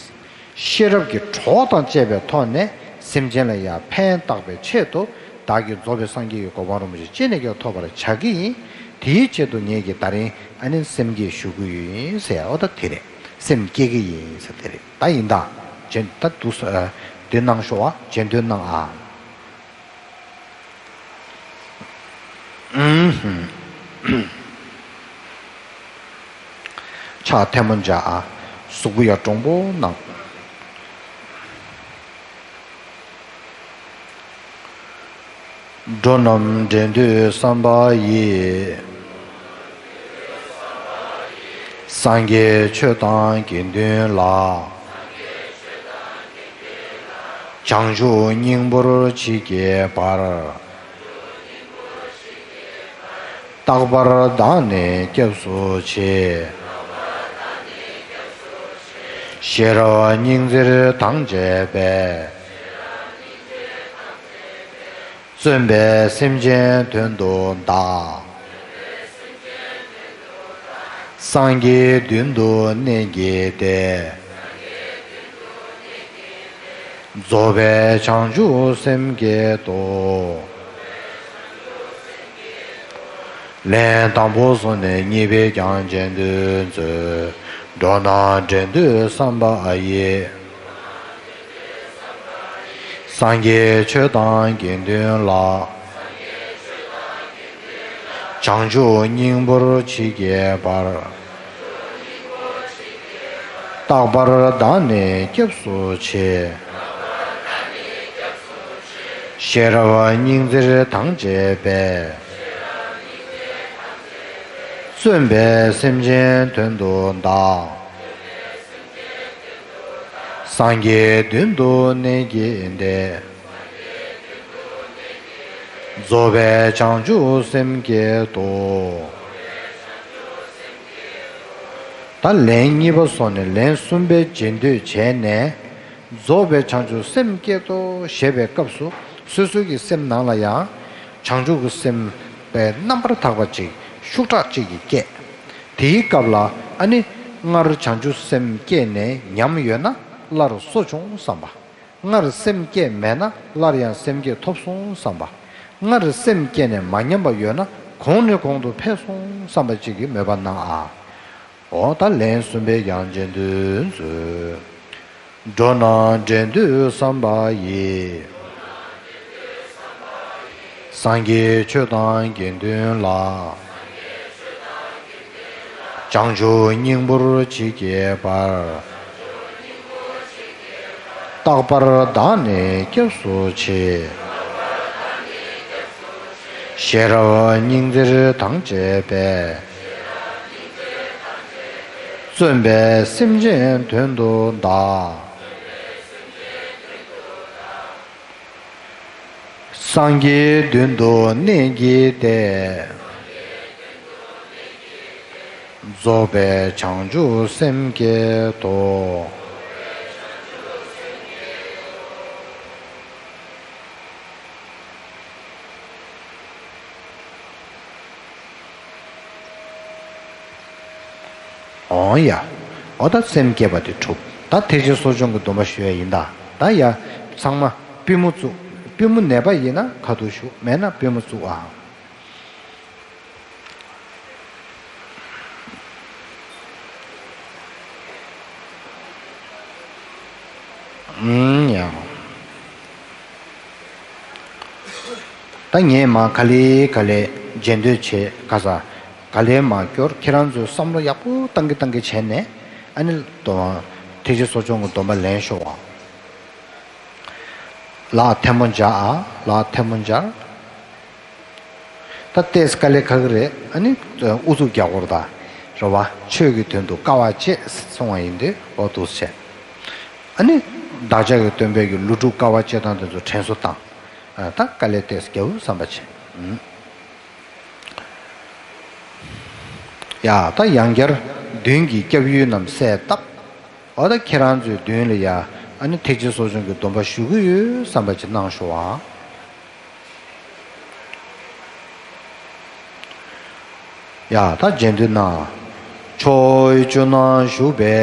ཤེས་རབ་ཀྱི་གྲོགས་དང་བཅས་པའི་ཐོག་ནས་སེམས་ཅན་ལ་ཡང་ཕན་བཏགས་པའི་ཆེད་དུ། བདག་གིས་རྫོགས་པའི་སངས་རྒྱས་ཀྱི་གོ་འཕང་རིན་པོ་ཆེ་ཅི་ནས་ཀྱང་ཐོབ་པར་བྱ་གི་ཡིན། དེའི་ཆེད་དུ་ངེད་ཀྱིས་ད་རིང་ཨ་ནི་སེམས་བསྐྱེད་ཞུ་གི་ཡོད་ཡིན་ཟེར། འོ་ད་དེ་རེད། སེམས་བསྐྱེད་ཀྱི་ཡིན་ཟེར་དེ་རེད། ད་ཡིན་ད། རྗེས་ད་འདུག་སེ་འདི་གནང་ཤོག་ཨ། རྗེས་ཟློས་གནང་ཨ། ཕྱག་ཐལ་མོ་སྦྱར་ཨ། གཟུགས་པོ་ཡར་དྲང་པོ་གནང་། འགྲོ་རྣམས་འདྲེན་འདོད་བསམ་པ་ཡིས། སངས་རྒྱས་ཆོས་དང་དགེ་འདུན་ལ། བྱང་ཆུབ་སྙིང་པོར་མཆིས་ཀྱི་བར། རྟག་པར་བདག་ནི་སྐྱབས་སུ་མཆི། ཤེས་རབ་སྙིང་བཙིར་དང་བཅས་པས། བརྩོན་པས་སེམས་ཅན་དོན་དུ་བདག་སངས་རྒྱས་མདུན་དུ་གནས་བསྐྱལ་ཏེ། རྫོགས་པའི་བྱང་ཆུབ་སེམས་བསྐྱེད་དོ། ལན་དང་པོ་སོང་ནས་གཉིས་པས་ཀྱང་རྗེས་ཟློས་མཛོད། འགྲོ་རྣམས་འདྲེན་འདོད་བསམ་པ་ཡིས། སངས་རྒྱས་ཆོས་དང་དགེ་འདུན་ལ། བྱང་ཆུབ་སྙིང་པོར་མཆིས་ཀྱི་བར། རྟག་པར་བདག་ནི་སྐྱབས་སུ་མཆི། ཤེས་རབ་སྙིང་བཙིར་དང་བཅས་པས། བརྩོན་པས་སེམས་ཅན་དོན་དུ་བདག་སངས་རྒྱས་མདུན་དུ་གནས་བགྱིས་ཏེ། རྫོགས་པའི་བྱང་ཆུབ་སེམས་བསྐྱེད་དོ། ད་ལན་གཉིས་པ་སོང་ནས་ལན་གསུམ་པའི་རྗེས་ཟློས་བྱས་ནས། རྫོགས་པའི་བྱང་ཆུབ་སེམས་བསྐྱེད་དོ་ཞེས་པའི་སྐབས་སུ་སོ་སོའི་གི་སེམས་ནང་ལ་ཡང་བྱང་ཆུབ་ཀྱི་སེམས་པའི་རྣམ་པར་དག་པ་ཅིག་ཤུགས་དྲག་ཅིག་གིས་སྐྱེས། དེའི་སྐབས་ལ་ཨ་ནི་སྔར་བྱང་ཆུབ་སེམས་བསྐྱེད་ནས་ཉམས་ཡོད་ན་སླར་གསོ་བྱུང་བསམ་པ། སྔར་སེམས་བསྐྱེད་མེད་ན་སླར་ཡང་སེམས་བསྐྱེད་ཐོབ་སོང་བསམ་པ། སྔར་སེམས་བསྐྱེད་ནས་མ་ཉམས་པ་ཡོད་ན་གོང་ནས་གོང་དུ་འཕེལ་སོང་བསམ་པ་ཅིག་གི་མོས་པ་གནང་ཨ། འོ་ད་ལན་གསུམ་པའི་ཡང་རྗེས་ཟློས་མཛོད། འགྲོ་རྣམས་འདྲེན་འདོད་བསམ་པ་ཡིས། སངས་རྒྱས་ཆོས་དང་དགེ་འདུན་ལ། བྱང་ཆུབ་སྙིང་པོར་ཇི་སྐྱེས་པར། རྟག་པར་བདག་ནི་སྐྱབས་སུ་མཆི། ཤེས་རབ་སྙིང་བཙིར་དང་བཅས་པས། བརྩོན་པས་སེམས་ཅན་དོན་དུ་བདག། སངས་རྒྱས་མདུན་དུ་གནས་བགྱིས་ཏེ། རྫོགས་པའི་བྱང་ཆུབ་སེམས་བསྐྱེད་དོ། འོང་ཡ། འོ་ད་སེམས་བསྐྱེད་པ་དེ་གྲུབ། ད་ཐེག་ཆེན་གསོ་སྦྱོང་གི་སྡོམ་པ་ཞུ་ཡ་ཡིན་ད། ད་ཡ། ཚང་མ་པུས་མོ་བཙུགས། པུས་མོ་ནད་པ་ཡིན་ན་ཁ་ཐུག་བཞུགས། མེད་ན་པུས་མོ་བཙུགས་ཨ། ཨུམ་ཡ། ད་ངས་མ་ག་ལེ་ག་ལེ་རྗེས་ཟློས་བྱེད་ག་ས། ག་ལེ་མ་སྐྱོར། ཁྱེད་རང་ཚོས་བསམ་བློ་ཡག་པོ་བཏང་གི་བཏང་གི་བྱས་ནས་ཨ་ནི་སྡོམ། ཐེག་ཆེན་གསོ་སྦྱོང་གི་སྡོམ་པ་ལེན་ཤོག་ཨ། ལག་ཐལ་མོ་སྦྱར་ཨ། ལག་ཐལ་མོ་སྦྱར། ད་ཏེས་དཀའ་ལས་ཁག་གི་རེད། ཨ་ནི་ཨུ་ཚུགས་རྒྱག་དགོས་རེད་ད། རེད་བ། ཆོས་ཀྱི་དོན་དུ་དཀའ་བ་སྤྱད་གསུང་བ་ཡིན་དུས་འོ་འདུག་སེ་བྱས། ཨ་ནི་བདག་ཅག་གི་སྟོན་པའི་གི་ཀླུ་སྒྲུབ་དཀའ་བ་སྤྱད་སྟངས་དེ་ཚོ་དྲན་གསོ་བཏང་། ཨ། ད་དཀའ་ལས་ཏེས་རྒྱག་དགོས་བསམ་པ་བྱས། ཨུམ། ཡ། ད་ཡང་བསྐྱར་མདུན་གྱི་སྐྱབས་ཡུལ་རྣམས་གསལ་བཏབ། འོ་ད་ཁྱེད་རང་ཚོའི་མདུན་ལ་ཡ་ཨ་ནི་ཐེག་ཆེན་གསོ་སྦྱོང་གི་སྡོམ་པ་ཞུ་གི་ཡོད་བསམ་པ་ཅིག་གནང་ཤོག་ཨ། ཡ། ད་རྗེས་ཟློས་གནང་། ཕྱོགས་བཅུ་ན་བཞུགས་པའི་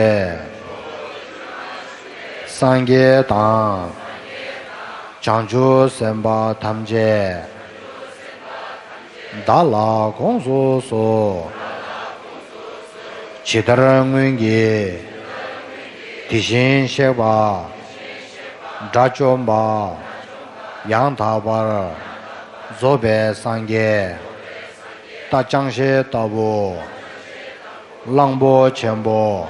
སངས་རྒྱས་དང་། བྱང་ཆུབ་སེམས་དཔའ་ཐམས་ཅད། བདག་ལ་དགོངས་སུ་གསོལ། ཇི་ལྟར་སྔོན་གྱི་དེ་བཞིན་གཤེགས་པ་དགྲ་བཅོམ་པ་ཡང་དག་པར་རྫོགས་པའི་སངས་རྒྱས། ད་ཅང་ཤེས་ལྟ་བུ། གླང་པོ་ཆེན་པོ།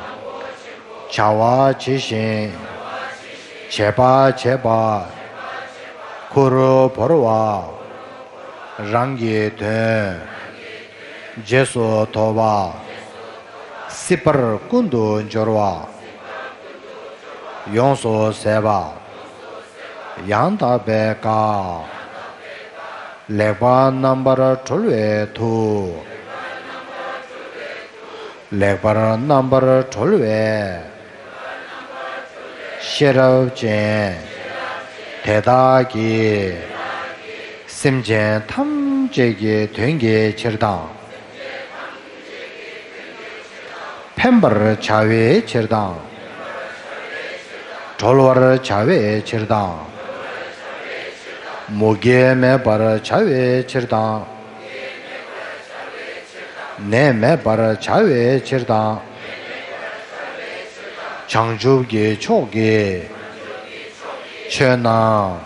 བྱ་བ་ཇི་བཞིན་བྱེད་པ་བྱེད་པ། ཁུར་བོར་བ། རང་གི་དོན་རྗེས་སུ་ཐོབ་པ། སྲིད་པར་ཀུན་ཏུ་སྦྱོར་བ་ཡོངས་སུ་ཟད་པ། ཡང་དག་པའི་བཀའ་ལེགས་པར་རྣམ་པར་གྲོལ་བའི་མཐུ། ལེགས་པར་རྣམ་པར་གྲོལ་བའི་ཤེས་རབ་ཅན། དེ་དག་གིས་སེམས་ཅན་ཐམས་ཅད་ཀྱི་དོན་གྱི་ཕྱིར་དང་། ཕན་པར་བྱ་བའི་ཕྱིར་དང་། གྲོལ་བར་བྱ་བའི་ཕྱིར་དང་། མུ་གེ་མེད་པར་བྱ་བའི་ཕྱིར་དང་། ནད་མེད་པར་བྱ་བའི་ཕྱིར་དང་། བྱང་ཆུབ་ཀྱི་ཕྱོགས་ཀྱི་ཆོས་རྣམས་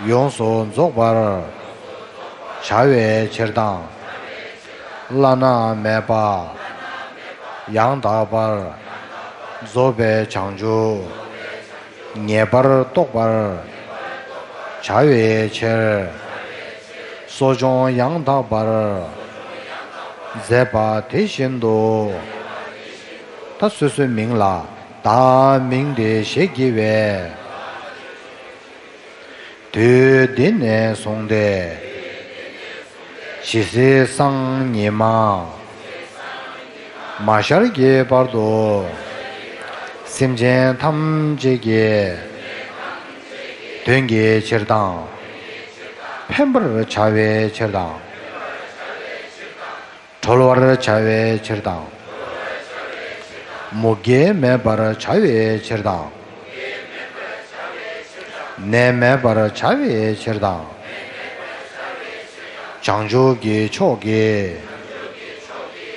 ཡོངས་སུ་རྫོགས་པར་བྱ་བའི་ཕྱིར་དང་། བླ་ན་མེད་པ་ཡང་དག་པར་རྫོགས་པའི་བྱང་ཆུབ་ངེས་པར་རྟོགས་པར་བྱ་བའི་ཕྱིར། གསོ་སྦྱོང་ཡང་དག་པར་མཛད་པ་དེ་བཞིན་དུ། ད་སོ་སོའི་མིང་ལ་ བདག་མིང་འདི་ཞེས་བགྱི་བའི། དུས་འདི་ནས་བཟུང་སྟེ། ཇི་སྲིད་སང་ཉི་མ། མ་ཤར་གྱི་བར་དུ། སེམས་ཅན་ཐམས་ཅད་ཀྱི། དོན་གྱི་ཕྱིར་དང་། ཕན་པར་བྱ་བའི་ཕྱིར་དང་། གྲོལ་བར་བྱ་བའི་ཕྱིར་དང་། མུ་གེ་མེད་པར་བྱ་བའི་ཕྱིར་དང་། ནད་མེད་པར་བྱ་བའི་ཕྱིར་དང་། བྱང་ཆུབ་ཀྱི་ཕྱོགས་ཀྱི་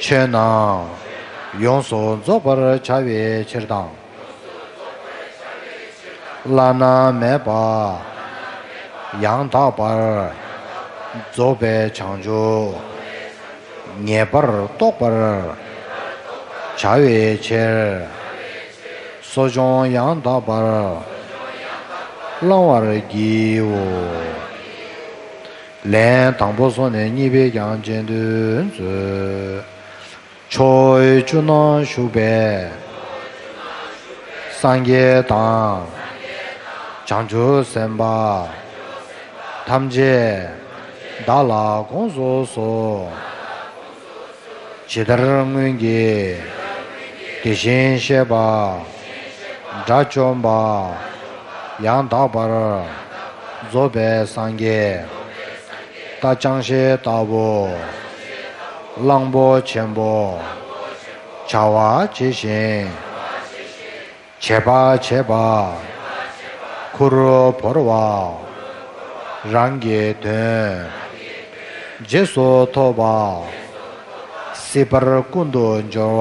ཆོས་རྣམས་ཡོངས་སུ་རྫོགས་པར་བྱ་བའི་ཕྱིར་དང་། བླ་ན་མེད་པ་ཡང་དག་པར་རྫོགས་པའི་བྱང་ཆུབ་ངེས་པར་རྟོགས་པར་བྱ་བའི་ཕྱིར། གསོ་སྦྱོང་ཡང་དག་པར་བླང་བར་བགྱིའོ། ལན། དང་པོ་སོང་ནས་གཉིས་པས་ཀྱང་རྗེས་ཟློས་མཛོད། ཕྱོགས་བཅུ་ན་བཞུགས་པའི་སངས་རྒྱས་དང་། བྱང་ཆུབ་སེམས་དཔའ་ཐམས་ཅད་བདག་ལ་དགོངས་སུ་གསོལ། ཇི་ལྟར་སྔོན་གྱི་དེ་བཞིན་གཤེགས་པ་དགྲ་བཅོམ་པ་ཡང་དག་པར་རྫོགས་པའི་སངས་རྒྱས་རྟ་ཅང་ཤེས་ལྟ་བུ། གླང་པོ་ཆེན་པོ། བྱ་བ་ཇི་བཞིན་བྱེད་པ་བྱེད་པ། ཁུར་བོར་བ། རང་གི་དོན་རྗེས་སུ་ཐོབ་པ། སྲིད་པར་ཀུན་ཏུ་སྦྱོར་བ་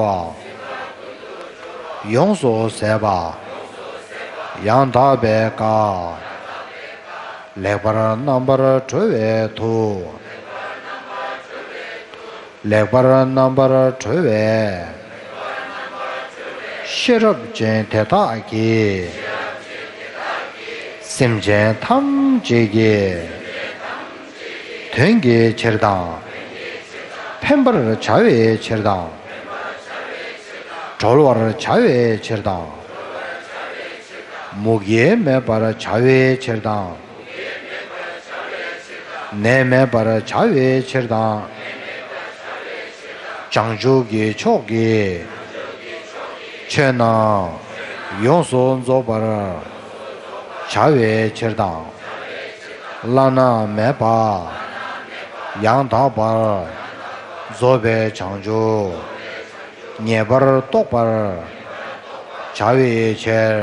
ཡོངས་སུ་ཟད་པ། ཡང་དག་པའི་བཀའ། ལེགས་པར་རྣམ་པར་གྲོལ་བའི་མཐུ། ལེགས་པར་རྣམ་པར་གྲོལ་བའི་ཤེས་རབ་ཅན་དེ་དག་གིས། སེམས་ཅན་ཐམས་ཅད་ཀྱི་དོན་གྱི་ཕྱིར་དང་། ཕན་པར་བྱ་བའི་ཕྱིར་དང་། གྲོལ་བར་བྱ་བའི་ཕྱིར་དང་། མུ་གེ་མེད་པར་བྱ་བའི་ཕྱིར་དང་། ནད་མེད་པར་བྱ་བའི་ཕྱིར་དང་། བྱང་ཆུབ་ཀྱི་ཕྱོགས་ཀྱི་ཆོས་རྣམས་ཡོངས་སུ་རྫོགས་པར་བྱ་བའི་ཕྱིར་དང་། བླ་ན་མེད་པ་ཡང་དག་པར་རྫོགས་པའི་བྱང་ཆུབ་ངེས་པར་རྟོགས་པར་བྱ་བའི་ཕྱིར།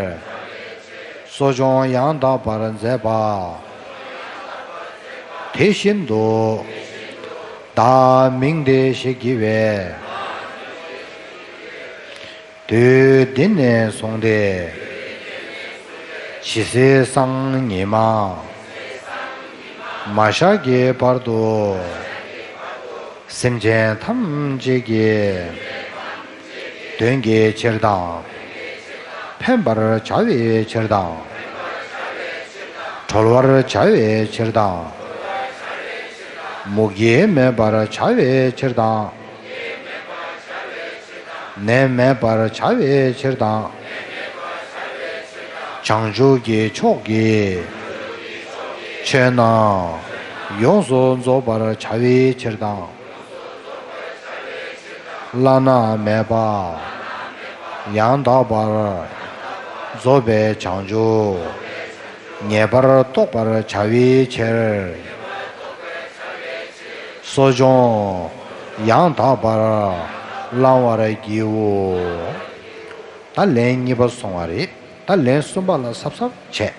གསོ་སྦྱོང་ཡང་དག་པར་མཛད་པ། དེ་བཞིན་དུ། བདག་མིང་འདི་ཞེས་བགྱི་བའི། དུས་འདི་ནས་བཟུང་སྟེ། ཇི་སྲིད་སང་ཉི་མ། མ་ཤར་གྱི་བར་དུ། སེམས་ཅན་ཐམས་ཅད་ཀྱི་དོན་གྱི་ཕྱིར་དང་། ཕན་པར་བྱ་བའི་ཕྱིར་དང་། གྲོལ་བར་བྱ་བའི་ཕྱིར་དང་། མུ་གེ་མེད་པར་བྱ་བའི་ཕྱིར་དང་། ནད་མེད་པར་བྱ་བའི་ཕྱིར་དང་། བྱང་ཆུབ་ཀྱི་ཕྱོགས་ཀྱི་ཆོས་རྣམས་ཡོངས་སུ་རྫོགས་པར་བྱ་བའི་ཕྱིར་དང་། བླ་ན་མེད་པ་ཡང་དག་པར་རྫོགས་པའི་བྱང་ཆུབ་ངེས་པར་རྟོགས་པར་བྱ་བའི་ཕྱིར། གསོ་སྦྱོང་ཡང་དག་པར་བླང་བར་བགྱིའོ། ད་ལན་གཉིས་པ་སོང་བ་རེད། ད་ལན་གསུམ་པ་ལ་གཟབ་གཟབ་བྱས།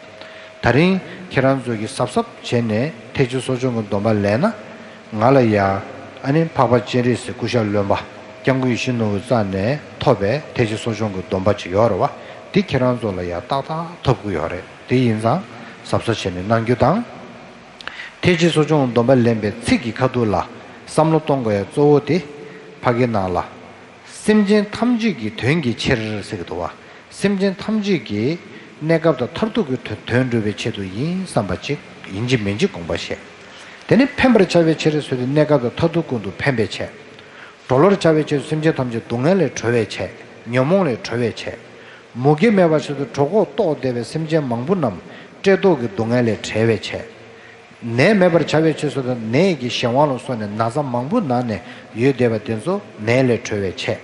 ད་རིང་ཁྱེད་རང་ཚོ་གིས་གཟབ་གཟབ་བྱས་ནས་ཐེག་ཆེན་གསོ་སྦྱོང་གི་སྡོམ་པ་ལེན་ན། ང་ལ་ཡ། ཨ་ནི་འཕགས་པ་སྤྱན་རས་གཟིགས་སྐུ་ཤ་རློན་པ། སྐྱབས་མགོན་ཡིད་བཞིན་ནོར་བུའི་རྩ་ནས་ཐོབ་པའི་ཐེག་ཆེན་གསོ་སྦྱོང་གི་སྡོམ་པ་ཅིག་ཡོད་རེད་བ། འདི་ཁྱེད་རང་ཚོ་ལ་ཡ་ཏག་ཏག་ཐོབ་ཀྱི་ཡོད་རེད། དེ་ཡིན་ཙང་གཟབ་གཟབ་བྱས་ནས་གནང་རྒྱུ་དང་། ཐེག་ཆེན་གསོ་སྦྱོང་སྡོམ་པ་ལེན་པའི་ཚིག་གི་ཁ་ཐུག་ལ་བསམ་བློ་གཏོང་དགོས་ཡ་གཙོ་བོ་དེ། ཕ་གི་ནང་ལ། སེམས་ཅན་ཐམས་ཅད་ཀྱི་དོན་གྱི་ཕྱིར་ཟེར་གྱི་འདུག་བ། སེམས་ཅན་ཐམས་ཅད་ཀྱི་གནས་སྐབས་དང་མཐར་ཐུག་གི་དོན་དོན་སྒྲུབ་པའི་ཆེད་དུ་ཡིན་བསམ་པ་ཅིག་ཡིན་གཅིག་མིན་གཅིག་དགོངས་པ་བཞེས། དེ་ནས་ཕན་པར་བྱ་བའི་ཕྱིར་ཟེར་དུས་གནས་སྐབས་དང་མཐར་ཐུག་ཀུན་ཏུ་ཕན་པའི་ཆེད། གྲོལ་བར་བྱ་བའི་ཕྱིར་སེམས་ཅན་ཐམས་ཅད་སྡུག་བསྔལ་ལས་གྲོལ་བའི་ཆེད། ཉོན་མོངས་ལས་གྲོལ་བའི་ཆེད། མུ་གེ་མེད་པར་བྱེད་དུ་གྲོད་ཁོག་ལྟོགས་བསྡད་པའི་སེམས་ཅན་མང་པོ་རྣམས་བཀྲེས་ལྟོགས་ཀྱི་སྡུག་བསྔལ་ལས་བྲལ་བའི་ཆེད། ནད་མེད་པར་བྱ་བའི་ཆེད་དུ་ནད་ཀྱི་གཞན་དབང་ལ་སོགས་ནས་ན་ཚ་མང་པོ་ན་ནས་ཡོད་བསྡད་པ་དེ་ཚོ་ནད་ལས་གྲོལ་བའི་ཆེད།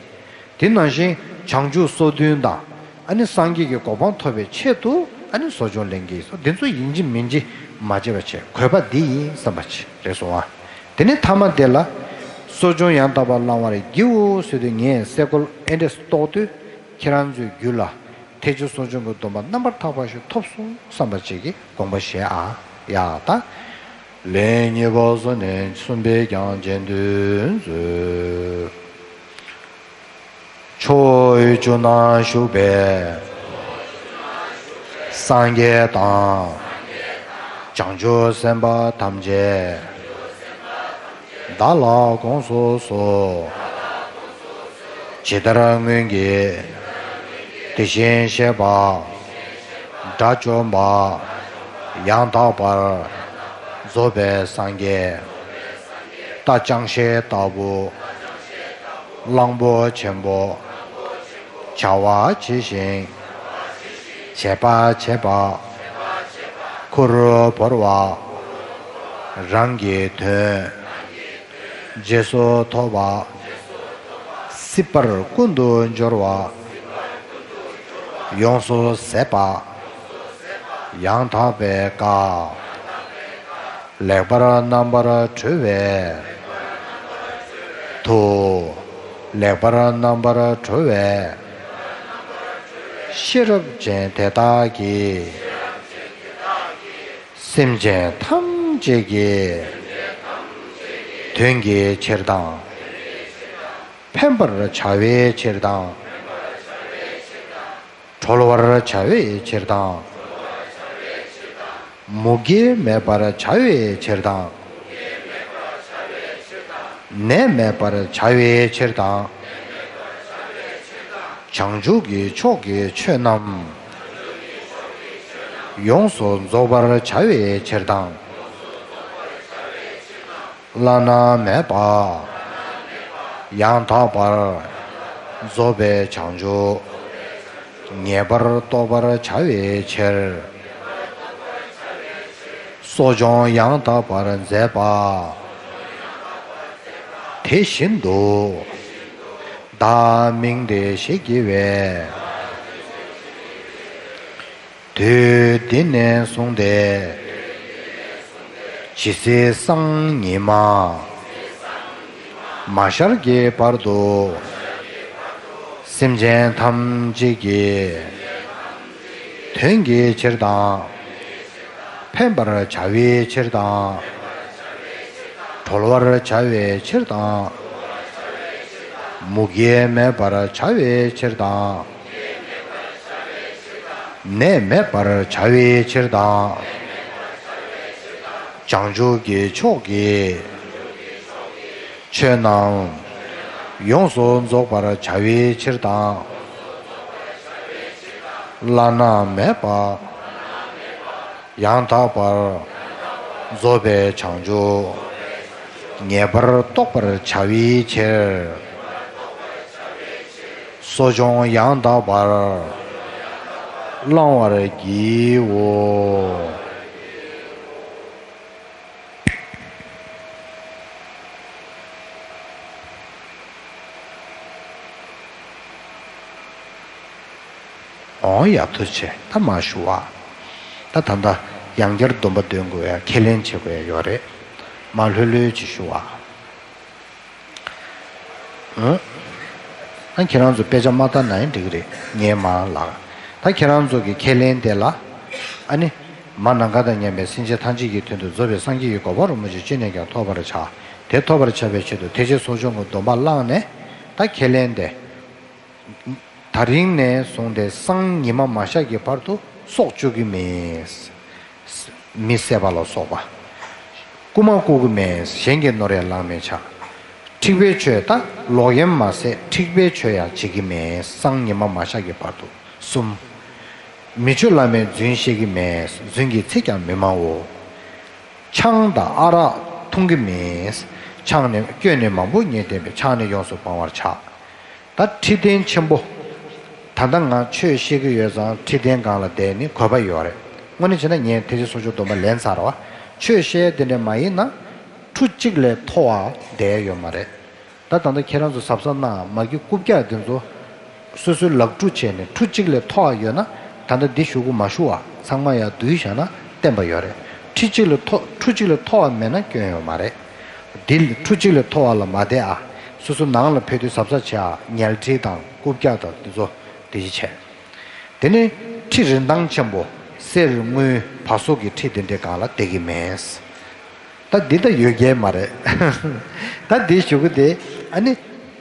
དེ་ནང་བཞིན་བྱང་ཆུབ་སོ་བདུན་དང་། ཨ་ནི་སངས་རྒྱས་ཀྱི་གོ་འཕང་ཐོབ་པའི་ཆེད་དུ་ཨ་ནི་གསོ་སྦྱོང་ལེན་གྱི་ཡིན་སོ། འདི་ཚོ་ཡིན་གཅིག་མིན་གཅིག་མ་བྱས་པ་བྱས། དགོས་པ་འདི་ཡིན་བསམ་པ་བྱས་རེད་སོང་ཨ། དེ་ནས་ཐ་མ་དེ་ལ། གསོ་སྦྱོང་ཡང་དག་པར་བླང་བར་བགྱིའོ་ཟེར་དུས་ངས་སེ་གོལ་ཨེ་འདྲས་གཏོགས་དུས་ཁྱེད་རང་ཚོའི་རྒྱུད་ལ་ཐེག་ཆེན་གསོ་སྦྱོང་གི་སྡོམ་པ་རྣམ་པར་དག་པ་ཞིག་ཐོབ་སོང་བསམ་པ་ཅིག་གིས་དགོངས་པ་བཞེས་ཨ། ཡ་ད། ལན་གཉིས་པ་སོ་ནས་གསུམ་པས་ཀྱང་རྗེས་ཟློས་མཛོད། ཕྱོགས་བཅུ་ན་བཞུགས་པའི་སངས་རྒྱས་དང་། བྱང་ཆུབ་སེམས་དཔའ་ཐམས་ཅད་བདག་ལ་དགོངས་སུ་གསོལ། ཇི་ལྟར་སྔོན་གྱི་དེ་བཞིན་གཤེགས་པ་དགྲ་བཅོམ་པ་ཡང་དག་པར་རྫོགས་པའི་སངས་རྒྱས་རྟ་ཅང་ཤེས་ལྟ་བུ། གླང་པོ་ཆེན་པོ། བྱ་བ་ཇི་བཞིན་བྱེད་པ་བྱེད་པ། ཁུར་བོར་བ། རང་གི་དོན་རྗེས་སུ་ཐོབ་པ། སྲིད་པར་ཀུན་ཏུ་སྦྱོར་བ། ཡོངས་སུ་ཟད་པ། ཡང་དག་པའི་བཀའ། ལེགས་པར་རྣམ་པར་གྲོལ་བའི་མཐུ། ལེགས་པར་རྣམ་པར་གྲོལ་བའི་ཤེས་རབ་ཅན་དེ་དག་གིས། སེམས་ཅན་ཐམས་ཅད་ཀྱི་དོན་གྱི་ཕྱིར་དང་། ཕན་པར་བྱ་བའི་ཕྱིར་དང་། གྲོལ་བར་བྱ་བའི་ཕྱིར་དང་། མུ་གེ་མེད་པར་བྱ་བའི་ཕྱིར་དང་། ནད་མེད་པར་བྱ་བའི་ཕྱིར་དང་། བྱང་ཆུབ་ཀྱི་ཕྱོགས་ཀྱི་ཆོས་རྣམས་ཡོངས་སུ་རྫོགས་པར་བྱ་བའི་ཕྱིར་དང་། བླ་ན་མེད་པ་ཡང་དག་པར་རྫོགས་པའི་བྱང་ཆུབ་ངེས་པར་རྟོགས་པར་བྱ་བའི་ཕྱིར། གསོ་སྦྱོང་ཡང་དག་པར་མཛད་པ་དེ་བཞིན་དུ། བདག་མིང་འདི་ཞེས་བགྱི་བའི། དུས་འདི་ནས་བཟུང་སྟེ། ཇི་སྲིད་སང་ཉི་མ། མ་ཤར་གྱི་བར་དུ། སེམས་ཅན་ཐམས་ཅད་ཀྱི། དོན་གྱི་ཕྱིར་དང་། ཕན་པར་བྱ་བའི་ཕྱིར་དང་། གྲོལ་བར་བྱ་བའི་ཕྱིར་དང་། མུ་གེ་མེད་པར་བྱ་བའི་ཕྱིར་དང་། ནད་མེད་པར་བྱ་བའི་ཕྱིར་དང་། བྱང་ཆུབ་ཀྱི་ཕྱོགས་ཀྱི་ཆོས་རྣམས་ཡོངས་སུ་རྫོགས་པར་བྱ་བའི་ཕྱིར་དང་། བླ་ན་མེད་པ་ཡང་དག་པར་རྫོགས་པའི་བྱང་ཆུབ་ངེས་པར་རྟོགས་པར་བྱ་བའི་ཕྱིར། གསོ་སྦྱོང་ཡང་དག་པར་བླང་བར་བགྱིའོ། འོང་ཡ། ཐུགས་རྗེ་ཆེ། ད་མར་ཞུ་བ། ད་ད་ལྟ་ཡང་བསྐྱར་སྡོམ་པ་འདོན་དགོས་ཡ། ཁས་ལེན་བྱེད་དགོས་ཡ་ཡོད་རེད། མར་ལྷོད་ལྷོད་ཅིག་ཞུ་བ། ཨ། ཁྱེད་རང་ཚོ་དཔེ་ཆ་མ་ལྟ་ན་ཡང་འགྲིག་གི་རེད། ངས་མར་ལབ། ད་ཁྱེད་རང་ཚོ་གི་ཁས་ལེན་དེ་ལ། ཨ་ནི། མ་ནམ་མཁའ་དང་མཉམ་པའི་སེམས་ཅན་ཐམས་ཅད་ཀྱི་དོན་དུ་རྫོགས་པའི་སངས་རྒྱས་ཀྱི་གོ་འཕང་རིན་པོ་ཆེ་ཅི་ནས་ཀྱང་ཐོབ་པར་བྱ། དེ་ཐོབ་པར་བྱ་བའི་ཆེད་དུ་ཐེག་ཆེན་གསོ་སྦྱོང་གི་སྡོམ་པ་བླངས་ནས། ད་ཁས་ལེན་དེ། ད་རིང་ནས་བཟུང་སྟེ་སང་ཉི་མ་མ་ཤར་གྱི་བར་དུ་སྲོག་གཅོད་ཀྱི་མེད། མི་བསད་པ་ལ་སོགས་པ། རྐུ་མ་རྐུ་གི་མེད། གཞན་གྱི་ནོར་ཡང་བླངས་མི་བྱ། འཁྲིག་པའི་ཆོས་ད་ལོག་གཡེམ་མ་ཟད་འཁྲིག་པའི་ཆོས་ཡང་བྱེད་ཀྱི་མེད། སང་ཉི་མ་མ་ཤར་གྱི་བར་དུ། གསུམ། མི་ཆོས་བླ་མའི་རྫུན་བཤད་ཀྱི་མེད། རྫུན་གྱི་ཚིག་ཀྱང་མི་སྨྲའོ། ཆང་དང་ཨ་རག་འཐུང་གི་མེད། ཆང་ནི་སྐྱོན་ནི་མང་པོ་ཉེར་ལྡན་པས་ཆང་ནི་ཡོངས་སུ་སྤང་བར་བྱ། ད་ཁྲི་སྟེང་ཆེན་པོ། ད་ ད་ལྟ་ང་ཆོས་བཤད་ཀྱི་ཡོད་ཙང་ཁྲི་སྟན་སྒང་ལ་བསྡད་ནས་གོ་བ་ཡོད་རེད། དངོས་གནས་བྱས་ན་ངས་ཐེག་ཆེན་གསོ་སྦྱོང་སྡོམ་པ་ལེན་ཚར་བ། ཆོས་བཤད་དེ་འདྲ་མ་ཡིན་ན་ཁྲུ་གཅིག་ལས་མཐོ་བ་བསྡད་ཡོད་མ་རེད། ད་ད་ལྟ་ཁྱེད་རང་ཚོ་གཟབ་གཟབ་གནང་། མ་གི་རྐུབ་བཀྱག་དེ་ཚོ་སོ་སོའི་ལག་འཁྲུ་བྱས་ནས་ཁྲུ་གཅིག་ལས་མཐོ་བ་ཡོད་ན། ད་ལྟ་འདི་ཞུ་གི་མ་ཞུ་བ་ཚང་མ་ཡར་བསྡུས་བཞག་ན་བསྟན་པ་ཡོད་རེད། ཁྲི་གཅིག་ལས་མཐོ་ཁྲུ་གཅིག་ལས་མཐོ་བ་མེད་ན་སྐྱོན་ཡོད་མ་རེད། འདི་ཁྲུ་གཅིག་ལས་མཐོ་བ་ལ་མ་བསྡད་ཨ། སོ་སོ་ནང་ལ་ཕེབས་དུས་གཟབ་གཟབ་བྱེད་ཨ། ཉལ་ཁྲི་དང་རྐུབ་བཀྱག་དང་འདི་ཚོ་དེ་བཞིན་བྱས། དེ་ནས་ཁྲི་རིན་ཐང་ཆེན་པོ་གསེར་དངུལ་བ་སོ་གི་ཁྲི་དེ་འདྲའི་སྒང་ལ་བསྡད་ཀྱི་མེད། ད་འདི་ད་ཡོད་རྒྱལ་མ་རེད། ད་འདི་ཞུ་གི་དེ་ཨ་ནི་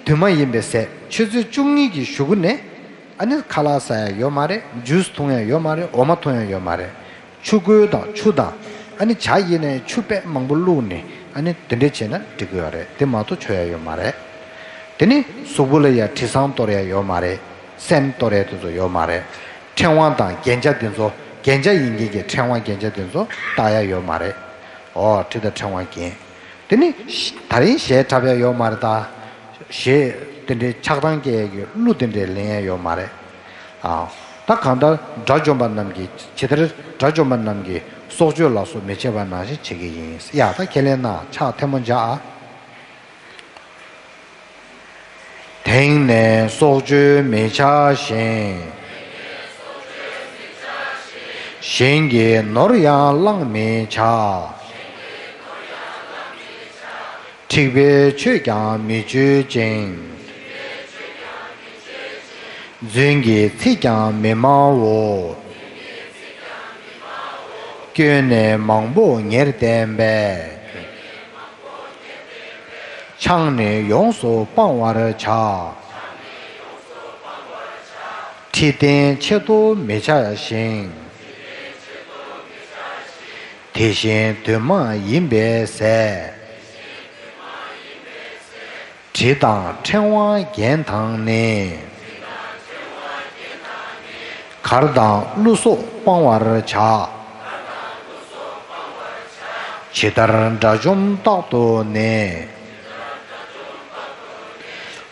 དུས་མ་ཡིན་པའི་ཟས་ཆུ་ཚོད་བཅུ་གཉིས་ཀྱི་གཞུག་གུ་ནས་ཨ་ནི་ཁ་ལག་ཟ་ཡ་ཡོད་མ་རེད། ཇུས་འཐུང་ཡ་ཡོད་མ་རེད། འོ་མ་འཐུང་ཡ་ཡོད་མ་རེད། ཆུ་ཁོལ་དང་ཆུ་དང་ཨ་ནི་ཇ་ཡིན་ནའི་ཆུ་དཔེ་མང་པོ་བླུགས་ནས་ཨ་ནི་དེ་འདྲ་བྱས་ན་འགྲིག་གི་ཡོད་རེད། དེ་མ་གཏོགས་མཆོད་ཡ་ཡོད་མ་རེད། དེ་ནི་གཟུགས་པོ་ལ་ཡ་དྲི་བཟང་གཏོར་ཡ་ཡོད་མ་རེད། སེན་གཏོར་ཡ་དེ་ཚོ་ཡོད་མ་རེད། ཕྲེང་བ་དང་རྒྱན་ཆ་དེ་ཚོ་རྒྱན་ཆ་ཡིན་མཁན་གྱི་ཕྲེང་བ་རྒྱན་ཆ་དེ་ཚོ་བཏགས་ཡ་ཡོད་མ་རེད། ཨོ་ཁྲི་དང་ཕྲེང་བ་རྒྱན། དེ་ནི་ད་རིང་གཞས་འཁྲབ་ཡ་ཡོད་མ་རེད། ད་གཞས་དེ་འདྲའི་ཆགས་སྡང་སྐྱེ་ཡ་གི་གླུ་དེ་འདྲའི་ལེན་ཡ་ཡོད་མ་རེད། ཨ། ད་གང་ལྟར་དགྲ་བཅོམ་པ་རྣམས་ཀྱིས་ཇི་ལྟར་དགྲ་བཅོམ་པ་རྣམས་ཀྱིས་སྲོག་གཅོད་ལ་སོགས་མི་བྱེད་པ་ནང་བཞིན་བྱེད་ཀྱི་ཡིན། ཡ་ད་ཁས་ལེན་གནང་། ཕྱག་ཐལ་མོ་སྦྱར་ཨ། དེང་ནས་སྲོག་གཅོད་མི་བྱ་ཞིང་། གཞན་གྱིས་ནོར་ཡང་བླང་མི་བྱ། འཁྲིག་པའི་ཆོས་ཀྱང་མི་སྤྱོད་ཅིང་། རྫུན་གྱི་ཚིག་ཀྱང་མི་སྨྲའོ། སྐྱོན་ནི་མང་པོ་ཉེར་བསྟན་པས། ཆང་ནི་ཡོངས་སུ་སྤང་བར་བྱ། ཁྲི་སྟན་ཆེད་དུ་མི་བྱ་ཞིང་། དེ་བཞིན་དུས་མ་ཡིན་པའི་ཟས། དྲི་དང་ཕྲེང་བ་རྒྱན་དང་ནི། གར་དང་གླུ་སོགས་སྤང་བར་བྱ། ཇི་ལྟར་དགྲ་བཅོམ་རྟག་ཏུ་ནི།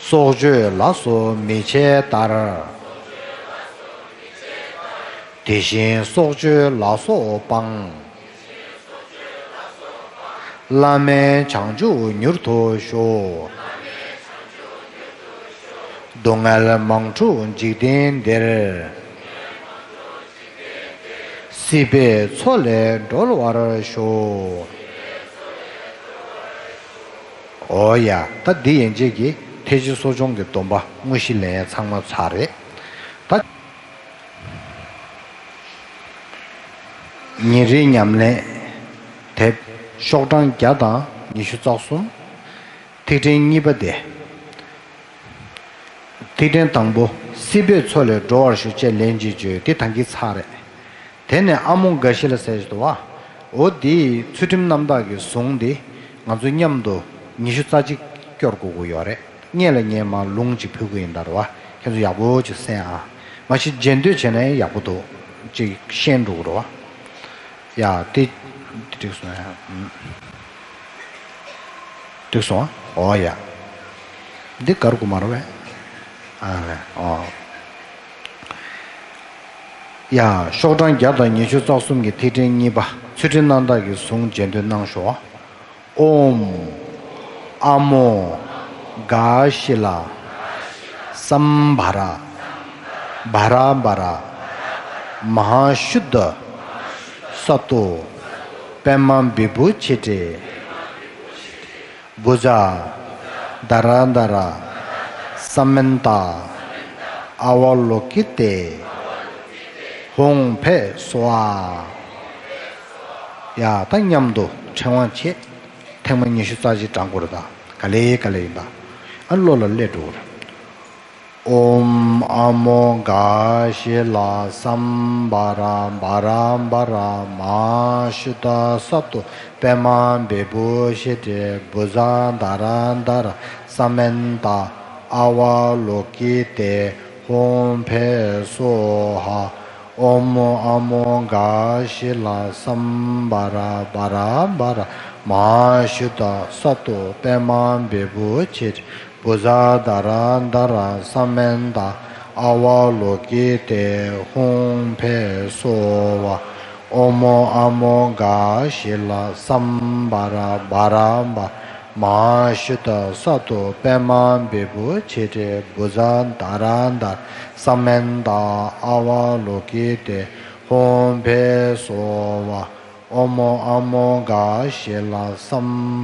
སྲོག་གཅོད་ལ་སོགས་མི་བྱེད་ལྟར། དེ་བཞིན་སྲོག་གཅོད་ལ་སོགས་སྤང་། བླ་མེད་བྱང་ཆུབ་མྱུར་དུ་ཞུགས། སྡུག་བསྔལ་མང་འཁྲུགས་འཇིག་རྟེན་འདིར། སྲིད་པའི་མཚོ་ལས་སྒྲོལ་བར་ཤོག། འོ་ཡ། ད་འདི་ཡན་ཆད་ཀྱིས་ཐེག་ཆེན་གསོ་སྦྱོང་གི་སྡོམ་པ་དངོས་གཞི་ལེན་ཡ་ཚང་མ་ཚར་རེད། ད་ཉིན་རེའི་ཉམས་ལེན་དེབ་ཤོག་གྲངས་བརྒྱ་དང་ཉི་ཤུ་རྩ་གསུམ། ཐིག་ཕྲེང་གཉིས་པ་དེ། ཐིག་ཕྲེང་དང་པོ་སྲིད་པའི་མཚོ་ལས་སྒྲོལ་བར་ཤོག་ཅེས་ལན་གཅིག་བརྗོད་དེ་ད་གིན་ཚར་རེད། དེ་ནས་ཨ་མོ་འགའ་ཞིག་ལ་ཟེར་གྱི་འདུག་བ། འོ་དེའི་ཚུལ་ཁྲིམས་རྣམ་དག་གི་གཟུངས་དེ་ང་ཚོ་མཉམ་དུ་ཉི་ཤུ་རྩ་གཅིག་སྐྱོར་དགོས་ཀྱི་ཡོད་རེད། སྔོན་ལ་ངས་མར་ལུང་གཅིག་ཕུལ་གྱི་ཡིན་ད་རེད་བ། ཁྱེད་ཚོ་ཡག་པོ་ཅིག་གསན་ཨ། མ་གཞི་རྗེས་ཟློས་བྱས་ན་ཡང་ཡག་པོ་འདུག་ཅིག་ཤེས་འགྲོ་གི་རེད་བ། ཡ་དེ་འགྲིག་སོང་ཡ། འགྲིག་སོང་། འོ་ཡ། འདི་གར་དགོས་མ་རེད་བས། ཨ་ལས་འོ། ཡ་ཤོག་གྲངས་བརྒྱ་དང་ཉི་ཤུ་རྩ་གསུམ་གྱི་ཐིག་ཕྲེང་གཉིས་པ་ཚུལ་ཁྲིམས་རྣམ་དག་གི་གཟུངས་རྗེས་ཟློས་གནང་ཤོག། ཨོཾ། ཨ་མོ། ག་ཤི་ལ། སམ་བྷ་ར། བྷ་ར་བྷ་ར། མ་ཧཱ་ཤུདྡྷ། སཏྭ། པདྨ་བི་བྷཱུ་ཆེ་ཏྲེ། བྷུ་ཛ། དྷ་ར་དྷ་ར། ས་མནྟ། ཨ་ཝ་ལོ་ཀི་ཏེ། ཧཱུྃ་ཕཊ་སྭཱ་ཧཱ། ཡ་ད་མཉམ་དུ་ཕྲེང་བ་བྱེད། ཐེངས་མ་ཉི་ཤུ་རྩ་གཅིག་བགྲང་དགོས་རེད་ད། ག་ལེ་ག་ལེ་ཡིན་ད། ཨ་བློ་ལ་སླེབས་འགྲོ་གི་རེད། ཨོཾ་ཨ་མོ་ག་ཤི་ལ་སམ་བྷ་ར་བྷ་ར་བྷ་ར་མ་ཧཱ་ཤུདྡྷ་སཏྭ། པདྨ་བི་བྷཱུ་ཤི་ཏྲེ། བྷུ་ཛ་དྷ་ར་དྷ་ར་ས་མནྟ། ཨ་ཝ་ལོ་ཀི་ཏེ། ཧཱུྃ་ཕཊ་སྭཱ་ཧཱ། ཨོཾ་ཨ་མོ་ག་ཤི་ལ་སམ་བྷ་ར་བྷ་ར་བྷ་ར་མ་ཧཱ་ཤུདྡྷ་སཏྭ། པདྨ་བི་བྷཱུ་ཆེ་ཏྲེ། བྷུ་ཛ་དྷ་ར་དྷ་ར་ས་མནྟ། ཨ་ཝ་ལོ་ཀི་ཏེ་ཧཱུྃ་ཕཊ་སྭཱ་ཧཱ། ཨོ་མོ་ཨ་མོ་ག་ཤི་ལ་སཾ་བྷ་ར་བྷ་ར་བྷ་ར་མ་ཧཱ་ཤུདྡྷ་སཏྭ་པདྨ་བི་བྷཱུ་ཆི་ཏེ་བྷུ་ཛ་དྷ་ར་དྷ་ར་ས་མནྟ་ཨ་ཝ་ལོ་ཀི་ཏེ་ཧཱུྃ་ཕཊ་སྭཱ་ཧཱ། ཨོ་མོ་ཨ་མོ་ག་ཤི་ལ་སཾ་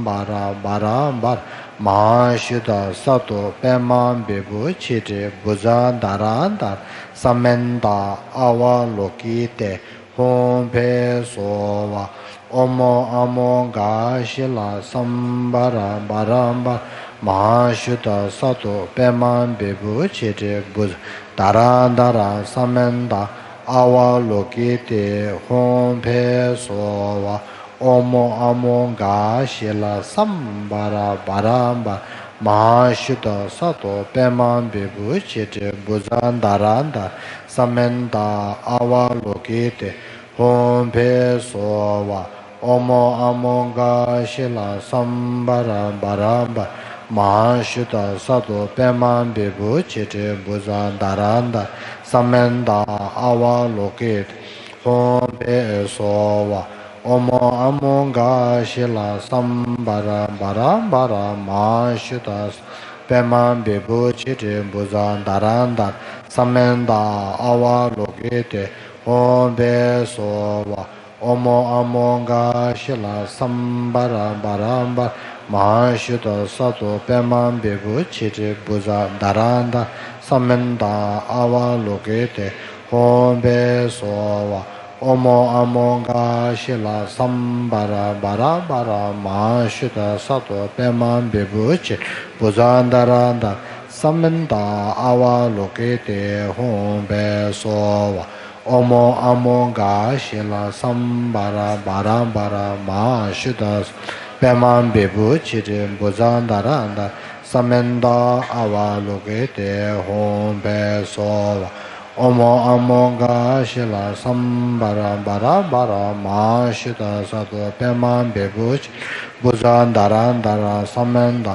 བྷ་ར་བྷ་ར་བྷ་ར་མ་ཧཱ་ཤུདྡྷ་སཏྭ་པདྨ་བི་བྷཱུ་ཆི་ཏེ་བྷུ་ཛ་དྷ་ར་དྷ་ར་ས་མནྟ་ཨ་ཝ་ལོ་ཀི་ཏེ་ཧཱུྃ་ཕཊ་སྭཱ་ཧཱ། ཨོ་མོ་ཨ་མོ་ག་ཤི་ལ་སཾ་བྷ་ར་བྷ་ར་བྷ་ར་མ་ཧཱ་ཤུདྡྷ་སཏྭ་པདྨ་བི་བྷཱུ་ཆི་ཏེ་བྷུ་ཛ་དྷ་ར་དྷ་ར་ས་མནྟ་ཨ་ཝ་ལོ་ཀི་ཏེ་ཧཱུྃ་ཕཊ་སྭཱ་ཧཱ། ཨོ་མོ་ཨ་མོ་ག་ཤི་ལ་སཾ་བྷ་ར་བྷ་ར་བྷ་ར་མ་ཧཱ་ཤུདྡྷ་སཏྭ་པདྨ་བི་བྷཱུ་ཆི་ཏེ་བྷུ་ཛ་དྷ་ར་དྷ་ར་ས་མནྟ་ཨ་ཝ་ལོ་ཀི་ཏེ་ཧཱུྃ་ཕཊ་སྭཱ་ཧཱ། ཨོ་མོ་ཨ་མོ་ག་ཤི་ལ་སཾ་བྷ་ར་བྷ་ར་བྷ་ར་མ་ཧཱ་ཤུདྡྷ་སཏྭ་པདྨ་བི་བྷཱུ་ཆི་ཏེ་བྷུ་ཛ་དྷ་ར་དྷ་ར་ས་མནྟ་ཨ་ཝ་ལོ་ཀི་ཏེ་ཧཱུྃ་ཕཊ་སྭཱ་ཧཱ། ཨོ་མོ་ཨ་མོ་ག་ཤི་ལ་སཾ་བྷ་ར་བྷ་ར་བྷ་ར་མ་ཧཱ་ཤུདྡྷ་སཏྭ་པདྨ་བི་བྷཱུ་ཆི་ཏེ་བྷུ་ཛ་དྷ་ར་དྷ་ར་ས་མནྟ་ཨ་ཝ་ལོ་ཀི་ཏེ་ཧཱུྃ་ཕཊ་སྭཱ་ཧཱ། ཨོ་མོ་ཨ་མོ་ག་ཤི་ལ་སཾ་བྷ་ར་བྷ་ར་བྷ་ར་མ་ཧཱ་ཤུདྡྷ་སཏྭ་པདྨ་བི་བྷཱུ་ཆི་ཏེ་བྷུ་ཛ་དྷ་ར་དྷ་ར་ས་མནྟ་ཨ་ཝ་ལོ་ཀི་ཏེ་ཧཱུྃ་ཕཊ་སྭཱ་ཧཱ། ཨོ་མོ་ཨ་མོ་ག་ཤི་ལ་སཾ་བྷ་ར་བྷ་ར་བྷ་ར་མ་ཧཱ་ཤུདྡྷ་སཏྭ་པདྨ་བི་བྷཱུ་ཆི་བྷུ་ཛ་དྷ་ར་དྷ་ར་ས་མནྟ་ཨ་ཝ་ལོ་ཀི་ཏེ་ཧཱུྃ་ཕཊ་སྭཱ་ཧཱ། ཨོ་མོ་ཨ་མོ་ག་ཤི་ལ་སཾ་བྷ་ར་བྷ་ར་བྷ་ར་མ་ཧཱ་ཤུདྡྷ་སཏྭ་པདྨ་བི་བྷཱུ་ཆི་ཏེ་བྷུ་ཛ་དྷ་ར་དྷ་ར་ས་མནྟ་ཨ་ཝ་ལོ་ཀི་ཏེ་ཧཱུྃ་ཕཊ་སྭཱ་ཧཱ། ཨོ་མོ་ཨ་མོ་ག་ཤི་ལ་སཾ་བྷ་ར་བྷ་ར་བྷ་ར་མ་ཧཱ་ཤུདྡྷ་སཏྭ་པདྨ་བི་བྷཱུ་ཆི་བྷུ་ཛ་དྷ་ར་དྷ་ར་ས་མནྟ་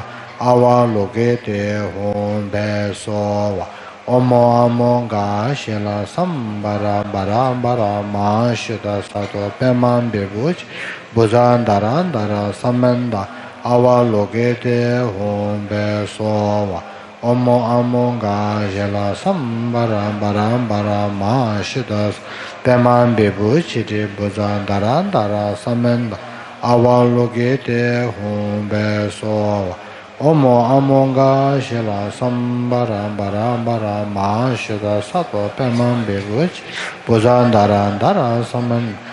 ཨ་ཝ་ལོ་ཀི་ཏེ་ཧཱུྃ་ཕཊ་སྭཱ་ཧཱ། ཨོ་མོ་ཨ་མོ་ག་ཤི་ལ་སཾ་བྷ་ར་བྷ་ར་བྷ་ར་མ་ཧཱ་ཤུདྡྷ་སཏྭ་པདྨ་བི་བྷཱུ་ཆི་བྷུ་ཛ་དྷ་ར་དྷ་ར་ས་མནྟ་ཨ་ཝ་ལོ་ཀི་ཏེ་ཧཱུྃ་ཕཊ་སྭཱ་ཧཱ། ཨོ་མོ་ཨ་མོ་ག་ཤི་ལ་སཾ་བྷ་ར་བྷ་ར་བྷ་ར་མ་ཧཱ་ཤུདྡྷ་སཏྭ་པདྨ་བི་བྷཱུ་ཆི་ཏེ་བྷུ་ཛ་དྷ་ར་དྷ་ར་ས་མནྟ་ཨ་ཝ་ལོ་ཀི་ཏེ་ཧཱུྃ་ཕཊ་སྭཱ་ཧཱ། ཨོ་མོ་ཨ་མོ་ག་ཤི་ལ་སཾ་བྷ་ར་བྷ་ར་བྷ་ར་མ་ཧཱ་ཤུདྡྷ་སཏྭ་པདྨ་བི་བྷཱུ་ཆི་བྷུ་ཛ་དྷ་ར་དྷ་ར་ས་མནྟ་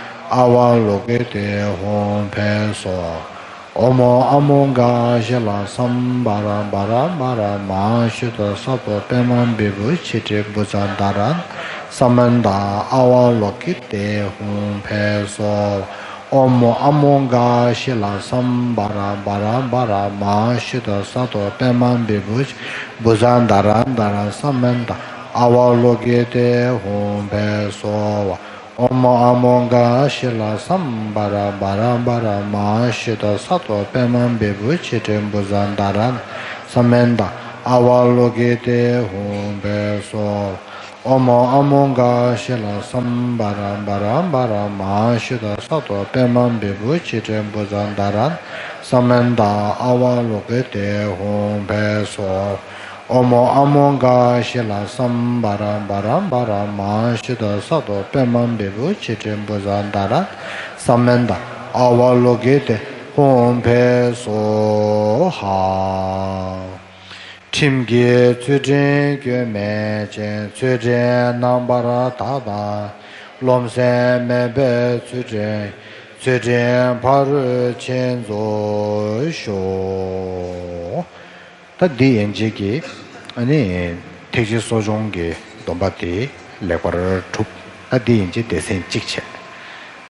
ཨ་ཝ་ལོ་ཀི་ཏེ་ཧཱུྃ་ཕཊ་སྭཱ་ཧཱ། ཨོ་མོ་ཨ་མོ་ག་ཤི་ལ་སཾ་བྷ་ར་བྷ་ར་བྷ་ར་མ་ཧཱ་ཤུདྡྷ་སཏྭ་པདྨ་བི་བྷཱུ་ཆི་ཏེ་བྷུ་ཛ་དྷ་ར་ས་མནྟ་ཨ་ཝ་ལོ་ཀི་ཏེ་ཧཱུྃ་ཕཊ་སྭཱ་ཧཱ། ཨོ་མོ་ཨ་མོ་ག་ཤི་ལ་སཾ་བྷ་ར་བྷ་ར་བྷ་ར་མ་ཧཱ་ཤུདྡྷ་སཏྭ་པདྨ་བི་བྷཱུ་ཆི་བྷུ་ཛ་དྷ་ར་དྷ་ར་ས་མནྟ་ཨ་ཝ་ལོ་ཀི་ཏེ་ཧཱུྃ་ཕཊ་སྭཱ་ཧཱ། ཨོ་མོ་ཨ་མོ་ག་ཤི་ལ་སཾ་བྷ་ར་བྷ་ར་བྷ་ར་མ་ཧཱ་ཤུདྡྷ་སཏྭ་པདྨ་བི་བྷཱུ་ཆི་ཏེ་བྷུ་ཛ་དྷ་ར་ས་མནྟ་ཨ་ཝ་ལོ་ཀི་ཏེ་ཧཱུྃ་ཕཊ་སྭཱ་ཧཱ། ཨོ་མོ་ཨ་མོ་ག་ཤི་ལ་སཾ་བྷ་ར་བྷ་ར་བྷ་ར་མ་ཧཱ་ཤུདྡྷ་སཏྭ་པདྨ་བི་བྷཱུ་ཆི་ཏེ་བྷུ་ཛ་དྷ་ར་ས་མནྟ་ཨ་ཝ་ལོ་ཀི་ཏེ་ཧཱུྃ་ཕཊ་སྭཱ་ཧཱ། ཨོ་མོ་ཨ་མོ་ག་ཤི་ལ་སཾ་བྷ་ར་བྷ་ར་བྷ་ར་མ་ཧཱ་ཤུདྡྷ་སཏྭ་པདྨ་བི་བྷཱུ་ཆི་ཏེ་བྷུ་ཛ་དྷ་ར་ས་མནྟ་ཨ་ཝ་ལོ་ཀི་ཏེ་ཧཱུྃ་ཕཊ་སྭཱ་ཧཱ། ཁྲིམས་ཀྱི་ཚུལ་ཁྲིམས་སྐྱོན་མེད་ཅིང་། ཚུལ་ཁྲིམས་རྣམ་པར་དག་དང་། རློམ་སེམས་མེད་པའི་ཚུལ་ཁྲིམས། ཚུལ་ཁྲིམས་ཕ་རོལ་ཕྱིན་རྫོགས་ཤོག། ད་འདི་ཡན་ཆད་ཀྱི་ཨ་ནི་ཐེག་ཆེན་གསོ་སྦྱོང་གི་སྡོམ་པ་དེ་ལེགས་པར་གྲུབ། ད་འདི་ཡན་ཆད་སྡེ་ཚན་གཅིག་བྱས།